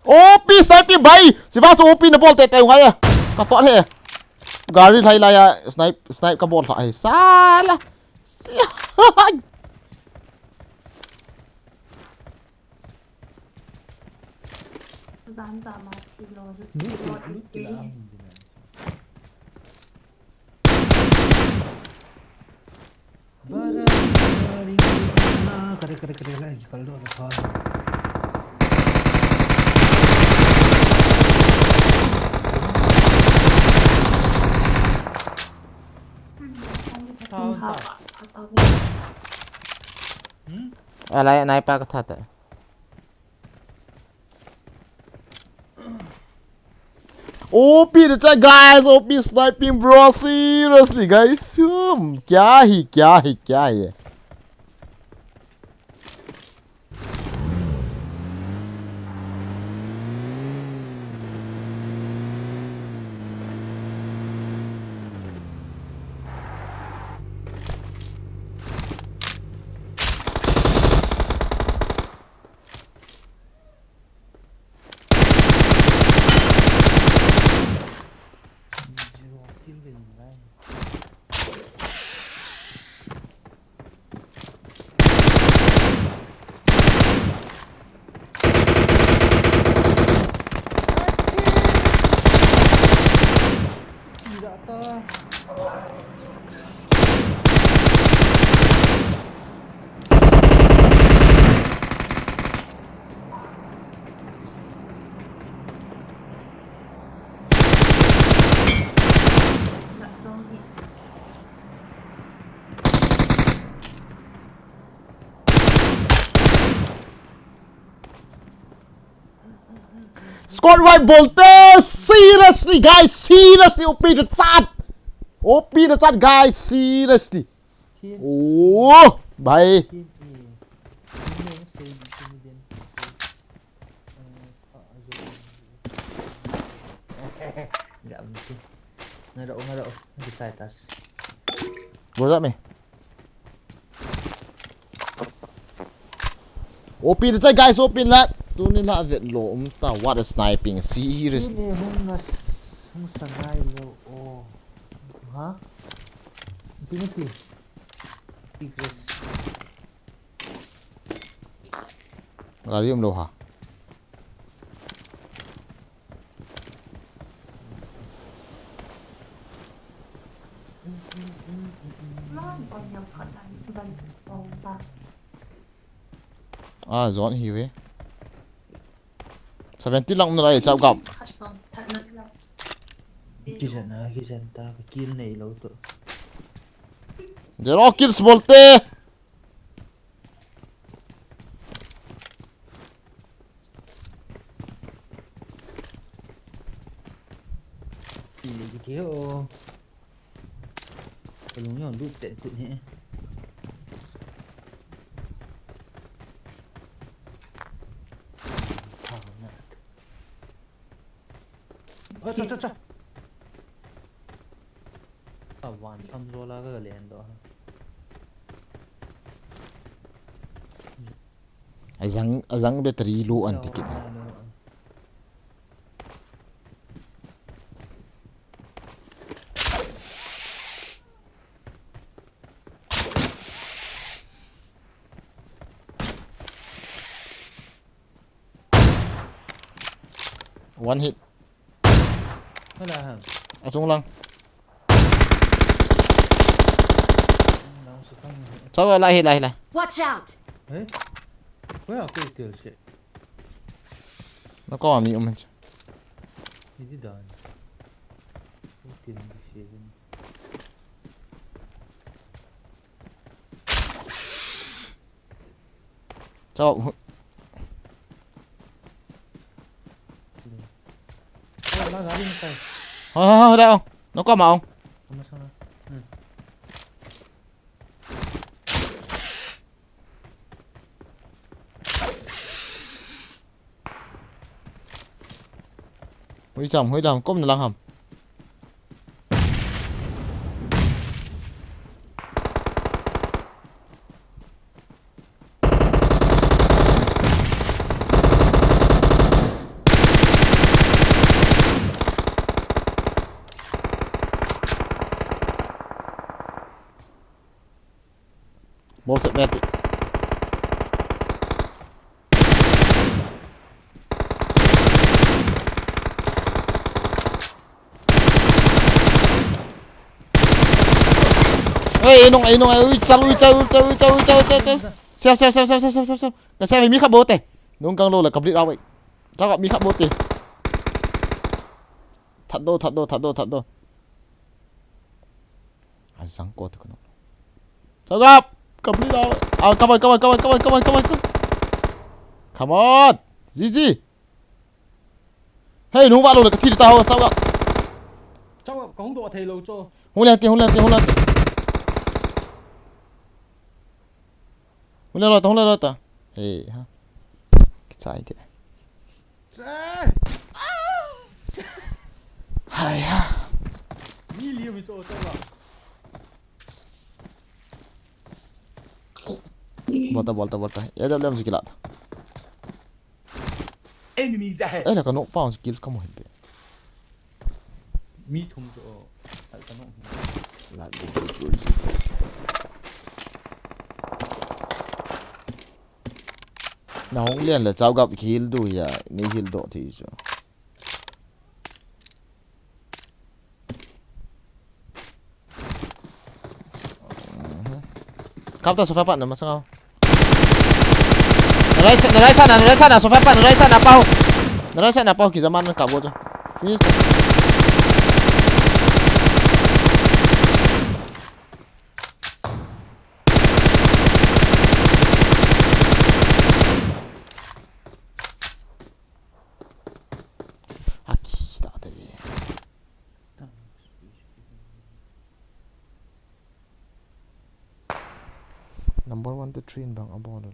O P sniping bai. Siva chu O P na bol te te ngai a. Ka tot he. Gari lai lai a snipe, snipe ka bol hai. Sala. Sia. Alai, nai pa ka tha ta. O P the chat, guys, O P sniping, bro, seriously, guys. Hmm, kya hi, kya hi, kya hi? Squad wipe bolte, seriously guys, seriously, O P the chat. O P the chat, guys, seriously. Oh, bhai. Team A. Team A, team A, team A. Ngarau, ngarau. Di sai tas. Go jat me. Open the guys, open la. Tuni la vet lou um ta. What a sniping. Serious. Tuni hung na, hung sanai lou. Oh. Ha? Tuni ti. Egress. Gari um lou ha. Ah, zone hi ve. Seventy lang na lai, chao gap. Kisan na, kisan ta, ka kill nei lou to. Zero kills bolte. Ti, ti, ti, oh. Kalung jong lut tah tut hi. Thau na. Oh, cha, cha, cha. Ka van tham zo la ka len do. Ajang, ajang battery low an ti kit. One hit. Hala ha. Asung lang. Lang su kang. Chao la hi la hi la. Watch out! Eh? Where are they still shit? Na ko mi um. Is it done? Still in the season. Chao. Wala, galing tayo. Ha, ha, ha, wala, oh. Naku, ama, oh. Sama, sama. Hmm. Hui cham, hui lam, kom na lang ham. Bol set mati. Oi, inung, inung, ui, chal, ui, chal, ui, chal, ui, chal, ui, chal, ui, chal, ui, chal. Siap, siap, siap. Ka siap, mi khat bol te. Nung kang lou la, ka bleed out, ui. Chal, mi khat bol te. That do, that do, that do, that do. Ajang ko te kono. Chal up! Ka bleed out. Ah, come on, come on, come on, come on, come on, come on. Come on! G G! Hey, nung va lou le ka thi ta ho, chal up. Chal up, ka hung do thei lou cho. Hung le te, hung le te, hung le te. Hung le lou ta, hung le lou ta. Hey, ha. Kichai te. Hai ha. Mi liu mi cho cho la. Bol ta, bol ta, bol ta. A W M si kila. Enemies ahead. Eh, la ka no pa si kil ka mo hebe. Mi thum cho. Ai ka no. La du du du. Na hung lian le chao gap kihil du ya, ni hil do thi chu. Kap ta sofa pa na masang au. Na right side, na right side na, na right side na, sofa pa, na right side na pau. Na right side na pau, kijaman na kap go chu. Finish ta. Aki ta te. Number one to three in bang abol le.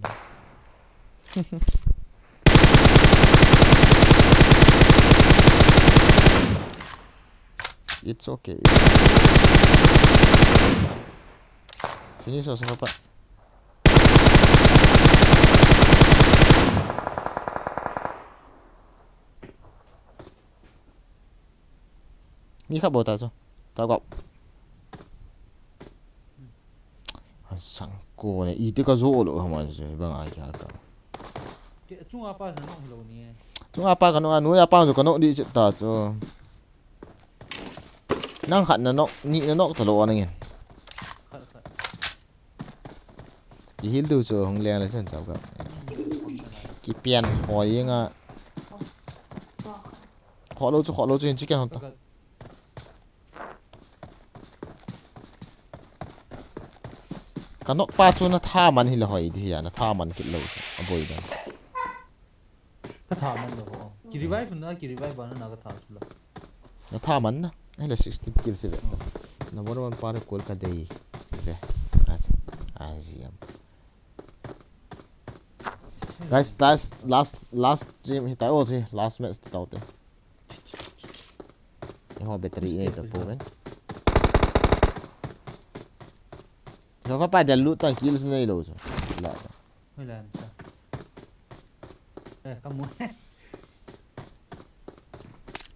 It's okay. Finish ho sa pa. Mi khat bou ta chu. Ta gop. Asang ko ne, iti ka jo lo ha ma chu, bang a kya ka. Ke, chunga pa na nok lo ni. Chunga pa ka nok a, noi a pa chu ka nok di chit ta chu. Nang khat na nok, ni na nok ta lo a nangin. Khat, khat. Ki hil du chu hung leng le chun chau ka. Ki pian hoi nga. Kho lo chu, kho lo chu hin chicken hon ta. Ka, ka. Ka nok pa chu na tha man hi le hoi di ya, na tha man kit lo chu. A boi dan. Ka tha man lo ho. Ki revive na, ki revive ba na ka tha chu lo. Na tha man na. Ai le sixty kill se ve. Na bor man pa le kol ka dei. Ve. Acha. Aziam. Guys, last, last, last stream hi ta o chi, last match ta te. Eiho battery nei ta po men. Eiho pa pa del lut tan kills nei lo chu. La. Hoi la ta. Eh, ka mu.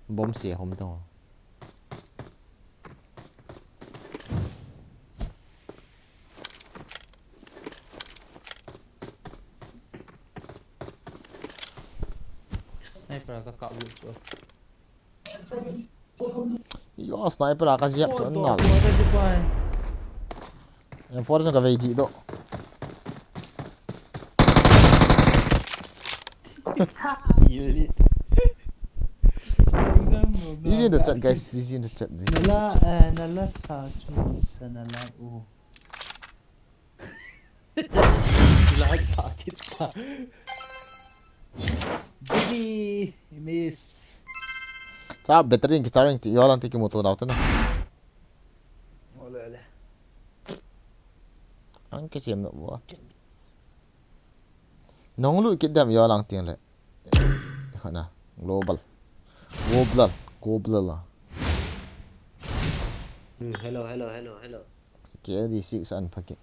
Bomb se hom to. Sniper ka ka lut chu. Yo, sniper a ka ziap chu an nal. M four jong ka vei di do. Easy in the chat, guys. Easy in the chat. Easy in the chat. Nala, eh, nala sa chu sa nala u. Lag sakit pa. Biggie, miss. Cha battery ki charging ti yo lang ti ki motor dau ta na. Ole, ole. Ang ki siam no bo. Nong lu kit dam yo lang ting le. Khana global. Global, global la. Hmm, hello, hello, hello, hello. K D six an phakit.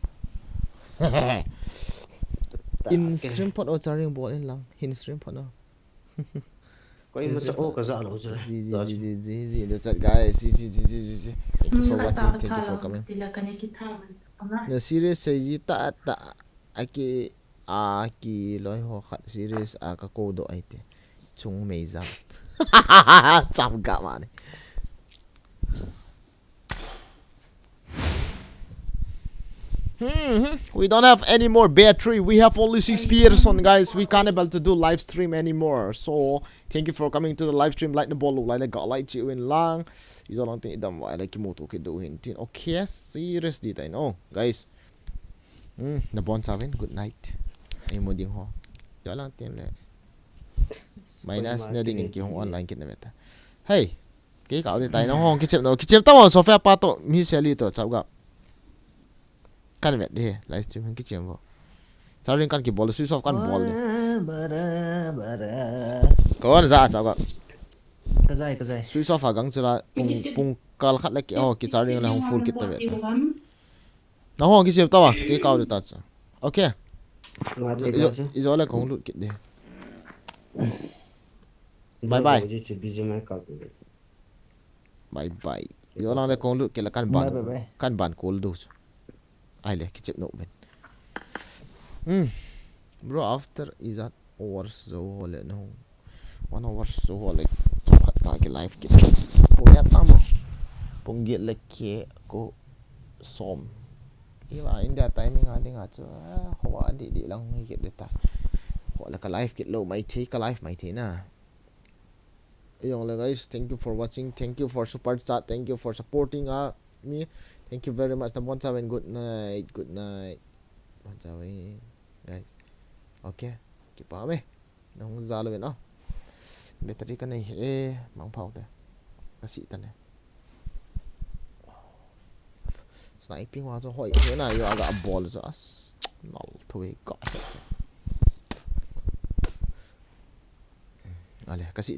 In stream phot o charging bol in lang. Hin stream phot o. Koi ma cha o ka za lo cha. Ji, ji, ji, ji, ji, ji, the chat guys. Ji, ji, ji, ji, ji, ji. Thank you for watching. Thank you for coming. Na serious sei ji ta ta. Aki, aki loi ho khat serious a ka ko do ai te. Chung mei jam. Cham ga ma ni. Hmm, hmm. We don't have any more battery. We have only six person, guys. We can't able to do live stream anymore. So, thank you for coming to the live stream. Like na bol u, like na ga like chi win lang. I jo lang tin i dam vai le ki mu tu ki do hin tin. Okay, serious di tai no, guys. Hmm, na bon sa win. Good night. Ai mo ding ho. Jo lang tin le. Minus na ding in ki hung online kit na meta. Hey. Kei kau di tai, nang hong kichem no, kichem ta mo, Sophia pa to, mi seli to, chau ga. Kan vet di, live stream hong kichem bo. Chau ring kan kibol, switch off kan bol di. Ko an za, chau ga. Ka jai, ka jai. Switch off a gang chula, pung, pung kal khat le ki, oh, ki chau ring le hong full kit ta vet. Nang hong kichem ta wa, kei kau di ta cha. Okay. Ijo le kong lut kit di. Bye bye. Bye bye. Yo lang le kong lut kila kan ban. Bye bye. Kan ban kol du. Ai le kichep no ven. Hmm. Bro, after is that hours jo ho le no. One hours jo ho le. Khat ka ki live kit. Pung ya tam. Pung get le ke ko som. Iwa India timing a ding a chu. Ho wa di di lang hi kit de ta. Ho le ka live kit lo mai thei, ka live mai thei na. Ayong le guys, thank you for watching, thank you for super chat, thank you for supporting uh, me. Thank you very much. Nabon chauvin, good night, good night. Bon chauvin, guys. Okay, kipa me. Nahung jal uvin o. Battery ka nei e, mang phau te. Ka si ta ne. Sniping wa chu hoi, hoi na yo aga bol chu as. Nal thui ka he chu. Ale, ka si ta.